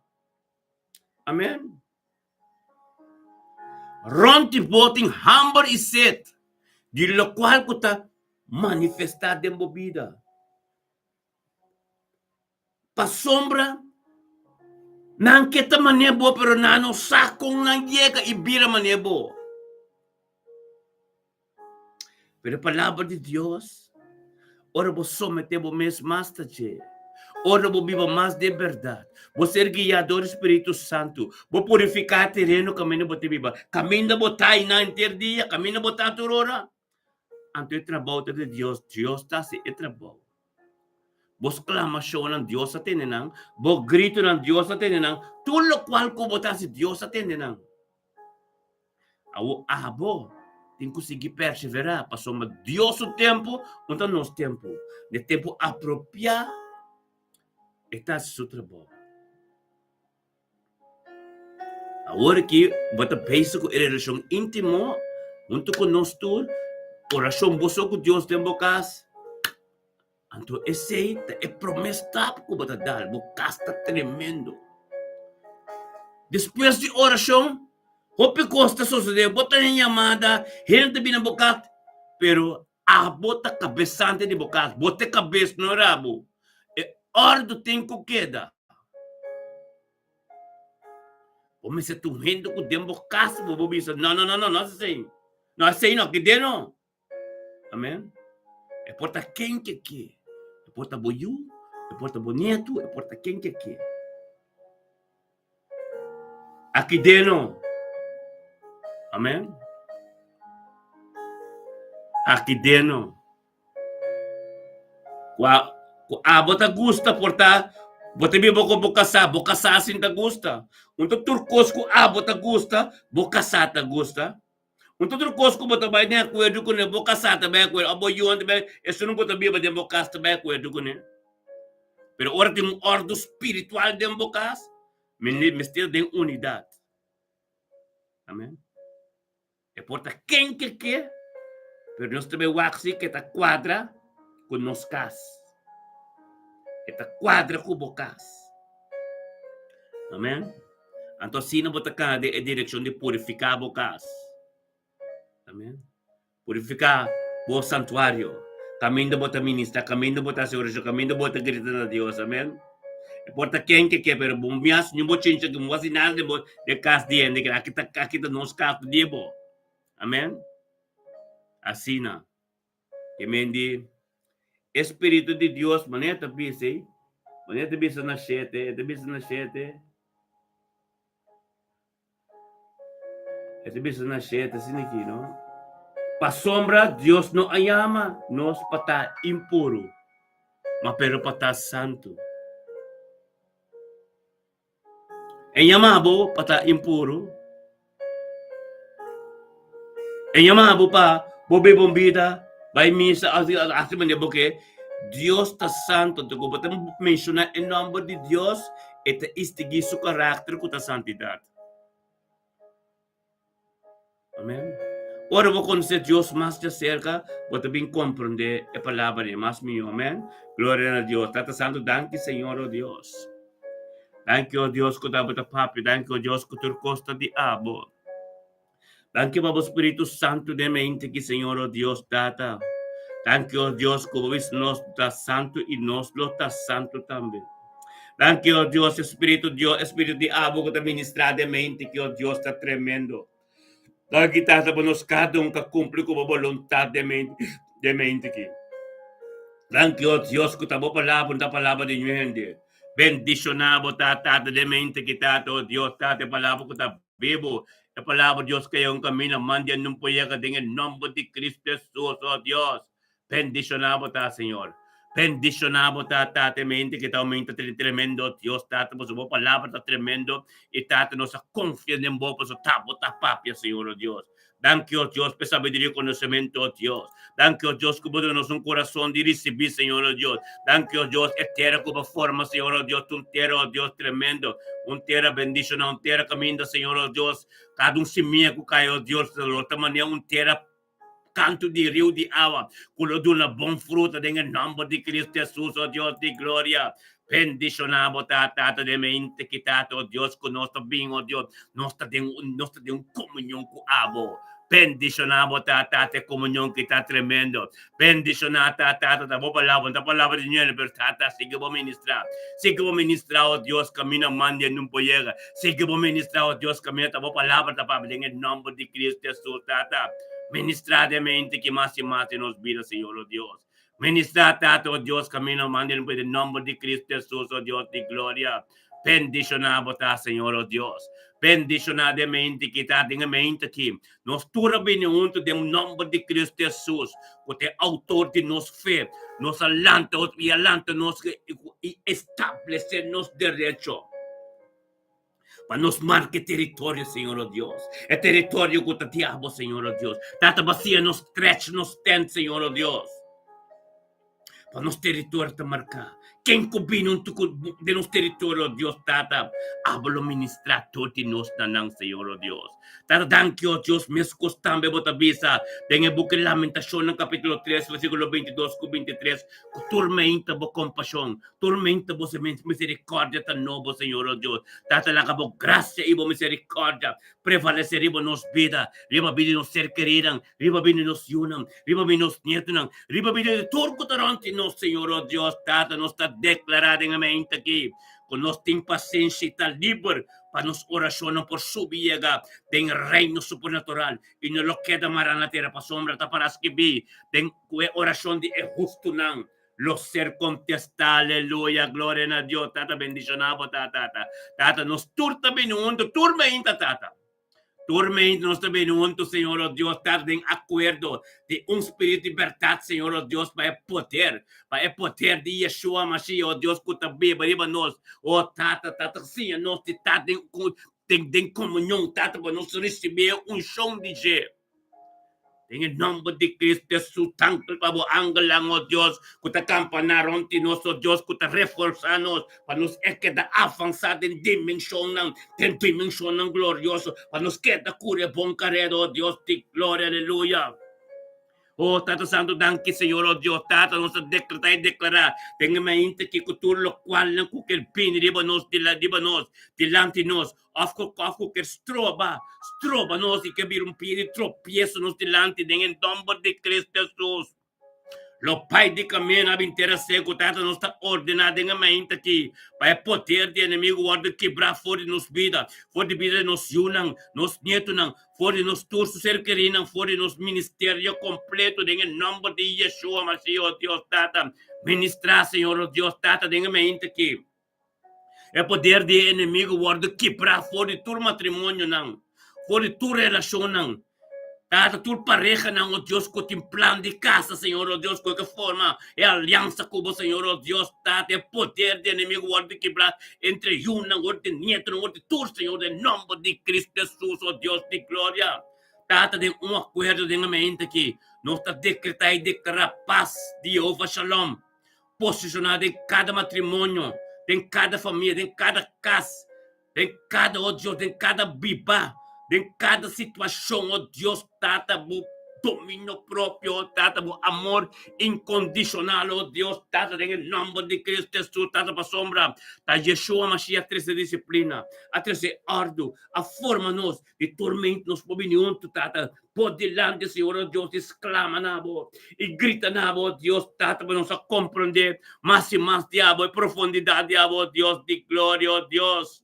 Amen. Rònt di bo tin hamber i set di lokual ku ta manifestá den bo bida. Pasobra nan ke ta manera bo, pero nan no sa kon nan yega i bira manera bo. Pero e palabra di Dios, ora bo someté bo mes mas ta dje, ora bo biba mas den bèrdat, bo ser guiá dor di Spiritu Santu, bo purifiká e tereno kaminda bo ta biba, kaminda bo ta einan henter dia, kaminda bo ta tur ora, anto e trabou ta di Dios, Dios ta hasi e trabou. Bo sklamashonnan, Dios a tende nan, bo gritonan, Dios a tende nan, tur lokual ku bo ta hasi, Dios a tende nan. Awor abo tin ku sigui perseverá, pasobra Dios su tempu no ta nos tempu. Na e tempu apropiá e ta hasi su trabou. Awor aki bo ta bezig ku e relashon íntimo huntu ku nos tur, orashon bo so ku Dios den bo kas. Anto esei ta e promé stap ku bo ta dal, bo kas ta tremendo. Despues di orashon, hopi kos ta sosodé, bo ta den yamada, hende ta bini na bo kas, pero abo ta kabesante di bo kas, bo ta e kabes, no rabo. E òrdu tin ku keda. Bo mester ta un hende ku den bo kas bo por bisa, no, no, no, no, no esei, no esei no, kidé no. Amen. E por ta ken ke ke. E por ta bo yu, e por ta bo nietu, e por ta ken ke ke. Aki deno. Amen. Aki deno. Kua ku abo ta gusta por ta bo ta biba ku bo kasá, bo kasá sin ta gusta. Un ta tur kos ku abo ta gusta, bo kasá ta gusta. Un ta otro kos ku bo ta bai den akuerdo kuné, bo kasá ta bai akuerdo, òf bo yunan ta bai, esun ku ta biba den bo kas ta bai akuerdo kuné. Pero ora tin un òrdu spiritual den bo kas, mester den unidat. Amen. E por ta ken ke ke, pero nos ta bai wak si ke ta kuadra ku nos kas. E ta kuadra ku bo kas. Amen. Anto asina bo ta kana den e direkshon di purifiká bo kas. Amen. Purifiká bo santuario. Kaminda bo ta ministrá, kaminda bo ta hasi orashon, kaminda bo ta grita na Dios. Amen. E por ta ken ke ke, pero bo mias ni bo chincha ki bo hasi nada den bo den kas di hende. Aki ta aki ta nos kas di bo. Amen. Asina. Ke men di e Spiritu di Dios, manera ta bisa ei, manera ta bisa na shete, e ta bisa na shete, e ta bisa na shete asina aki, no? Pasobra Dios no a yama nos pa ta impuru, ma pero pa ta santu. E yama bo pa ta impuru. E yama bo pa bo biba un bida, bai misa, hasi manera bo ke. Dios ta santu, anto ku bo ta menshoná e nòmber di Dios, e ta istigí su karakter ku ta santidat. Amen. Ora bo konosé Dios mas djaserka, bo ta bin komprondé e palabra di mas mihó. Amen. Gloria na Dios. Tata Santu, danki Señor, o Dios. Danki, o Dios, ku ta bo ta papia. Danki, o Dios, ku tur kos ta di abo. Danki pa bo Spiritu Santu den mente ki, Señor, o Dios, Tata. Danki, o Dios, ku bo bisa nos ta santu i nos lo ta santu tambe. Danki, o Dios, Spiritu Dios, Spiritu di abo ku ta ministrá den mente ki, o Dios, ta tremendo. Danki Tata pa nos kada un ka kumpli ku bo boluntat den mente den mente aki. Danki o Dios ku ta bo palabra no ta palabra di niun hende. Bendishoná bo ta Tata den mente aki Tata o Dios Tata e palabra ku ta bibu e palabra Dios ku e un kaminda manda nun por yega den e nomber di Cristo Jesus o Dios. Bendishoná bo ta Señor. Bendishoná bo ta Tata e mente ki ta aumenta tremendo Dios Tata pasobra bo palabra ta tremendo i Tata nos a konfia den bo pasobra ta bo ta papia Señor o Dios. Danki o Dios pa e sabiduria i konosementu o Dios. Danki o Dios ku bo duna nos un kurason di risibí Señor o Dios. Danki o Dios e tera ku bo forma Señor o Dios ta un tera o Dios tremendo un tera bendishoná un tera kaminda Señor o Dios kada un simia ku kai o Dios lo ta manera un tera. kantu di riu di awa ku lo duna bon fruta den e nòmber di Kristu Hesus, o Dios di gloria. Bendishoná bo ta, Tata, den mente ki Tata, o Dios, ku nos ta bin, o Dios, nos ta den un, nos ta den un komunion ku abo. Bendishoná bo ta, Tata, e komunion ki ta tremendo. Bendishoná ta, Tata, ta bo palabra, no ta palabra di ñuel, pero Tata, sigui bo ministrá. Sigui bo ministrá, o Dios, kaminda manda e nun por yega. Sigui bo ministrá, o Dios, kaminda ta bo palabra ta papia den e nòmber di Kristu Hesus, Tata. Ministrá den mente ki mas i mas den nos bida, Señor, o Dios. Ministrá, Tata, o Dios, kaminda manda e nun por yega den nòmber di Kristu Hesus, o Dios di gloria. Bendishoná bo ta, Señor, o Dios. Bendishoná den mente ki ta den e mente aki. Nos tur a bini huntu den nòmber di Kristu Hesus, ku ta e outor di nos fe. Nos a lanta i a lanta nos i establesé nos derecho pa nos marka e teritorio, Señor, o Dios. E teritorio ku ta di abo, Señor, o Dios. Tata, basia nos stretch nos tent, Señor, o Dios. Pa nos teritorio ta marká. Ken ku bini huntu ku den nos teritorio, Dios Tata, abo lo ministrá tur di nos na nan, Señor, o Dios. Tata, danki, o Dios, meskos tambe bo ta bisa den e buki Lamentashonnan kapítulo 3, versíkulo 22 ku 23, ku tur meinta bo kompashon, tur meinta bo miserikòrdia ta nobo, Señor, o Dios. Tata, laga bo grasia i bo miserikòrdia prevalesé riba nos bida, riba bida di nos ser kerinan, riba bida di nos yunan, riba bida di nos nietunan, riba bida di tur ku ta rònt di nos, Señor, o Dios Tata, nos ta deklará den e mente aki ku nos tin pasenshi i ta liber pa nos orashonnan por subi yega den reino supernatural i no lo keda mará na tera pasobra ta para skibí den ku e orashon di e hustunan lo ser kontestá. Aleluya, gloria na Dios. Tata bendishoná bo ta, Tata. Tata, nos tur ta bini huntu, tur mainta, Tata. Tur mainta nos ta bini huntu, Señor, o Dios, Tata, den akuerdo di un spiritu di bèrdat, Señor, o Dios, pa e poder, pa e poder di Yeshua Mashiach, o Dios, ku ta biba riba nos. O Tata, Tata, siña nos di ta den, den, den komunion, Tata, pa nos risibí e unshon di dje. Den e nomber di Cristo Jesus, danki pa bo angelnan, o Dios, ku ta kampaná rònt di nos, o Dios, ku ta reforsá nos, pa nos e keda avansá den dimenshonnan, den dimenshonnan glorioso, pa nos keda kuri e bon karera, o Dios di gloria, aleluya. O Tata Santu, danki Señor, o Dios, Tata, nos ta dekretá i deklará den e mainta aki ku tur lokualnan ku ker bini riba nos, riba nos, dilanti nos, Of ku of ku ker stroba, stroba nos i ke bira un pia di tropieso nos dilanti den e nomber di Cristo Jesus. Lo pai di camino a bin tera seco, Tata, nos ta ordena den e mainta aki pa e poder di enemigo wordo kibra for di nos bida, for di bida di nos yunan, nos nietonan, for di nos tur su ser kerinan, for di nos ministerio completo den e nomber di Yeshua Mashiach, oh Dios Tata. Ministra, Señor, oh Dios Tata, den e mainta aki. E poder di e enemigo wòrdu kibrá for di tur matrimonionan, for di tur relashonnan. Tata, tur parehanan, o Dios, ku tin plan di kasa, Señor, o Dios, ku ke forma e aliansa ku bo, Señor, o Dios, Tata, e poder di enemigo wòrdu kibrá entre yunan, wòrdu di nietonan, wòrdu di tur, Señor, den nòmber di Cristo Hesus, o Dios di gloria. Tata, den un akuerdo den e mente aki, nos ta dekretá i deklará pas di Yehova Shalom. Posishoná den kada matrimonio, den kada famia, den kada kas, den kada, oh Dios, den kada biba, den kada situashon, oh Dios Tata, bo dominio propio, oh Tata, bo amor inkondishonal, oh Dios Tata, den e nòmber di Cristo Hesus, Tata, pasobra ta Yeshua Mashiach a trese disiplina, a trese òrdu, a forma nos di tormento, nos por bini huntu, Tata, Bo dilanti, Señor, o Dios, i sklama na bo, i grita na bo, o Dios, Tata, pa nos a komprondé mas i mas di abo, e profundidat di abo, o Dios di gloria, o Dios.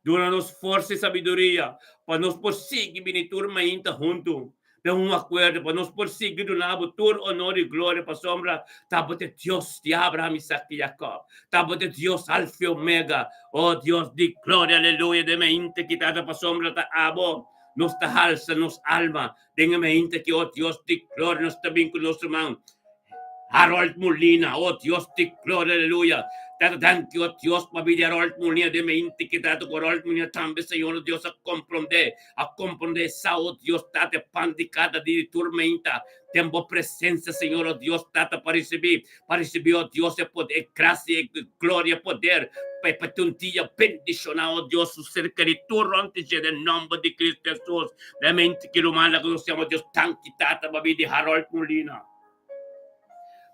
Duna nos forsa i sabiduria pa nos por sigui bini tur mainta huntu den un akuerdo, pa nos por sigui duna bo tur onor i gloria, pasobra ta bo ta e Dios di Abraham, Isaac i Jacob, ta bo ta e Dios Alfa i Omega, o Dios di gloria, aleluya, den mainta ki, Tata, pasobra ta abo. Nos ta halsa nos alma den e mainta ki, o Dios di gloria, nos ta bin ku nos ruman. Harold Molina, oh Dios di gloria, aleluya. Tata, danki, oh Dios, pa bida di Harold Molina, den mi intikidat ku Harold Molina tambe, Señor, oh Dios, a komprondé, a komprondé sa, oh Dios, Tata, e pan di kada dia di tur meinta, den bo presensia, Señor, oh Dios, Tata, pa risibí, pa risibí, oh Dios, e poder, e grasia, e gloria, e poder, pa e pa tin un dia bendishoná, oh Dios, su ser kerí tur rònt di dje, den nòmber di Cristo Hesus. Den mi intiki ruman, laga nos yama Dios, danki, Tata, pa bida di Harold Molina.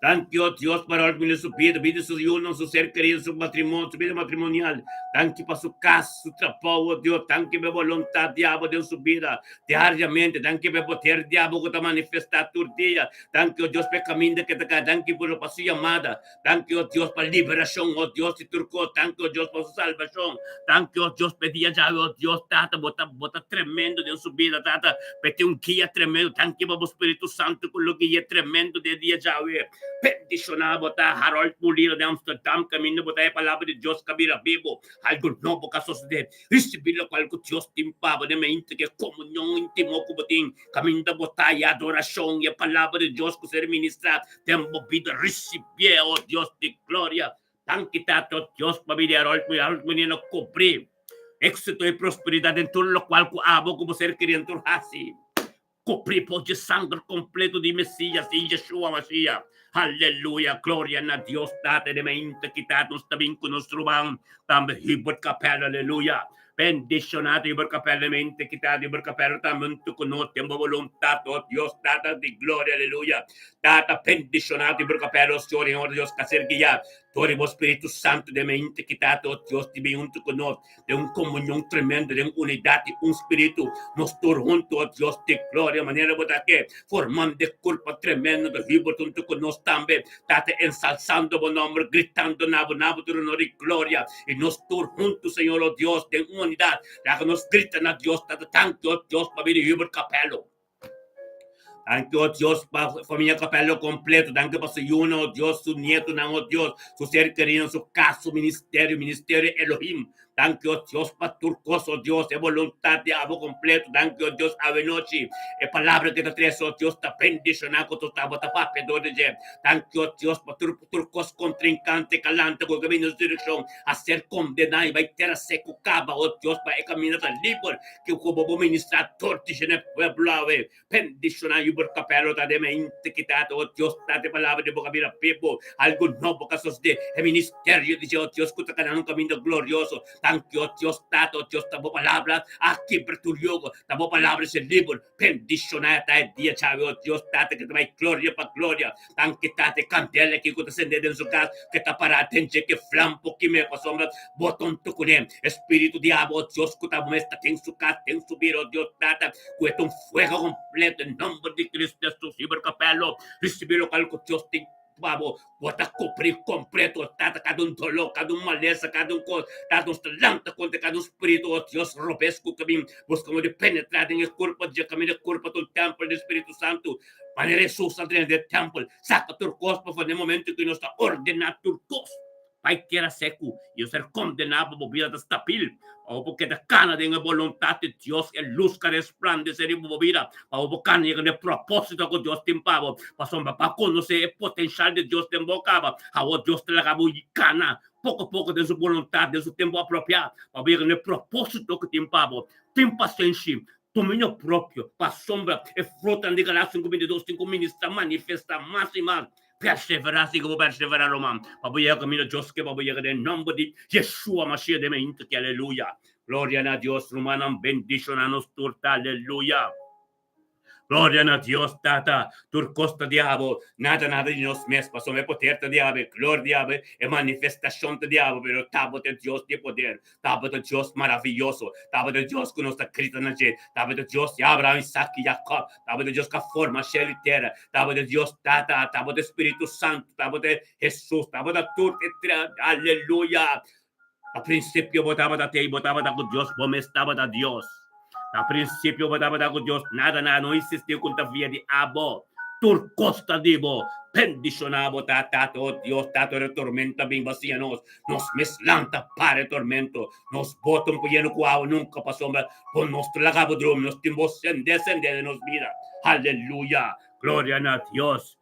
Danki, oh Dios, pa Harold Molina su bida, bida di su yunan, su ser kerido, su matrimonio, su bida matrimonial. Danki pa su kas, su trabou, oh Dios. Danki pa e boluntat di abo den su bida diariamente. Danki pa e poder di abo ku ta manifestá tur dia. Danki, oh Dios, pa e kaminda ke ta kai. Danki por pa su yamada. Danki, oh Dios, pa liberashon, oh Dios di tur kos. Danki, oh Dios, pa su salbashon. Danki, oh Dios, pa e dia djawe, oh Dios, Tata, bo ta, bo ta tremendo den su bida, Tata. Pa e tin un guia tremendo. Danki pa bo Spiritu Santu ku lo gui'é tremendo den e dia djawe. Bendishoná bo ta, Harold Molina di Amsterdam, kaminda bo ta e Palabra di Dios ka bira bibu. Algu nobo ka sosodé. Risibí lokual ku Dios tin pa bo den mente, ku e komunion íntimo ku bo tin, kaminda bo ta, e adorashon i e Palabra di Dios ku ser ministrá den bo bida. Risibié, o Dios di gloria. Danki, Tata, o Dios, pa bida di Harold Molina. Harold Molina kubrí éksito i prosperidat den tur lokual ku abo ku bo ser kerí den tur hasi. Kubrí por dje sanger kompleto di Mesías, di Yeshua Mashiach. Aleluya! Gloria na Dios Tata den mainta ki ta nos ta bin ku nos ruman tambe Hubert Capello. Aleluya! Bendishoná ta Hubert Capello den mainta ki ta Hubert Capello tambe huntu ku nos den bo boluntat, o Dios Tata di gloria. Aleluya! Tata bendishoná ta Hubert Capello, Señor i Honor Dios ka ser guiá dor di bo Spiritu Santu den mainta ki ta, o Dios di bin huntu ku nos. Den un komunion tremendo, den unidat di un spiritu, nos tur huntu, o Dios di gloria, manera bo ta ke, formando e kurpa tremendo di Hubert huntu ku nos tambe, Tata, ensalsando bo nomber, gritando na bo, na bo tur honor i gloria, i nos tur huntu, Señor, o Dios, den un unidat, laga nos grita na Dios, Tata, danki, o Dios, pabia di Hubert Capello. Danki, o Dios, pa familia Capello completo. Danki pa su yunan, o Dios, su nietonan, o Dios, su ser keridonan, su kas, su ministerio, ministerio Elohim. Danki, o Dios, pa tur kos, o Dios, e boluntat di abo completo. Danki, o Dios, awenochi e palabra ke ta trese, o Dios, ta bendishoná ku tur tabata papia dor di dje. Danki, o Dios, pa tur tur kos kontrinkante kalanta ku kaminda su direkshon a ser kondená i bai tera seku kaba, o Dios, pa e kaminda ta liber. Ke ku bo bo ministrá tur dje na e pueblo awe. Bendishoná Hubert Capello ta den mente ki ta o Dios ta den palabra di boka bira bibu. Algu nobo ka sosodé. E ministerio di dje o Dios ku ta kana un kaminda glorioso. Danki o Dios Tata o Dios ta bo palabra a kibra tur yogo. Ta bo palabra si liber. Bendishoná ta e dia djawe o Dios Tata ke ta bai gloria pa gloria. Danki Tata e kandela ki ku ta sende den su kas ke ta pará den dje ke flam por kim'é pasobra bo tonto kuné. Espíritu di abo, oh Dios, ku ta bo mes ta den su kas, den su bida, oh Dios Tata, ku e ta un fuego kompleto en nomber di Cristo Hesus. Hubert Capello, risibí lokual ku Dios tin pa bo. Bo ta kubrí kompleto, oh Tata, kada un doló, kada un malesa, kada un kos. Tata, nos ta lanta kontra kada un spiritu, oh Dios, robes ku ta bin buska modo di penetrá den e kurpo dje, kaminda e kurpo ta un tèmpel di Spiritu Santu. Manera Hesus a drenta den e tèmpel, saka tur kos pafó den e momento ku nos ta ordená tur kos. Bai tera seku, i bo ser kondená pa bo bida ta stabil, pa bo por keda kana den e boluntat di Dios, e lus ka resplandesé riba bo bida, pa bo por kana yega na e propósito ku Dios tin pa bo, pasobra bo a konosé e potenshal di Dios den bo kaba. Awor Dios ta laga bo kana poko poko den su boluntat, den su tempu apropiá, pa bo yega na e propósito ku tin pa bo. Tin pasenshi, dominio propio, pasobra e frutonan di Galatia 5, 22 tin ku ministrá, manifestá mas i mas. Perseverá, siga bo perseverá, ruman, pa bo yega kaminda Dios ke pa bo yega den nomber di Yeshua Mashiach den mainta ki. Aleluya! Gloria na Dios, rumannan, bendishoná nos tur ta. Aleluya! Gloria na Dios, Tata, tur kos ta di abo, nada nada di nos mes, pasobra e poder ta di abo, e gloria di abo, e manifestashon ta di abo, pero ta bo ta e Dios di e poder. Tabata Dios maraviyoso, tabata Dios ku nos ta grita na dje, tabata Dios di Abraham, Isaac i Jacob, tabata Dios ku a forma shelu i tera, tabata Dios Tata, tabata Spiritu Santu, tabata Hesus, tabata tur e tres, aleluya! Na prinsipio bo tabata tei, bo tabata ku Dios, bo mes tabata Dios. Na prinsipio bo tabata ku Dios, nada nada no existi ku ta via di abo. Tur kos ta di bo. Bendishoná bo ta, Tata, o Dios, Tata, ora e tormenta bin basia nos, nos mes lanta para e tormento. Nos bota un puyeno ku awa nunka pasobra bo nos ta laga bo drumi, nos tin bo sende sende den nos bida. Aleluya! Gloria na Dios!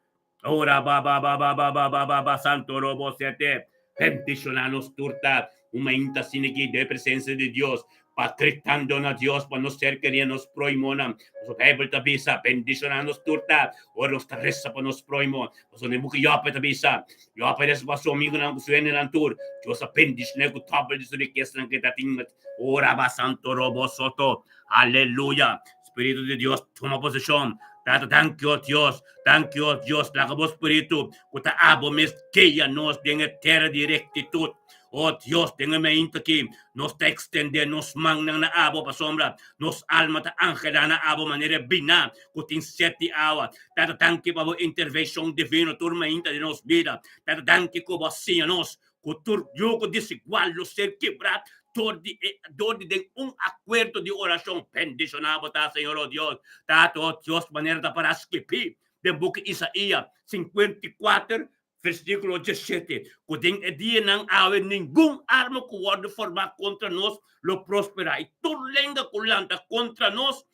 Ora ba ba ba ba ba ba ba ba ba santo robo sete. Bendiciona nos tur ta un mainta asina aki den presencia di Dios pa gritando na Dios pa nos ser keria nos proimonan. Pasobra Bijbel ta bisa, bendiciona nos tur ta ora nos ta resa pa nos proimo. Pasobra den buki Job e ta bisa, Job a resa pa su amigonan ku su hendenan tur. Dios a bendicion'é ku tòbel di su rikesanan ku e ta tin. Ora ba santo robo soto. Aleluya! Spiritu di Dios tuma poseshon. Tata, danki, o Dios, danki, o Dios, laga bo Spiritu ku ta abo mes guia nos den e tera di rektitut. O Dios, den e meinta aki, nos ta ekstendé nos mannan na abo pasobra nos alma ta anhelá na abo manera e biná ku tin set di awa. Tata, danki pa bo intervenshon divino tur meinta den nos bida. Tata, danki ku bo a siña nos ku tur yugo desigual lo ser kibrá dor di e dor di den un akuerdo di orashon. Bendishoná bo ta, Señor, o Dios. Tata, o Dios, manera ta pará skibí den buki Isaías 54, versíkulo 17, ku den e dianan awe ningun arma ku wòrdu formá kontra nos lo prosperá, i tur lenga ku lanta kontra nos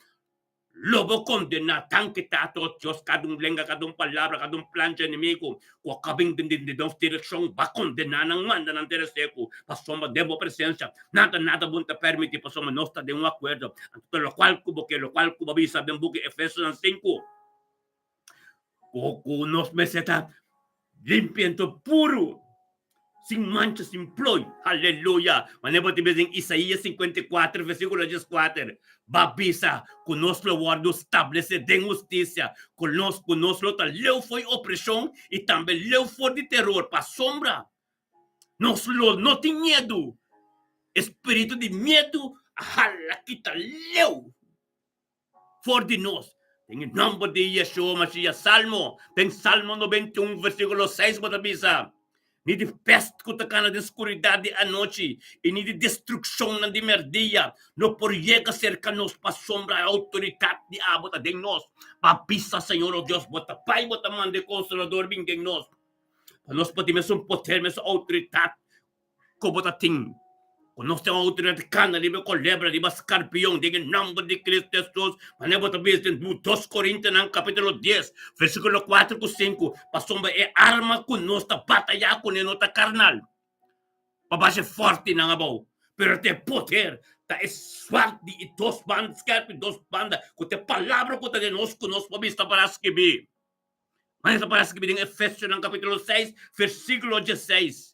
Lo bo kondená tan ki ta ato Dios kada un lenga, kada un palabra, kada un plan dje enemigu ku a bin den den nos direkshon. Ba kondená nan, manda nan tera seku, pasobra den bo presensia nada nada bo no ta permití, pasobra nos ta den un akuerdo. Anto ta lokual ku bo ke, lokual ku bo bisa den buki Efesonan sinku, ku ku nos mester ta Limpia anto puru, sin mancha, sin ploi. Aleluya! Manera bo ta bisa den Isaías 54, versíkulo 14, Ba bisa ku nos lo wòrdu stablesé den hustisia, ku nos ku nos lo ta leu for di opreshon i tambe leu for di teror, pasobra nos lo no tin miedu. E spiritu di miedu a hala kita leu. For di nos. Den e nòmber di Yeshua Mashiach. Salmo, Den Salmo 91 versíkulo 6 bo ta bisa, Ni di pèst ku ta kana den skuridat di anochi i ni di destrukshonnan di mèrdia no por yega serka nos, pasobra e outoridat di abo ta den nos. Pa bisa, Señor, o Dios, bo ta bai, bo ta manda e Konsolador bin den nos, pa nos por tin mesun poder, mesun outoridat Ku bo ta tin ku nos tin outoridat di kana riba e kolebra, riba skarpion, den e nòmber di Kristu Hesus, manera bo ta bisa den Dos Korintianan kapítulo dies, versíkulo kuater ku sinku, pasobra e arma ku nos ta batayá kuné no ta karnal, pa basha e fòrtinan abou, pero ta e poder, ta e swart di e dos banda, skèrpi dos banda, ku ta e palabra ku ta den nos ku nos por bisa para skibí. Manera ta para skibí den Efesionan kapítulo seis, versíkulo dieseis,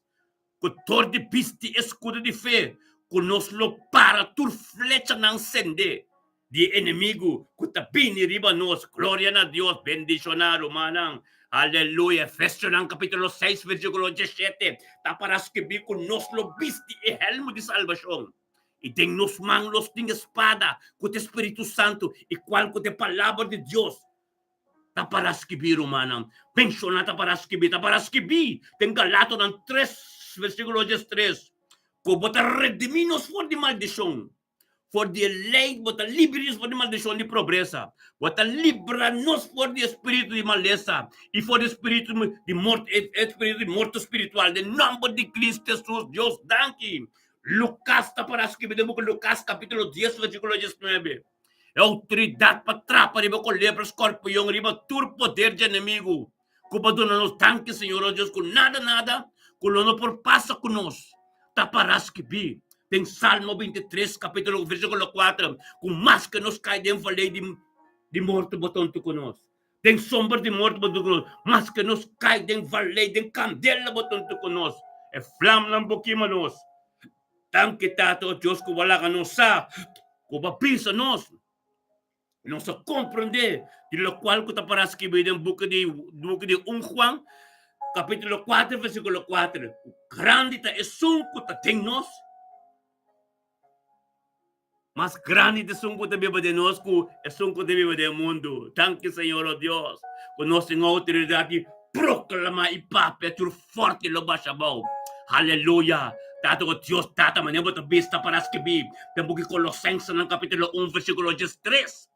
Ku tor di bisti e skudo di fe, ku nos lo para tur flechanan sendé di e enemigu ku ta bini riba nos. Gloria na Dios! Bendishoná, rumannan! Aleluya! Efesionan kapítulo seis, versíkulo diesshete ta para skibí ku nos lo bisti e hèlmu di salbashon, i den nos man los tin e spada ku ta e Spiritu Santu, i kual ku ta e Palabra di Dios. Ta para skibí, rumannan. Menshoná ta para skibí. Ta para skibí den Galatonan tres, versíkulo diestres, ku bo ta redimí nos for di maldishon, for di e lei, bo ta libra nos for di maldishon di pobresa, bo ta libra nos for di e spiritu di malesa i for di e spiritu di morto, e spiritu di morto spiritual, den nòmber di Cristo Hesus. Dios danki. Lukas ta para skibí den buki Lukas kapítulo dies, versíkulo diesnuebe. E outoridat pa trapa riba kolebra, skorpion, riba tur poder dje enemigu ku bo duna nos. Danki, Señor nos Dios, ku nada, nada ku lo no por pasa ku nos ta pará skibí den Salmo 23, kapítulo versíkulo 4, ku maske nos kai den valei di di morto, bo ta huntu ku nos. Den sombra di morto, bo ta huntu ku nos. Maske nos kai den valei, den kandela, bo ta huntu ku nos. E flamnan bo kima nos. Danki Tata o Dios ku bo a laga nos sa ku bo a bisa nos. Nos a komprendé di lokual ku ta para skibí den buki di buki di un Juan kapítulo 4 versíkulo 4 ku grandi ta esun ku ta den nos mas grandi ta esun ku ta biba den nos ku esun ku ta biba den mundu. Danki Señor o Dios ku nos tin outoridat di proklamá i papia tur forti lo basha abou. Aleluya! Tata o Dios Tata, manera bo ta bista para skibí den buki Kolosensenan kapítulo un versíkulo diestres.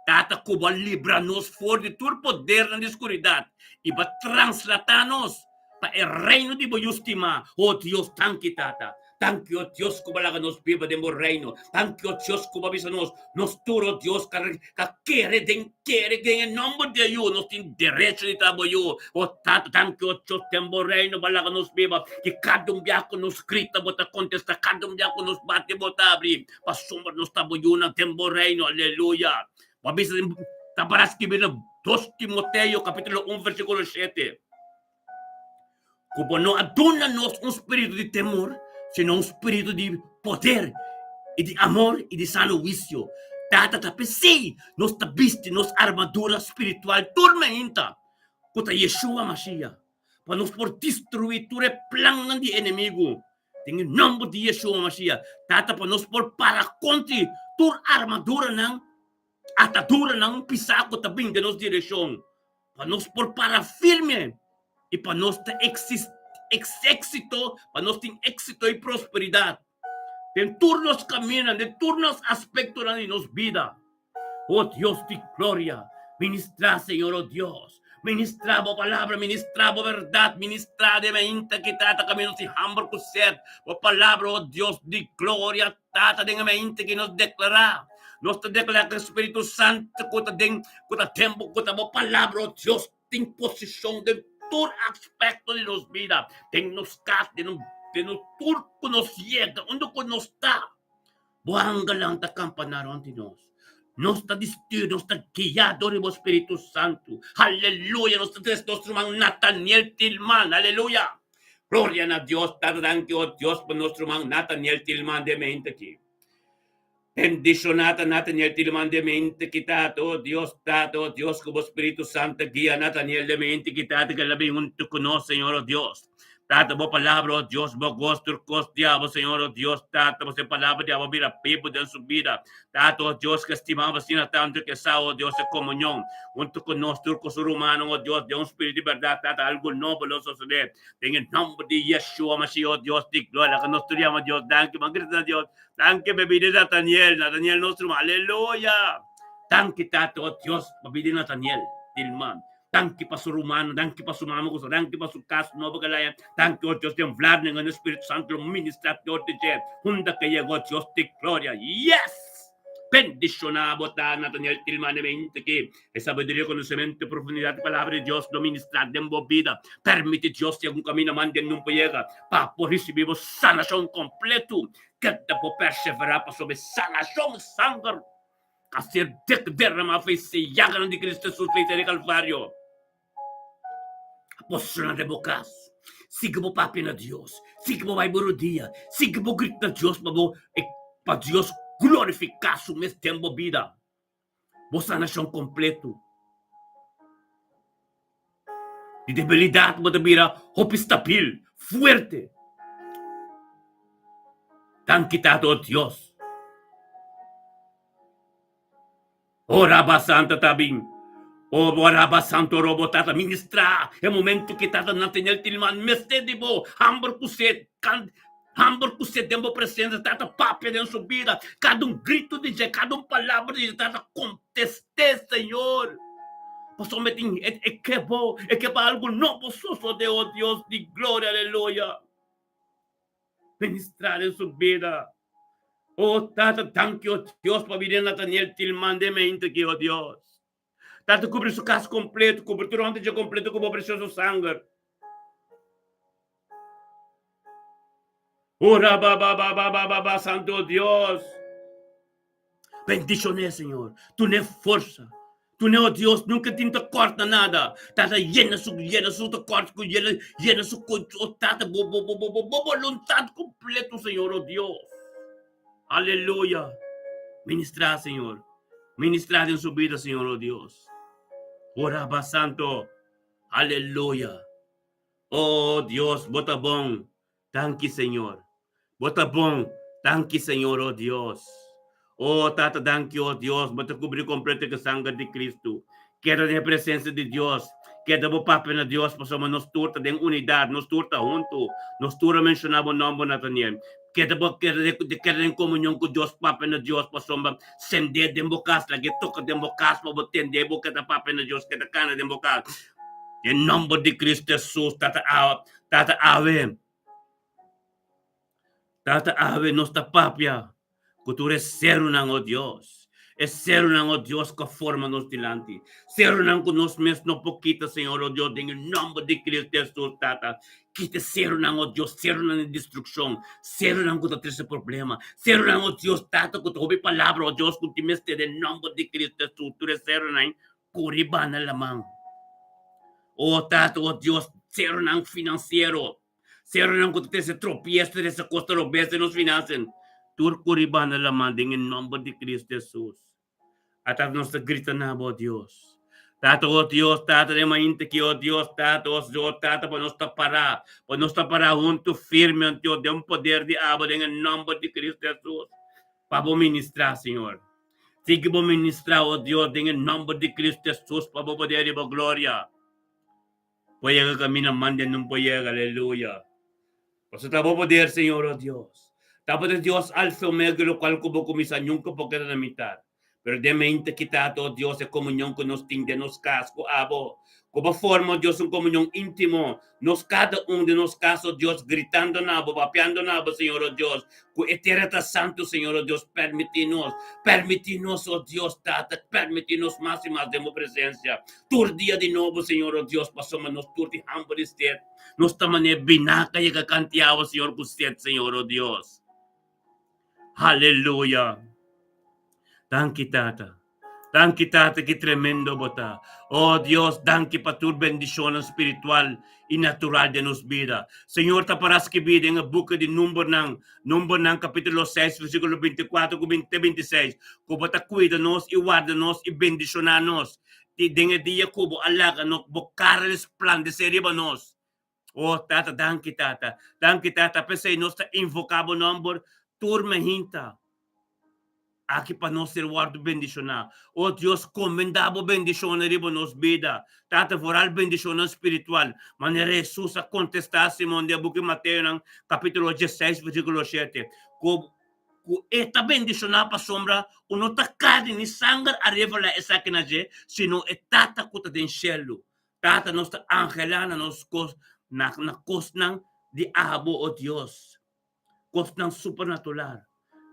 Tata ku bo a libra nos for di tur podernan di skuridat i bo a translatá nos pa e reino di bo Yu stimá. O Dios, danki Tata. Danki, o Dios, ku bo a laga nos biba den bo reino. Danki, o Dios, ku bo a bisa nos, nos tur, o Dios, ka ka kere den kere den e nòmber di e Yu, nos tin derecho di ta bo yu. O Tata, danki, o Dios, den bo reino bo a laga nos biba, ki kada un biaha ku nos grita, bo ta kontestá, kada un biaha ku nos bati, bo ta abri, pasobra nos ta bo yunan den bo reino. Aleluya! Bo a bisa den, ta para skibí na dos Timoteo kapítulo un versíkulo shete. Ku bo no a duna nos un spiritu di temor, sino un spiritu di poder i di amor i di sano huisio. Tata ta p'esei nos ta bisti nos armadura spiritual tur mainta, ku ta Yeshua Mashiach, pa nos por destruí tur e plannan di e enemigu. Den e nòmber di Yeshua Mashiach, Tata, pa nos por para kontra tur armaduranan, ataduranan pisá ku ta bin den nos direkshon. Pa nos por para firme i pa nos ta éxito, pa nos tin éxito i prosperidat den tur nos kaminnan, den tur nos aspektonan di nos bida. O Dios di gloria, ministrá, Señor, o Dios, ministrá bo palabra, ministrá bo bèrdat, ministrá den mainta ki Tata kaminda nos tin hamber ku sèt. Bo palabra, o Dios di gloria, Tata, den e mainta ki nos deklará, nos ta deklará ku e Spiritu Santu ku ta den, ku ta tempu, ku ta bo Palabra, o Dios, tin posishon den tur aspekto di nos bida, den nos kas, den nos, den nos tur ku nos yega, unda ku nos ta. Bo angelnan ta kampaná rònt di nos. Nos ta distí, nos ta guiá dor di bo Spiritu Santu. Aleluya! Nos ta tres nos ruman Nathaniel Tilman. Aleluya! Gloria na Dios Tata danki o Dios pa nos ruman Nathaniel Tilman den mente aki. Bendiciona ta Nathaniel Tilman den mente aki Tata o Dios Tata o Dios cu bo Spiritu Santo guia Nathaniel den mente aki Tata ke la bin hunto cu nos Señor o Dios. Tata bo palabra o Dios bo gos tur cos diabo Señor o Dios Tata bo se palabra diabo bira bibo den su bida Tata o Dios ke stimabo asina tanto ke sa o Dios e comunion hunto cu nos tur cu su rumannan o Dios den un spiritu di berdad Tata algo nobo lo sosode den e nomber di Yeshua Mashiach o Dios di gloria laga nos tur yama Dios danki ban grita na Dios danki pa bida di Nathaniel Nathaniel nos ruman aleluya danki Tata o Dios pa bida di Nathaniel Tilman Danki pa su rumannan, danki pa su mama ku sa, danki pa su kas nobo ku el haña. Danki, o Dios, den vlarnan en Spiritu Santu lo ministra dor di dje hunda ke yega, o Dios di gloria. Yes! Bendishoná bo ta, Nathaniel Tilman, e mente ki e sabiduria, konosementu i profundidat di Palabra di Dios lo ministrá den bo bida. Permití Dios yega un kaminda man den nun por yega pa bo risibí bo sanashon kompletu. Keda bo perseverá pasobra e sanashon sanger A ser derramá pa e seyaganan di Cristo Jesus pa e ser di Calvario. Apóstolnan den bo kas, sigui bo papia na Dios, sigui bo bai bo rodia, sigui bo grita na Dios pa bo pa Dios glorifiká su mes den bo bida. Bo sanashon kompleto. Di debilidat bo ta bira hopi stabil, fuerte. Danki Tata, o Dios. O Rabba Santa ta bin. O bo Rabba Santo ro bo Tata ministra e momento ki Tata Nathaniel Tilman mester di bo hamber ku sed kan hamber ku sed den bo presensa Tata papia den su bida kada un grito di dje kada un palabra di dje Tata konteste Señor. Pasobra mi tin e e ke bo e ke pa algu nobo sosode o Dios di gloria aleluya. Ministra den su bida. O Tata, danki, o Dios, pa bida Nathaniel Tilman den mente aki, o Dios. Tata, kubri su kas kompleto, kubri tur hòmber dje kompleto ku bo presioso sanger. O rababababababa, Santo Dios. Bendishoné, Señor. Tun'é forsa. Tun'é, o Dios, nunca tin ta kòrt na nada. Tata, yena su, yena su ta kòrt ku yena, yena su ku, o Tata, bo, bo, bo, bo, bo, bo boluntat kompleto, Señor, o Dios. Aleluya. Ministrá, Señor. Ministrá den su bida, Señor, o Dios. O Rabba Santo. Aleluya. O Dios, bo ta bon. Danki Señor. Bo ta bon. Danki Señor, oh Dios. Oh Tata, danki, oh Dios, bo ta kubri kompleto ku sanger di Kristu. Keda den e presensia di Dios. Keda bo papia na Dios, pasobra nos tur ta den unidat, nos tur ta huntu. Nos tur a menshoná bo nòmber, Nathaniel. Keda bo keda keda den komunion ku Dios, papia na Dios, pasobra sendé den bo kas, lag'é toka den bo kas pa bo tendé bo keda papia na Dios, keda kana den bo kas. Den nòmber di Kristu Hesus, Tata, Tata, awe. Tata awe nos ta papia ku tur e serunan, o Dios, e serunan, o Dios, ku a forma nos dilanti, serunan ku nos mes no por kita, Señor, o Dios, den e nòmber di Cristo Hesus, Tata, kita e serunan, o Dios, serunan di destrukshon, serunan ku ta trese problema, serunan, o Dios, Tata, ku ta hopi palabra, o Dios, ku tin mester den nòmber di Cristo Hesus, tur e serunan ei kore banda laman. O Tata, o Dios, serunan finansiero, Seronan ku ta trese tropieso, trese kos ta robes den nos finansen, tur ku riba na laman den e nòmber di Kristu Hesus. A Tata nos ta grita na bo, Dios. Tata, o Dios, Tata, den mainta aki, o Dios, Tata, o Señor, Tata, pa nos ta pará, pa nos ta pará huntu firme, o Dios, den poder di abo, den e nòmber di Kristu Hesus, pa bo ministrá, Señor. Sigui bo ministrá, o Dios, den e nòmber di Kristu Hesus, pa bo poder i bo gloria. Por yega camina mande nun por yega, aleluya. Pasobra ta bo poder, Señor, oh Dios. Ta bo ta Dios Alfa y Omega, locual cu bo cuminsa nunca por keda na mitad. Pero den mente kita, oh Dios, e comunion cu nos tin den nos cas cu abo. Cu bo forma, oh Dios, un comunion intimo, nos cada un den nos cas, oh Dios, gritando na bo, papiando na bo, Señor, oh Dios, cu e tera ta santo, Señor, oh Dios, permiti nos, permiti nos, oh Dios, Tata, permiti nos mas y mas den bo presencia. Tur dia di nobo, Señor, oh Dios, pasobra nos tur tin hamber di set. Nos ta manera binaca yega kanti awa, Señor, cu set, Señor, oh Dios. Aleluya. Danki, Tata. Danki, Tata, ki tremendo bo ta. Oh Dios, danki pa tur bendicionnan spiritual y natural den nos bida. Señor ta para skibí den e buki di Numbernan, Numbernan capítulo 6, versículo 24 cu 26, cu bo ta cuida nos y warda nos y bendiciona nos. Ti den e dia ku bo a laga no bo kara resplandesé riba nos. O Tata, danki Tata. Danki Tata, p'esei nos ta invoká bo nòmber tur mehinta aki pa nos ser wòrdu bendishoná. O Dios, komendá bo bendishonnan riba nos bida. Tata, foral bendishonnan spiritual, manera Hesus a kontestá Simon den buki Mateonan kapítulo dieseis versíkulo shete, ku ku e ta bendishoná pasobra u no ta karni ni sanger a revelá esaki na dje, sino e Tata ku ta den shelu. Tata, nos ta anhelá na nos kos, na, na kosnan di abo, o Dios, kosnan supernatural.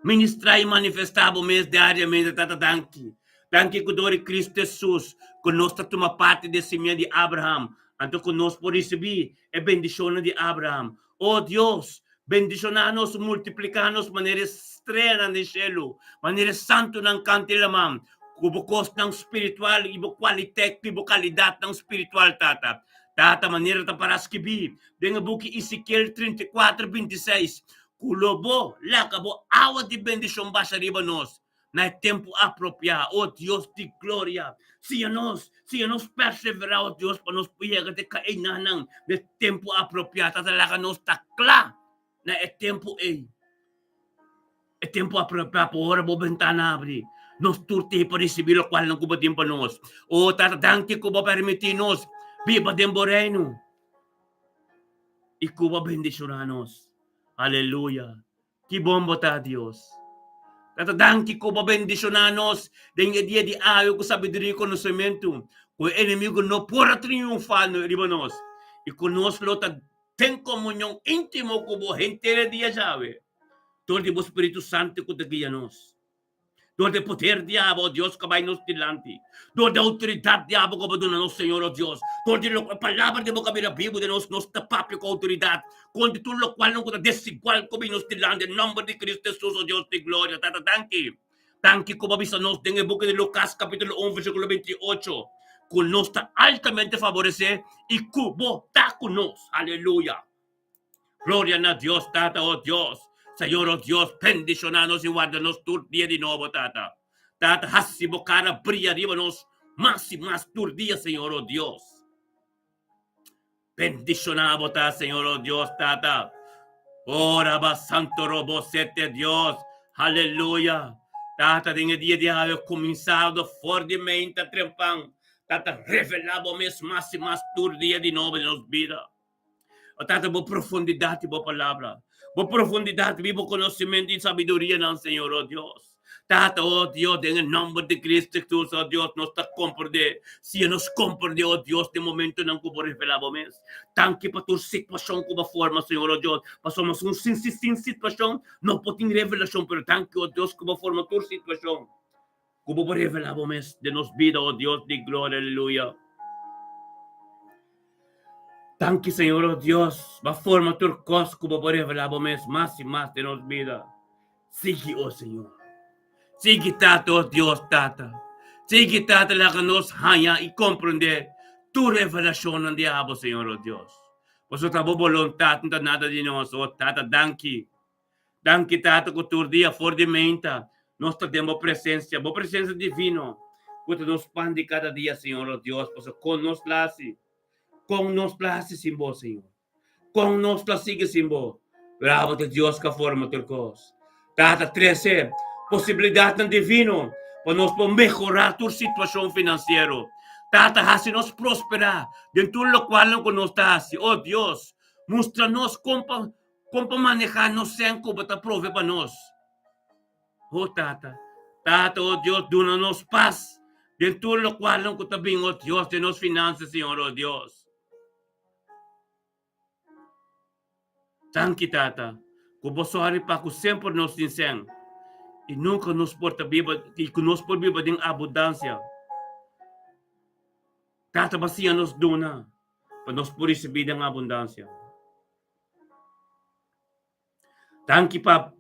Ministrá i manifestá bo mes diariamente, Tata, danki. Danki ku dor di Kristu Hesus ku nos ta tuma parti di e simia di Abraham, anto ku nos por risibí e bendishonnan di Abraham. O Dios, bendishoná nos, multipliká nos manera e streanan den shelu, manera e santunan kanta i laman, ku bo kosnan spiritual i bo kualitet i bo kalidatnan spiritual, Tata. Tata, manera ta pará skibí den e buki Ezekiel 34, 26, ku lo bo laga bo awa di bendishon basha riba nos, Na e tempu apropiá, o Dios di gloria, siña nos, siña nos perseverá, o Dios, pa nos por yega te kainanan na e tempu apropiá. Tata, laga nos ta kla na e tempu ei, e tempu apropiá pa ora bo bentana abri, nos tur tin pa risibí lokualnan ku bo tin pa nos. O Tata, danki ku bo permití nos biba den bo Reino i ku bo bendishoná nos. Aleluya! Ki bon bo ta, Dios! Tata, danki ku bo bendishoná nos den e dia di awe ku sabiduria i konosementu, ku e enemigu no por a triunfá riba nos i ku nos lo ta den komunion íntimo ku bo henter e dia djawe, dor di bo spiritu santu ku ta guia nos. Dor di e poder di abo, o Dios, ku a bai nos dilanti. Dor di e outoridat di abo ku bo duna nos, Señor, o Dios. Dor di loke e palabra di bo ku a bira bibu den nos, nos ta papia ku outoridat kontra tur lokualnan ku ta desigual ku bin nos dilanti. Den nòmber di Kristu Hesus, o Dios di gloria. Tata, danki. Danki ku bo a bisa nos den e buki di Lukas, kapítulo un, versíkulo 28, ku nos ta altamente faboresé i ku bo ta ku nos. Aleluya! Gloria na Dios Tata, oh Dios, Señor, oh Dios, bendiciona nos y warda nos tur dia di nobo, Tata. Tata, haci bo cara bria riba nos mas y mas tur dia, Señor, oh Dios. Bendiciona bo ta, Señor, oh Dios, Tata. Ora ba santo robo sete Dios. Aleluya. Tata, den e dia di awe kuminsado for di meinta trempan. Tata, revela bo mes mas y mas tur dia di nobo den nos bida. O Tata, bo profundidat di bo palabra, bo profundidat di bo konosementu i sabidurianan, Señor, o Dios. Tata, oh Dios, den e nomber di Cristo Jesus, oh Dios, nos ta komprendé. Siña nos komprendé, oh Dios, den momentonan ku bo revelá bo mes. Danki pa tur situashon ku bo forma, Señor, oh Dios, pasobra sin sin sin situashon no por tin revelashon, pero danki, oh Dios, ku bo forma tur situashon. Ku bo por revelá bo mes den nos bida, oh Dios di gloria, aleluya. Danki, Señor, oh Dios, bo a forma tur kos ku bo por revelá bo mes mas i mas den nos bida. Sigui, oh Señor. Sigui, Tata, oh Dios, Tata. Sigui, Tata, laga nos haña i komprendé tur revelashonnan di abo, Señor, oh Dios. Pasobra ta bo boluntat, no ta nada di nos, oh Tata, danki. Danki Tata ku tur dia for di meinta nos ta den bo presensia, bo presensia divino ku ta nos pan di kada dia, Señor o Dios, pasobra kon nos la hasi? Kon nos la hasi sin bo, Señor? Kon nos la sigui sin bo? Pero abo ta Dios ku a forma tur kos. Tata, trese posibilidatnan divino pa nos por mehorá tur situashon finansiero. Tata, hasi nos prosperá den tur lokualnan ku nos ta hasi. O Dios, mustra nos kon pa Kon pa manehá nos sen ku bo ta prove pa nos. O Tata, Tata, o Dios, duna nos pas den tur lokualnan ku ta bin, o Dios, den nos finansa, Señor, o Dios. Danki, Tata, ku bo sòri pa ku semper nos tin sen i nunka nos por ta biba i ku nos por biba den abundansia. Tata, bo siña nos duna pa nos por risibí den abundansia. Danki pa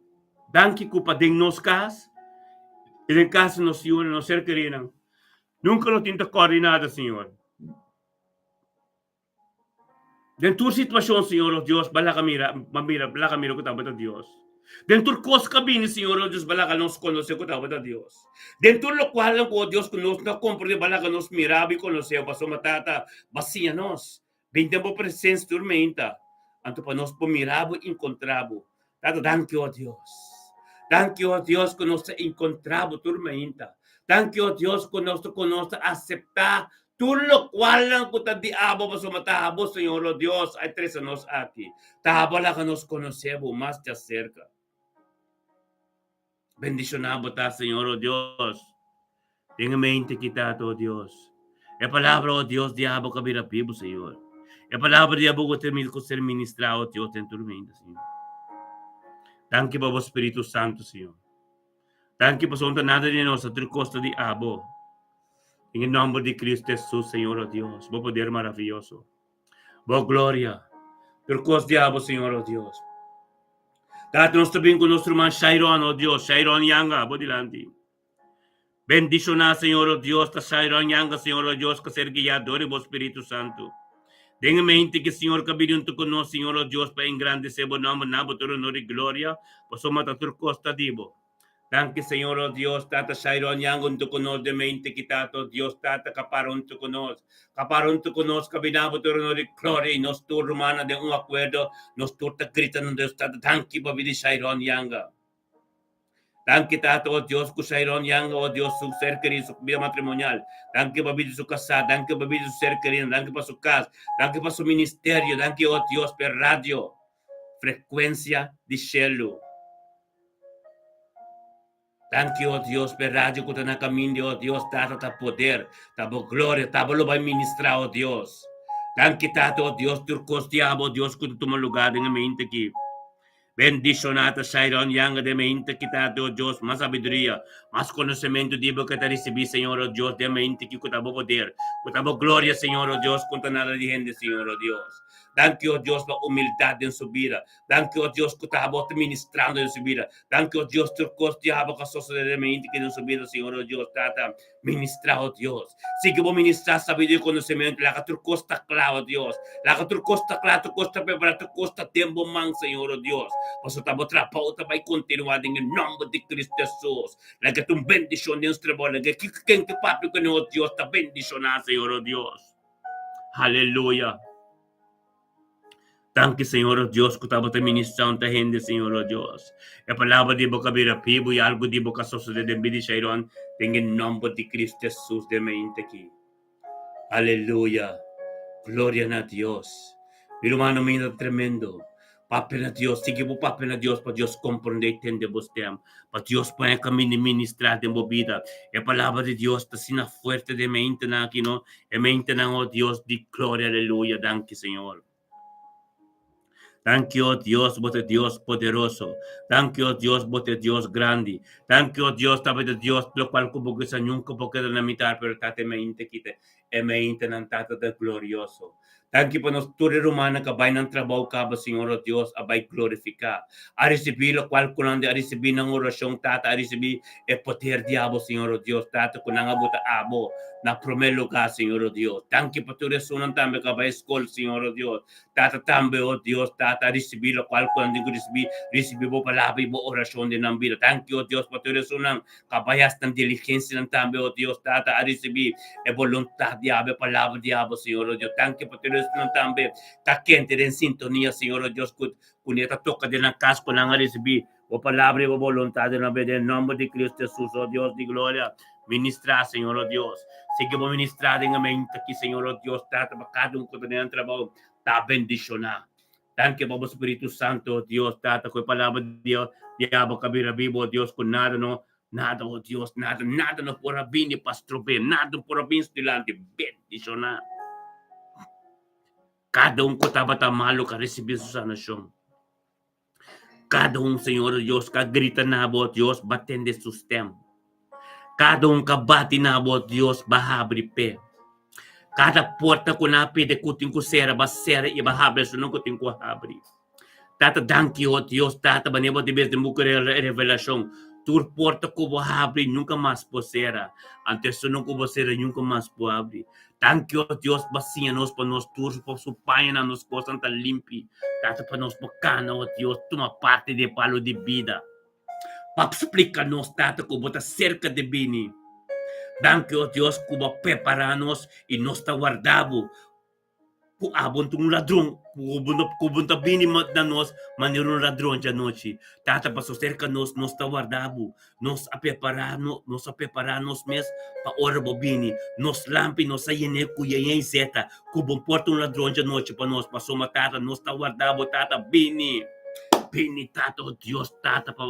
danki ku pa den nos kas i den kas di nos yunan, nos ser kerinan. Nunka no tin ta kòrda di nada, Señor. Den tur situashon, Señor, nos Dios, bo laga mira, bo mira, bo laga mira ku tabata Dios. Den tur kos ku a bini, Señor, nos Dios, bo laga nos konosé ku tabata Dios. Den tur lokualnan ku, oh Dios, ku nos no a komprendé, bo laga nos mira bo i konosé bo, pasobra, Tata, bo a siña nos. Bin den bo presencia tur meinta, anto pa nos por mira bo i encontra bo. Tata, danki, oh Dios. Danki, oh Dios, cu nos ta encontra bo tur meinta. Danki, oh Dios, cu nos ta cu nos ta acepta tur locualnan cu ta di abo, pasobra ta abo, Señor, oh Dios, a trece nos aki. Ta abo a laga nos conoce bo mas djacerca. Bendiciona bo ta, Señor, oh Dios. Den e mente ki Tata, oh Dios. E palabra, oh Dios, di abo ka bira bibu, Señor. E palabra di abo ku ta ku ser ministrá, oh Dios, den tur mente, Señor. Danki pa bo Spiritu Santu, Señor. Danki pasobra no ta nada di nos, ta tur kos ta di abo. Den e nomber di Cristo Jesus, Señor, oh Dios, bo poder maraviyoso. Bo gloria. Tur kos di abo, Señor, oh Dios. Tata, nos ta bin ku nos ruman Shairon, oh Dios, Shairon Yanga, bo dilanti. Bendishoná, Señor, oh Dios, ta Shairon Yanga, Señor, oh Dios, ka ser guiá dor di bo Spiritu Santu. Den e mente ki Señor ka bini huntu ku nos, Señor, oh Dios, pa engrandesé bo nòmber na bo tur honor i gloria, pasobra ta tur kos ta di bo. Danki Señor oh Dios Tata Shairon Yang huntu ku nos den mente ki Tata oh Dios Tata ka para huntu ku nos ka para huntu ku nos ka bina bo tur honor i gloria i nos tur rumannan den un akuerdo nos tur ta grita na Dios Tata danki pa bini Shairon Yanga Danki Tata oh Dios ku Shairon Yanga oh Dios su ser kerido su bida matrimonial danki pa bida su kasá danki pa bida su ser kerido danki pa su kas danki pa su ministerio danki oh Dios pa e radio frekuensia di shelu. Danki, o Dios, p'e radio ku ta na kaminda, o Dios, Tata, ta poder, ta bo gloria, ta bo lo bai ministrá, o Dios. Danki, Tata, o Dios, tur kos di abo, o Dios, ku ta tuma lugá den e mente aki. Bendishoná ta Shairon Yanga den e mente aki, Tata, o Dios, mas sabiduria, mas konosementu di bo ke ta risibí, Señor, o Dios, den e mente aki ku ta bo poder, ku ta bo gloria, Señor, o Dios, konta nada di hende, Señor, o Dios. Danki, o Dios, pa humildat den su bida. Danki, o Dios, ku ta abo ta ministrando den su bida. Danki, o Dios, tur kos di abo ka sosode den mente ki den su bida, Señor, o Dios, Tata, ministra, o Dios. Sigui bo ministra sabiduria i konosementu, laga tur kos ta kla, o Dios. Laga tur kos ta kla, tur kos ta prepará, tur kos ta den bo man, Señor, o Dios. Pasobra ta bo trabou ta bai kontinuá den e nòmber di Cristo Hesus. Laga ta un bendishon den su trabou, laga ken ke papia kuné, o Dios, ta bendishoná, Señor, o Dios. Aleluya. Danki, Señor, o Dios, ku tabata ministrá un ta hende, Señor, o Dios. E palabra di bo ka bira bibu i algu di bo ka sosodé den bida di Shairon, den e nòmber di Cristo Hesus den mente aki. Aleluya! Gloria na Dios! Mi rumannan, mi ta tremendo. Papia na Dios, sigui bo papia na Dios pa Dios komprondé i tende bo stèm, pa Dios pone kaminda i ministrá den bo bida. E palabra di Dios ta asina fuerte den meintenan aki, no? E meintenan, o Dios di gloria, aleluya, danki Señor. Danki, o Dios, bo ta Dios poderoso. Danki, o Dios, bo ta Dios grandi. Danki, o Dios, tabata Dios, lokual ku bo kisa nunka por keda na mitar, pero Tata e meinte kita E meintenan Tata ta glorioso. Danki pa nos tur e rumannan ku a bai nan trabou kaba, Señor o Dios, a bai glorifiká. A risibí lokual ku nan a risibí nan orashon, Tata, a risibí e poder di abo, Señor o Dios, Tata, ku nan a buta abo na promé lugá, Señor o Dios. Danki pa tur esunnan tambe ku a bai skol, Señor o Dios, Tata, tambe, o Dios, Tata, a risibí lokual ku nan tin ku risibí, risibí bo palabra i bo orashon den nan bida. Danki, o Dios, pa tur esunnan Kabayas nan diligensianan tambe, o Dios Tata, a risibí e boluntat di abo, e palabra di abo, Señor, o Dios. Danki pa tur esnan tambe ta kente den sintonia, Señor, o Dios, ku ku ne ta toka den nan kas ku nan a risibí bo palabra i bo boluntat den nan bida. Den nòmber di Cristo Jesus, o Dios di gloria, ministrá, Señor, o Dios. Sigui bo ministrá den e mente aki, Señor, o Dios Tata, pa kada un ku ta den nan trabou ta bendishoná. Danki pa bo Spiritu Santo, oh Dios, Tata, ku e palabra di diablo ka bira bibu, oh Dios, ku nada no, nada, oh Dios, nada, nada no por a bini pa strob'é, nada no por a bin su dilanti. Bendishoná kada un ku tabata malu ka risibí su sanashon. Kada un, Señor Dios, ka grita na bo, Dios, ba tende su stèm. Kada un ka bati na bo, Dios, ba habri p'e. Kada porta ku nan a pidi ku tin ku sera, ba sera i ba habri esunnan ku tin ku habri. Tata, danki, o Dios, Tata, manera bo ta bisa den buku di Revelashon, tur porta ku bo habri nunka mas por sera, anto esunnan ku bo sera nunka mas por habri. Danki, o Dios, bo a siña nos pa nos tur su pañanan, nos kosnan ta limpi. Tata, pa nos por kana, o Dios, tuma parti di e palu di bida. Pa splika nos, Tata, ku bo ta serka di bini. Danki, o Dios, ku bo a prepará nos i nos ta warda bo. Ku abo ta un ladron, ku bo no, ku bo ta bini na nos manera un ladron djanochi. Tata, pasobra serka nos, nos ta warda bo. Nos a prepará no, nos a prepará nos mes pa ora bo bini. Nos lampi nos a yené ku yeña i zeta, ku bo por ta un ladron djanochi pa nos. Pasobra, Tata, nos ta warda bo, Tata, bini. Bini, Tata, o Dios, Tata, pa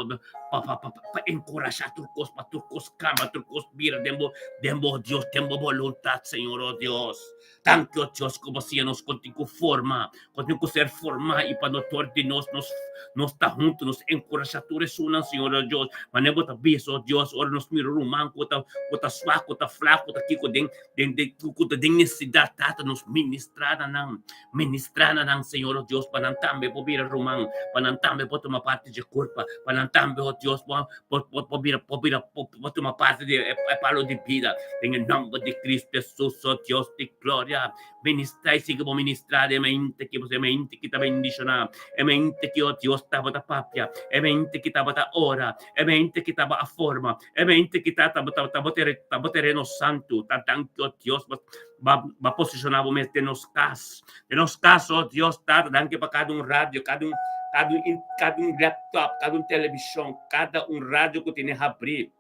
pa pa pa pa enkorashá tur kos, pa tur kos kambia, tur kos bira den bo, den bo, Dios, den bo boluntat, Señor, o Dios. Danki, o Dios, ku bo siña nos kon tin ku forma, kon tin ku ser formá i pa no tur di nos, nos, nos ta huntu, nos enkurashá tur esunnan, Señor, o Dios. Manera bo ta bisa, o Dios, ora nos mira ruman ku ta, ku ta swak, ku ta flak, ku ta kiko den, den, den, ku ta den nesesidat, Tata, nos ministrá na nan, ministrá na nan, Señor, o Dios, pa nan tambe por bira ruman, pa nan tambe por tuma parti dje kurpa, pa nan tambe, o Dios, por, por, por, por bira, por bira, por, por tuma parti di e, e palo di bida. Den e nòmber di Cristo Jesus, o Dios di gloria, ministrá i sigui bo ministrá den e mente ki, e mente ki ta bendishoná, e mente ki, o Dios, tabata papia, e mente ki tabata ora, e mente ki tabata forma, e mente ki ta tabata tabata tabata tereno santu. Ta danki, o Dios, ba, ba, ba posishoná bo mes den nos kas. Den nos kas, o Dios, Tata, danki pa kada un radio, kada un, kada un, kada un laptop, kada un televishon, kada un radio ku tene habrí.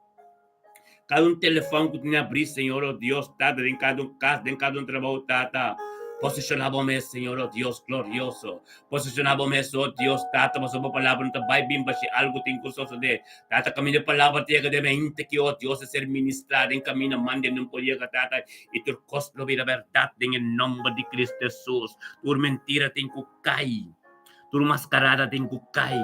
Kada un telefòn ku tene abrí, Señor, o Dios, Tata, den kada un kas, den kada un trabou, Tata. Posishoná bo mes, Señor, o Dios glorioso. Posishoná bo mes, o Dios, Tata, pasobra bo palabra no ta bai bin bashi algu tin ku sosodé. Tata, kaminda e palabra ta yega den mente ki, o Dios, a ser ministrá den kaminda mande nan por yega, Tata, i tur kos lo bira bèrdat den e nòmber di Cristo Hesus. Tur mentira tin ku kai. Tur mascarada tin cu cay,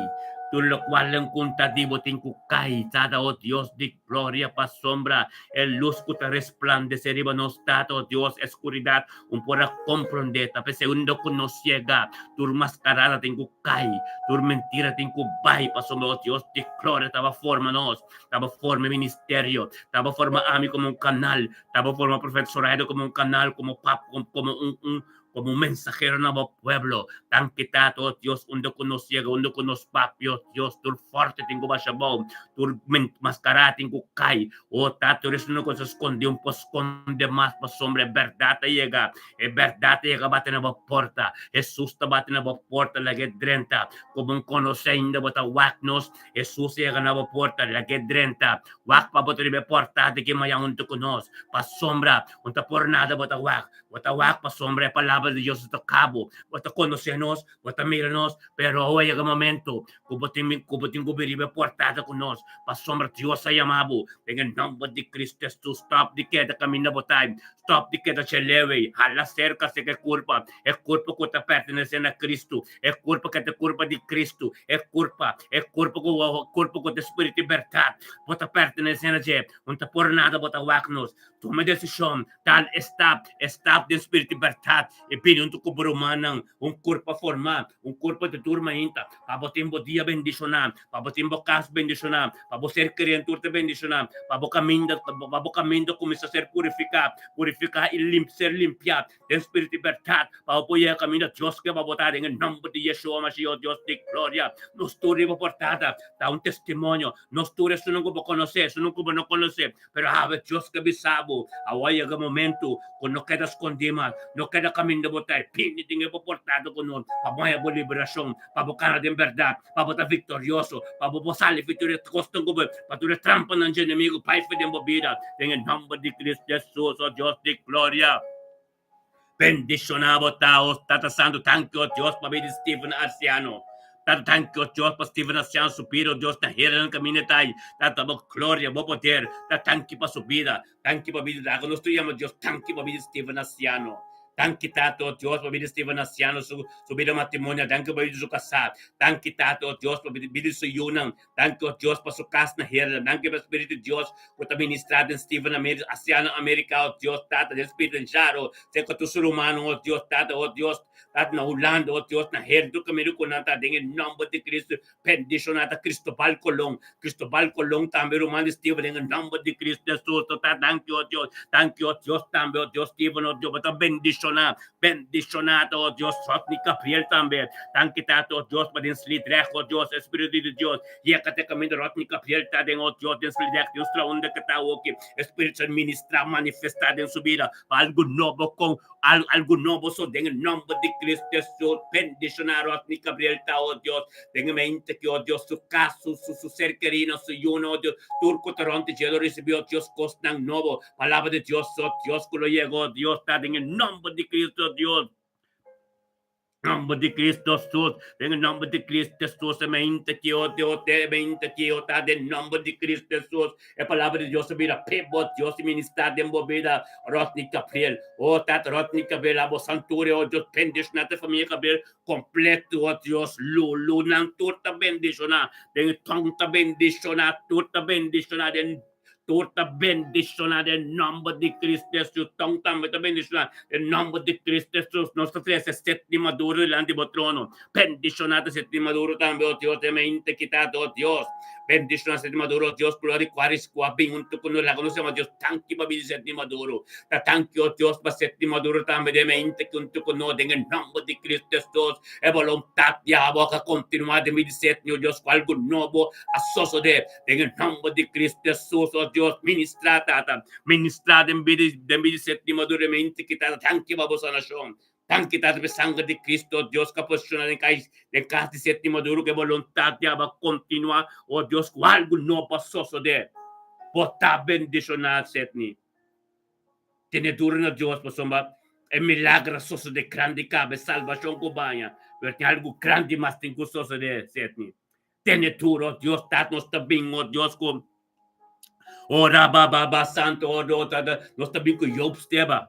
tur locual en contra di bo tin cu cay, Tata, oh Dios di gloria, pasobra e luz cu ta resplandece riba nos, Tata, oh Dios, e scuridad un por a comprende, ta p'esey unda cu nos yega, tur mascarada tin cu cay, tur mentira tin cu bay, pasobra, oh Dios di gloria, ta bo forma nos, ta bo forma e ministerio, ta bo forma ami como un canal, ta bo forma Profeta Soraido como un canal, como pap, como un, un, Como un mensahero na bo pueblo. Danki Tata, oh Dios, unda ku nos yega, unda ku nos papia, oh Dios, tur forte tin ku basha abou, tur mascará tin ku kai. Oh Tata, tur esnan ku ta skondí un por skonde mas pasobra e bèrdat a yega, e bèrdat a yega bati na bo porta. Hesus ta bati na bo porta, lag'é drenta. Ku bo konosé ainda bo ta wak nos, Hesus a yega na bo porta, lag'é drenta. Wak pa bo ta riba e porta di ki maña huntu ku nos, pasobra un ta por nada bo ta wak. Bo ta wak pasobra e palabra di Dios ta toka bo. Bo ta konosé nos, bo ta mira nos, pero awe yega momento ku bo tin ku bo tin ku bini riba e portada ku nos, pasobra Dios a yama bo den e nòmber di Cristo Hesus. Stòp di keda kaminda bo ta ei, stòp di keda cheleu ei, hala serka serka e kurpa, e kurpa ku ta pertenesé na Cristo, e kurpa ku ta kurpa di Cristo, e kurpa, e kurpa ku kurpa ku ta spiritu di bèrdat, bo ta pertenesé na dje, un ta por nada bo ta wak nos. Tuma desishon, tal e stap, e stap den spiritu di bèrdat, i bini huntu ku bo rumannan, un kurpa formá, un kurpa di tur mainta, pa bo tin bo dia bendishoná, pa bo tin bo kas bendishoná, pa bo ser kerí tur ta bendishoná, pa bo kaminda, pa bo kaminda kuminsá ser purifiká, purifiká i limp, ser limpiá den spiritu di bèrdat, pa bo por yega kaminda Dios ke pa bo ta den e nòmber di Yeshua Mashiach, Dios di gloria. Nos tur riba portada ta un testimonio, nos tur esunnan ku bo konosé, esunnan ku bo no konosé, Pero awe Dios ke bisa bo, awo a yega momento ku no keda skondí mas, no keda kaminda bo ta, e pini den e bo portada ku nos, pa bo haña bo liberashon, pa bo kana den bèrdat, pa bo ta viktorioso, pa bo por sali fi tur e kosnan ku bo, pa tur e trampanan dje enemigu bai fi den bo bida, den e nòmber di Cristo Jesus, o Dios di gloria. Bendiciona bo ta, o Tata Santo. Tanki, o Dios, pa bida di Steven Arciano. Tata, tanki, o Dios, pa Steven Arciano su bida, o Dios, na hera nan caminda ta ai. Tata, bo gloria, bo poder. Ta tanki pa su bida. Tanki pa bida di Laga nos tur yama Dios tanki pa bida di Steven Arciano. Danki Tata, o Dios, pa bida di Steven Arciano, su, su bida matrimonial. Danki pa bida di su casá. Danki Tata, o Dios, pa bida di su yunan. Danki o Dios pa su kas na Heerlen. Danki pa Spiritu di Dios ku ta ministrá den Steven America, Asiano America, o Dios Tata, den Spiritu den Jaro, serka tur su rumannan, o Dios Tata, o Dios Tata na Hulanda, o Dios na Heerlen, tur kaminda ku nan ta den e nòmber di Cristo. Bendishoná ta Cristobal Colon, Cristobal Colon tambe ruman di Steven den e nòmber di Cristo Jesus. Tata, danki o Dios, danki o Dios tambe, o Dios Steven, o Dios, bo ta bendishoná. Bendishoná ta, o Dios, Rodney Gabriel tambe. Danki Tata, o Dios, pa den Sliedrecht, o Dios, Espíritu di Dios, yega te kaminda Rodney Gabriel ta den, o Dios, den Sliedrecht, Dios tra unda ke ta awoki, Espíritu Santo ministrá, manifestá den su bida, pa algu nobo kon, algu nobo so den e nòmber di Cristo Jesús. Bendishoná Rodney Gabriel ta, o Dios, den e mente ki, o Dios, su kas, su, su, su ser kerinan, su yunan, o Dios, tur ku ta rònt di dje lo risibí, o Dios, kosnan nobo. Palabra di Dios, oh Dios, ku lo yega, oh Dios, ta den e nomber di Cristo, Dios. Nomber di Cristo Jesus, den e nomber di Cristo Jesus, e mente ki oh Dios, e mente ki oh ta den nomber di Cristo Jesus. E palabra di Dios a bira pe bo, Dios i ministra den bo bida, Rodney Gabriel. Oh Tata Rodney Gabriel, abo santuria, oh Dios, bendiciona te familia Gabriel completo, oh Dios, Lulu, nan tur ta bendiciona, den e tong ta bendiciona, tur ta bendiciona den Tur ta bendishoná den nòmber di Cristo Hesus. Ton tambe ta bendishoná den nòmber di Cristo Hesus. Nos ta trese Setni Maduro dilanti bo trono. Bendishoná ta Setni Maduro tambe, o Dios, den mente kitá, o Dios. Bendishoná Setni Maduro, o Dios, ku lo rikuaris ku a bin huntu ku nos. Laga nos yama Dios tanki pa bini Setni Maduro. Ta tanki, o Dios, pa Setni Maduro tambe den mente huntu ku nos, den e nòmber di Cristo Hesus. E boluntat di abo a kontinuá den bini Setni, o Dios, ku algu nobo a sosodé. Den e nomber di Cristo Jesus, oh Dios, ministra, Tata, ministra den bida, den bida séptima duramente ki Tata, danki pa bo sanacion. Danki, Tata, pa e sanger di Cristo, oh Dios, ku a posiciona den kai, den kas di séptima duro, ku e boluntad di aba continua, oh Dios, ku algu nobo a sosode. Bo ta bendiciona, Setni. Tene duro na Dios pasobra e milagro a sosode grandi kaba, e salbacion ku baña, pero tin algu grandi mas tin ku sosode, Setni. Tene tur, oh Dios, Tata, nos ta bin, oh Dios, ku oh Rabba Baba Santo, oh Dios, Tata, nos ta bin ku Job Steba,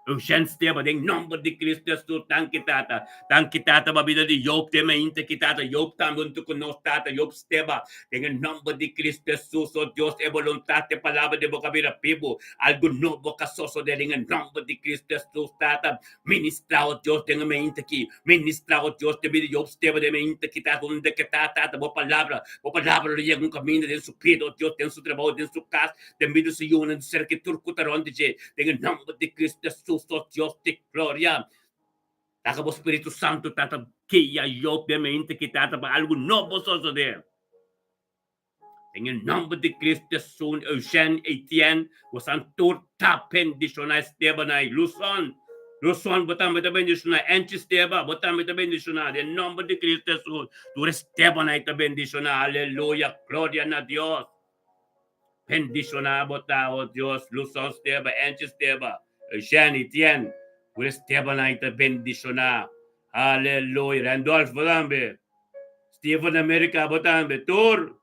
Eugène Steba, den nomber di Cristo Jesus, danki Tata, danki Tata pa bida di Job, te mainta ki Tata, Job tambe huntu ku nos, Tata, Job Steba, den e nomber di Cristo Jesus, oh Dios, e boluntat, e palabra di bo ka bira bibu, algu nobo ka sosode den e nomber di Cristo Jesus, Tata, Ministra, o Dios, den e mente aki. Ministra, o Dios, den bida di Job Steba den e mente aki. Ta unda ke ta, Tata, Bo palabra, Bo palabra lo yega un kaminda den su bida, o Dios, den su trabou, den su kas, den bida di su yunan, di ser ki tur ku ta rònt di dje. Den e nòmber di Kristu Hesus, o Dios di gloria. Laga Bo Spiritu Santu, Tata, guia Job den e mente aki, Tata, pa algu nobo sosodé. Den e nomber di Cristo Jesús, Eugène, Etienne, bosan tur ta bendiciona Esteban ay, Luson, Luson, bo tambe ta bendiciona, Enchi Steba, bo tambe ta bendiciona, den nomber di Cristo Jesús, tur Esteban ay ta bendiciona, aleluya, gloria na Dios. Bendiciona bo ta, oh Dios, Luson Steba, Enchi Steba, Eugène, Etienne. Tur Esteban ai ta bendishoná. Aleluya. Randolph bo tambe. Steven America bo tambe. Tur.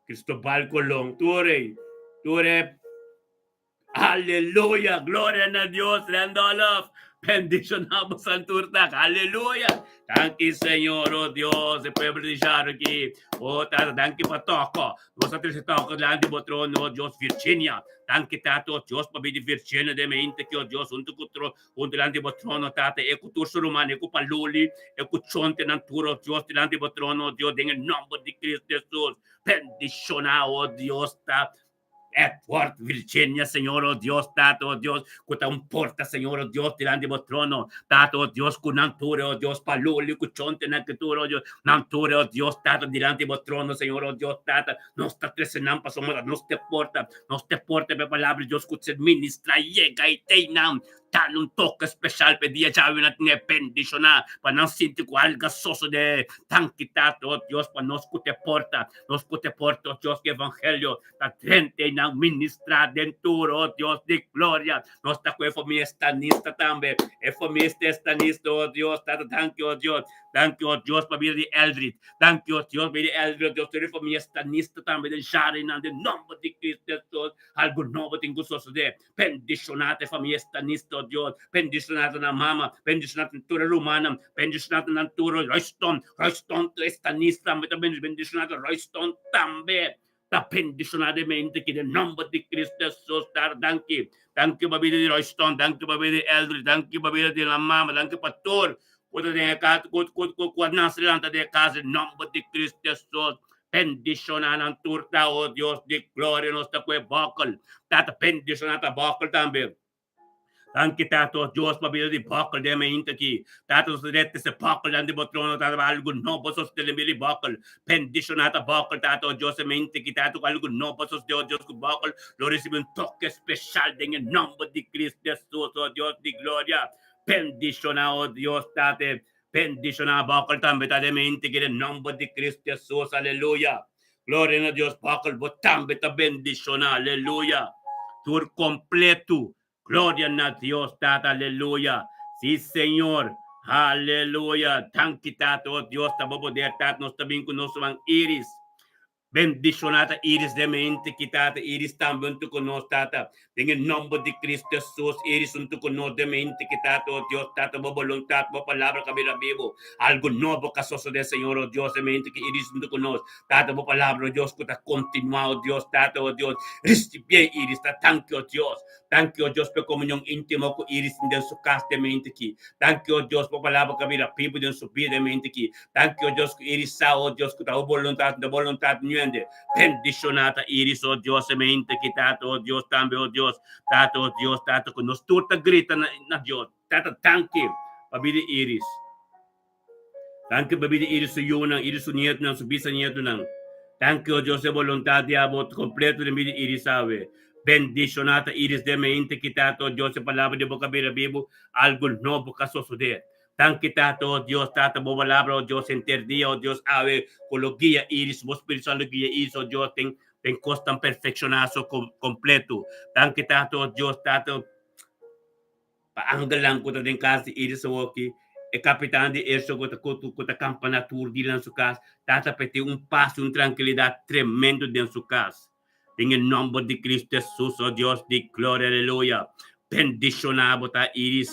Cristobal Colón. Tur ei. Tur e. Aleluya. Gloria na Dios. Randolph. Bendishoná bo san tur tak. Aleluya. Danki Señor, oh Dios, e pueblo di Jaraki. Oh Tata, danki pa toko. Nos a trese toko dilanti bo trono, oh Dios, Virginia. Danki Tata, oh Dios, pa bidi Virginia den mente ki, oh Dios, huntu ku tro, huntu dilanti bo trono, Tata, e ku tur su ruman, e ku Paluli, e ku Chonte nan tur, oh Dios, dilanti bo trono, oh Dios, den e nomber di Cristo Jesus. Bendiciona, oh Dios, ta Edward, Virginia, Señor, oh Dios, Tata, oh Dios, ku ta un porta, Señor, oh Dios, dilanti bo trono, Tata, oh Dios, ku nan tur, oh Dios, Paluli, ku Chonte, nan ku tur, oh Dios, nan tur, oh Dios, Tata, dilanti bo trono, Señor, oh Dios, Tata, nos ta trese nan pasobra nos te porta, nos te porta pa e palabra di Dios ku ser ministra yega i tei nan, Dal un toke special p'e dia djawe nan tin e bendiciona pa nan sinti cu alga sosode. Danki Tata, oh Dios, pa nos cu t'e porta, nos cu t'e porta, oh Dios, cu evangelio ta drenta y nan ministra den tur, oh Dios di gloria. Nos ta cu e famia estanista tambe, e famia estanista, oh Dios, Tata, danki, oh Dios. Danki, oh Dios, pa bida di Eldrid. Danki, oh Dios, pa bida di Eldrid, oh Dios, tur e famia estanista tambe den Sharinan, den nomber di Cristo Jesus. Algo nobo tin cu sosode. Bendishoná ta e famia estanista, o Dios. Bendishoná ta nan mama. Bendishoná ta tur e rumannan. Bendishoná ta nan tur Royston. Royston ta estanista tambe ta bendishoná ta Royston tambe. Ta bendishoná den mente ki den nomber di Cristo Jesus ta danki. Danki pa bida di Royston, danki pa bida di Eldridge, danki pa bida di nan mama, danki pa tur ku ta den e kas, ku ku ku a nase lanta den e kas den nomber di Cristo Jesus. Bendishoná nan tur ta, o Dios di gloria, nos ta ku e bòkel. Tata, bendishoná ta bòkel tambe. Danki, Tata, o Dios, pa bida di bòkel den mainta aki. Tata, nos ta rete se bòkel dilanti bo trono, Tata, pa algu nobo sosodé den bida di bòkel. Bendishoná ta bòkel, Tata, o Dios, e mainta aki, Tata, ku algu nobo sosodé, o Dios, ku bòkel lo risibí un toke speshal den e nòmber di Cristo Jesus, o Dios di gloria. Bendishoná, o Dios, Tata, Bendishoná bòkel tambe ta den mente ki den nòmber di Cristo Jesus aleluya gloria na Dios bòkel bo tambe ta bendishoná aleluya tur kompletu gloria na Dios tata aleluya si señor aleluya danki tata oh Dios ta bo poder tata nos ta bin ku nos man iris Bendishoná ta Iris den mente ki Tata, Iris tambe huntu ku nos, Tata. Den e nomber di Cristo Jesus, Iris huntu ku nos den mente ki Tata, o Dios, Tata, bo boluntat, bo palabra ka bira bibu. Algu nobo ka sosodé, Señor, o Dios, den mente ki Iris huntu ku nos. Tata, bo palabra, o Dios, ku ta kontinuá, o Dios, Tata, o Dios, risibié Iris, ta danki, o Dios. Danki, o Dios, pa e komunion íntimo ku Iris tin den su kas den mente ki. Danki, o Dios, bo palabra ka bira bibu den su bida den mente ki. Danki, o Dios, ku Iris sa, o Dios, ku ta bo boluntat, no ta boluntat niuende. Bendishoná ta Iris, o Dios, e mente ki Tata, o Dios, tambe, o Dios, Tata, o Dios, Tata, ku nos tur ta grita na, na Dios. Tata, danki pa bida di Iris. Danki pa bida di Iris su yunan, Iris su nietunan, su bisanietunan. Danki, o Dios, e boluntat di abo kompleto den bida di Iris awe. Bendishoná ta Iris den mente ki Tata, o Dios, e palabra di bo ka bira bibu, algu nobo ka sosodé. Danki Tata, oh Dios, Tata, bo palabra, oh Dios, henter dia, oh Dios, awe ku lo guia Iris, bo Spiritu Santu guia Iris, oh Dios, den den kosnan perfekshoná so kompletu. Danki Tata, oh Dios, Tata, pa angelnan ku ta den kas di Iris awoki, e kapitan di Ersho ku ta ku ta kampaná tur dia na su kas, Tata, pa e tin un pas i un trankilidat tremendo den su kas. Den e nòmber di Cristo Jesus, o Dios di gloria, aleluya. Bendishoná bo ta Iris,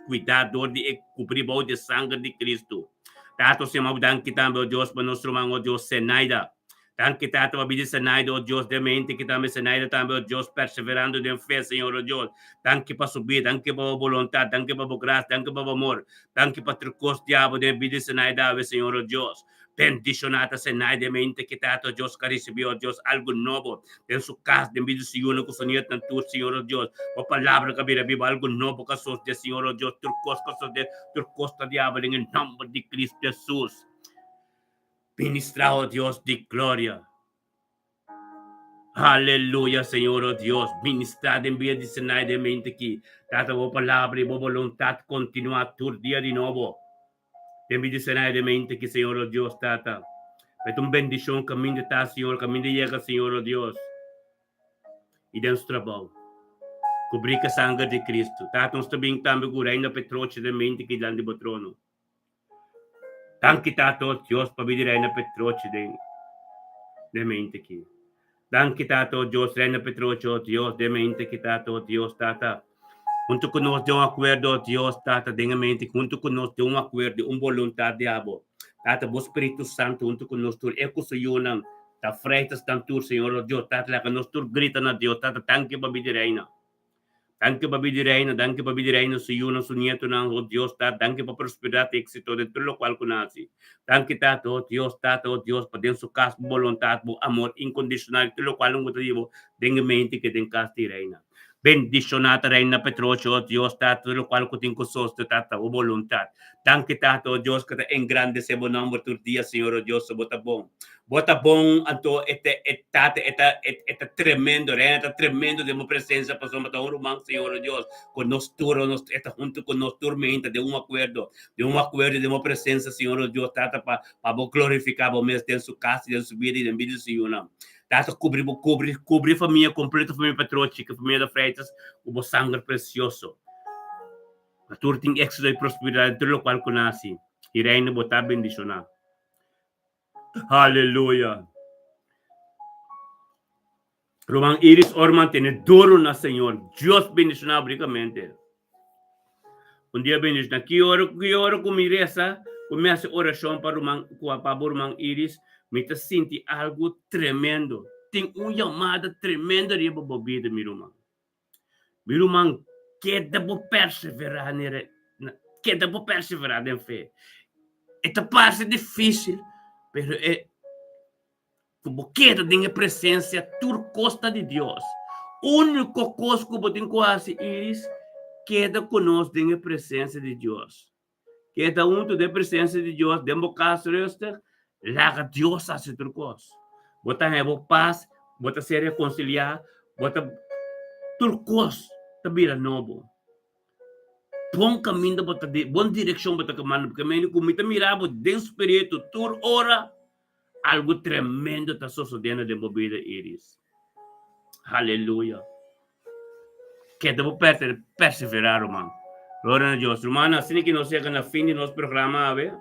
kuidá dor di e kubrí bou di e sanger di Cristo. Tata, o Señor, bo danki tambe, o Dios, pa nos ruman, o Dios, Zenaida. Danki, Tata, pa bida di Zenaida, o Dios, den mente ki tambe Zenaida tambe, o Dios, perseverando den fe, Señor, o Dios. Danki pa su bida, danki pa bo boluntat, danki pa bo grasia, danki pa bo amor, danki pa tur kos di abo den bida di Zenaida awe, Señor, o Dios. Bendishoná ta Senai den mente ki tata o Dios ka risibí, o Dios, algu nobo den su kas, den bida di su yunan ku su nietnan tur, Señor, o Dios. Bo palabra ka bira bibu, algu nobo ka sosdé, Señor, o Dios, tur kos ka sosdé, tur kos ta diabel den e nòmber di Cristo Jesus. Ministrá, o Dios di gloria. Aleluya, Señor, o Dios, ministrá den bida di Senai den mente ki, Tata, bo palabra i bo boluntat kontinuá tur dia di nobo. Den bida di Senai den mente ki, Señor, o Dios, Tata, pa e ta un bendishon kaminda ta, Señor, kaminda yega, Señor, o Dios, i den su trabou. Kubrí ku e sanger di Kristu. Tata, nos ta bin tambe ku Reina Petrochi den mente ki dilanti bo trono. Danki Tata, o Dios, pabia di Reina Petrochi den den mente ki. Danki Tata, o Dios, Reina Petrochi, o Dios, den mente ki, Tata, o Dios, Tata. Huntu ku nos den un akuerdo, o Dios, Tata, den e mente ki, huntu ku nos den un akuerdo, un boluntat di abo. Tata, bo Spiritu Santu huntu ku nos tur, e ku su yunan ta freitas nan tur, Señor, o Dios, Tata, laga nos tur grita na Dios, Tata, danki pabia di Reina. Danki pa bida di Reina, danki pa bida di Reina, su yunan, su nietonan, oh Dios Tata, danki pa prosperidat i éksito den tur lokual ku nan hasi. Danki Tata, oh Dios, Tata, oh Dios, pa den su kas bo boluntat, bo amor inkondishonal i tur lokual nan ku ta di bo den e mente ke den kas di Reina. Bendishoná ta Reina Petrochi, oh Dios, Tata, tur lokual ku tin ku soste, Tata, bo boluntat. Danki Tata, oh Dios, ku ta engrandesé bo nòmber tur dia, Señor, oh Dios, bo ta bon. Bo ta bon, anto e ta, e Tata, e ta, e, e ta tremendo, Reina ta tremendo den bo presencia, pasobra bo ta un ruman, Señor o Dios, cu nos tur, nos, e ta hunto cu nos tur meinta den un acuerdo, den un acuerdo den bo presencia, Señor o Dios, Tata, pa, pa bo glorifica bo mes den su cas, den su bida y den bida di su yunan. Tata, cubri bo, cubri, cubri e famia completo, famia Petrochi, cu famia de Freitas, cu bo sanger precioso. Pa tur tin éxito y prosperidad den tur locual cu nan haci, y Reina bo ta bendiciona. Aleluya. Ruman Iris Orman tene duro na Señor. Dios bendiciona ricamente. Un dia bendiciona. Ki ora, ki ora ku mi reza, ku mi haci oracion pa ruman, ku pa bo ruman Iris, mi ta sinti algo tremendo. Tin un yamada tremendo riba bo bida, mi ruman. Mi ruman, keda bo perseverá na, keda bo perseverá den fe. E ta parse difísil, pero e ku bo keda den e presensia tur kos ta di Dios. Úniko kos ku bo tin ku hasi, Iris, keda ku nos den e presensia di Dios. Keda huntu den presensia di Dios den bo kas rustig, laga Dios hasi tur kos. Bo ta haña bo pas, bo ta ser rekonsiliá, bo ta tur kos ta bira nobo. Bon kaminda bo ta bon direkshon bo ta kamando, porque meni ku mi ta mira bo den spiritu tur ora, algu tremendo ta sosodiendo den bo bida, Iris. Haleluya. Keda bo perseverá, ruman. Gloria na Dios. Rumannan, asina ki nos yega na fin di nos programa awe,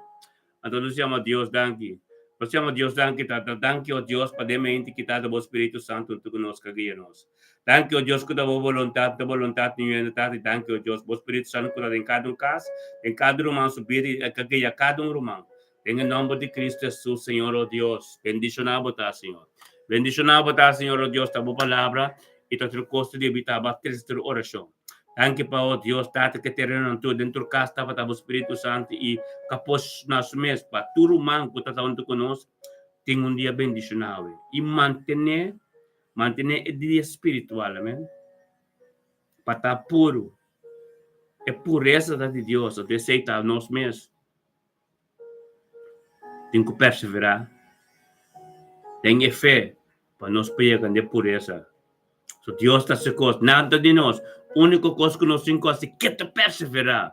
anto nos yama Dios danki. Nos yama Dios danki, Tata. Danki, o Dios, pa den mente ki Tata bo Spiritu Santu huntu ku nos ka guia nos. Danki, o Dios, ku ta bo boluntat, ta boluntat di ñuendo, Tata, i danki, o Dios, bo Spiritu Santu ku ta den kada un kas, den kada ruman su bida i ka guia kada un ruman. Den e nomber di Cristo Jesus, Señor, o Dios, bendiciona bo ta, Señor. Bendiciona bo ta, Señor, o Dios, ta bo palabra y ta tur cos ta debi taba trece tur oracion. Danki pa, o Dios, Tata, ke terenonan tur den tur cas tabata bo Spiritu Santo y kapos na su mes pa tur ruman cu ta hunto cu nos tin un dia bendiciona awe y mantene, mantene e dia spiritual, amen, pa ta puro. E pureza ta di Dios, anto esey ta nos mes. Tin ku perseverá den e fe pa nos por yega na e puresa. So Dios ta hasi kos, nada di nos. Úniko kos ku nos tin ku hasi ke ta perseverá.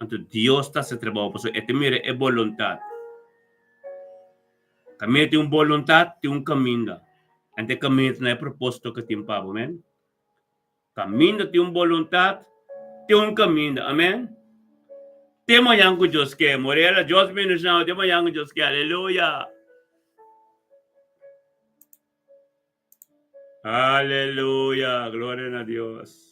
Anto Dios ta hasi trabou pasobra e ta mira e boluntat. Kaminda tin un boluntat, tin un kaminda. Anto e kaminda ta na e propósito ku tin pa bo, amen. Kaminda tin un boluntat, tin un kaminda. Amen. Te mañan ku Dios ke. Morela, Dios bendiciona te mañan ku Dios ke. Aleluya. Aleluya. Gloria na Dios.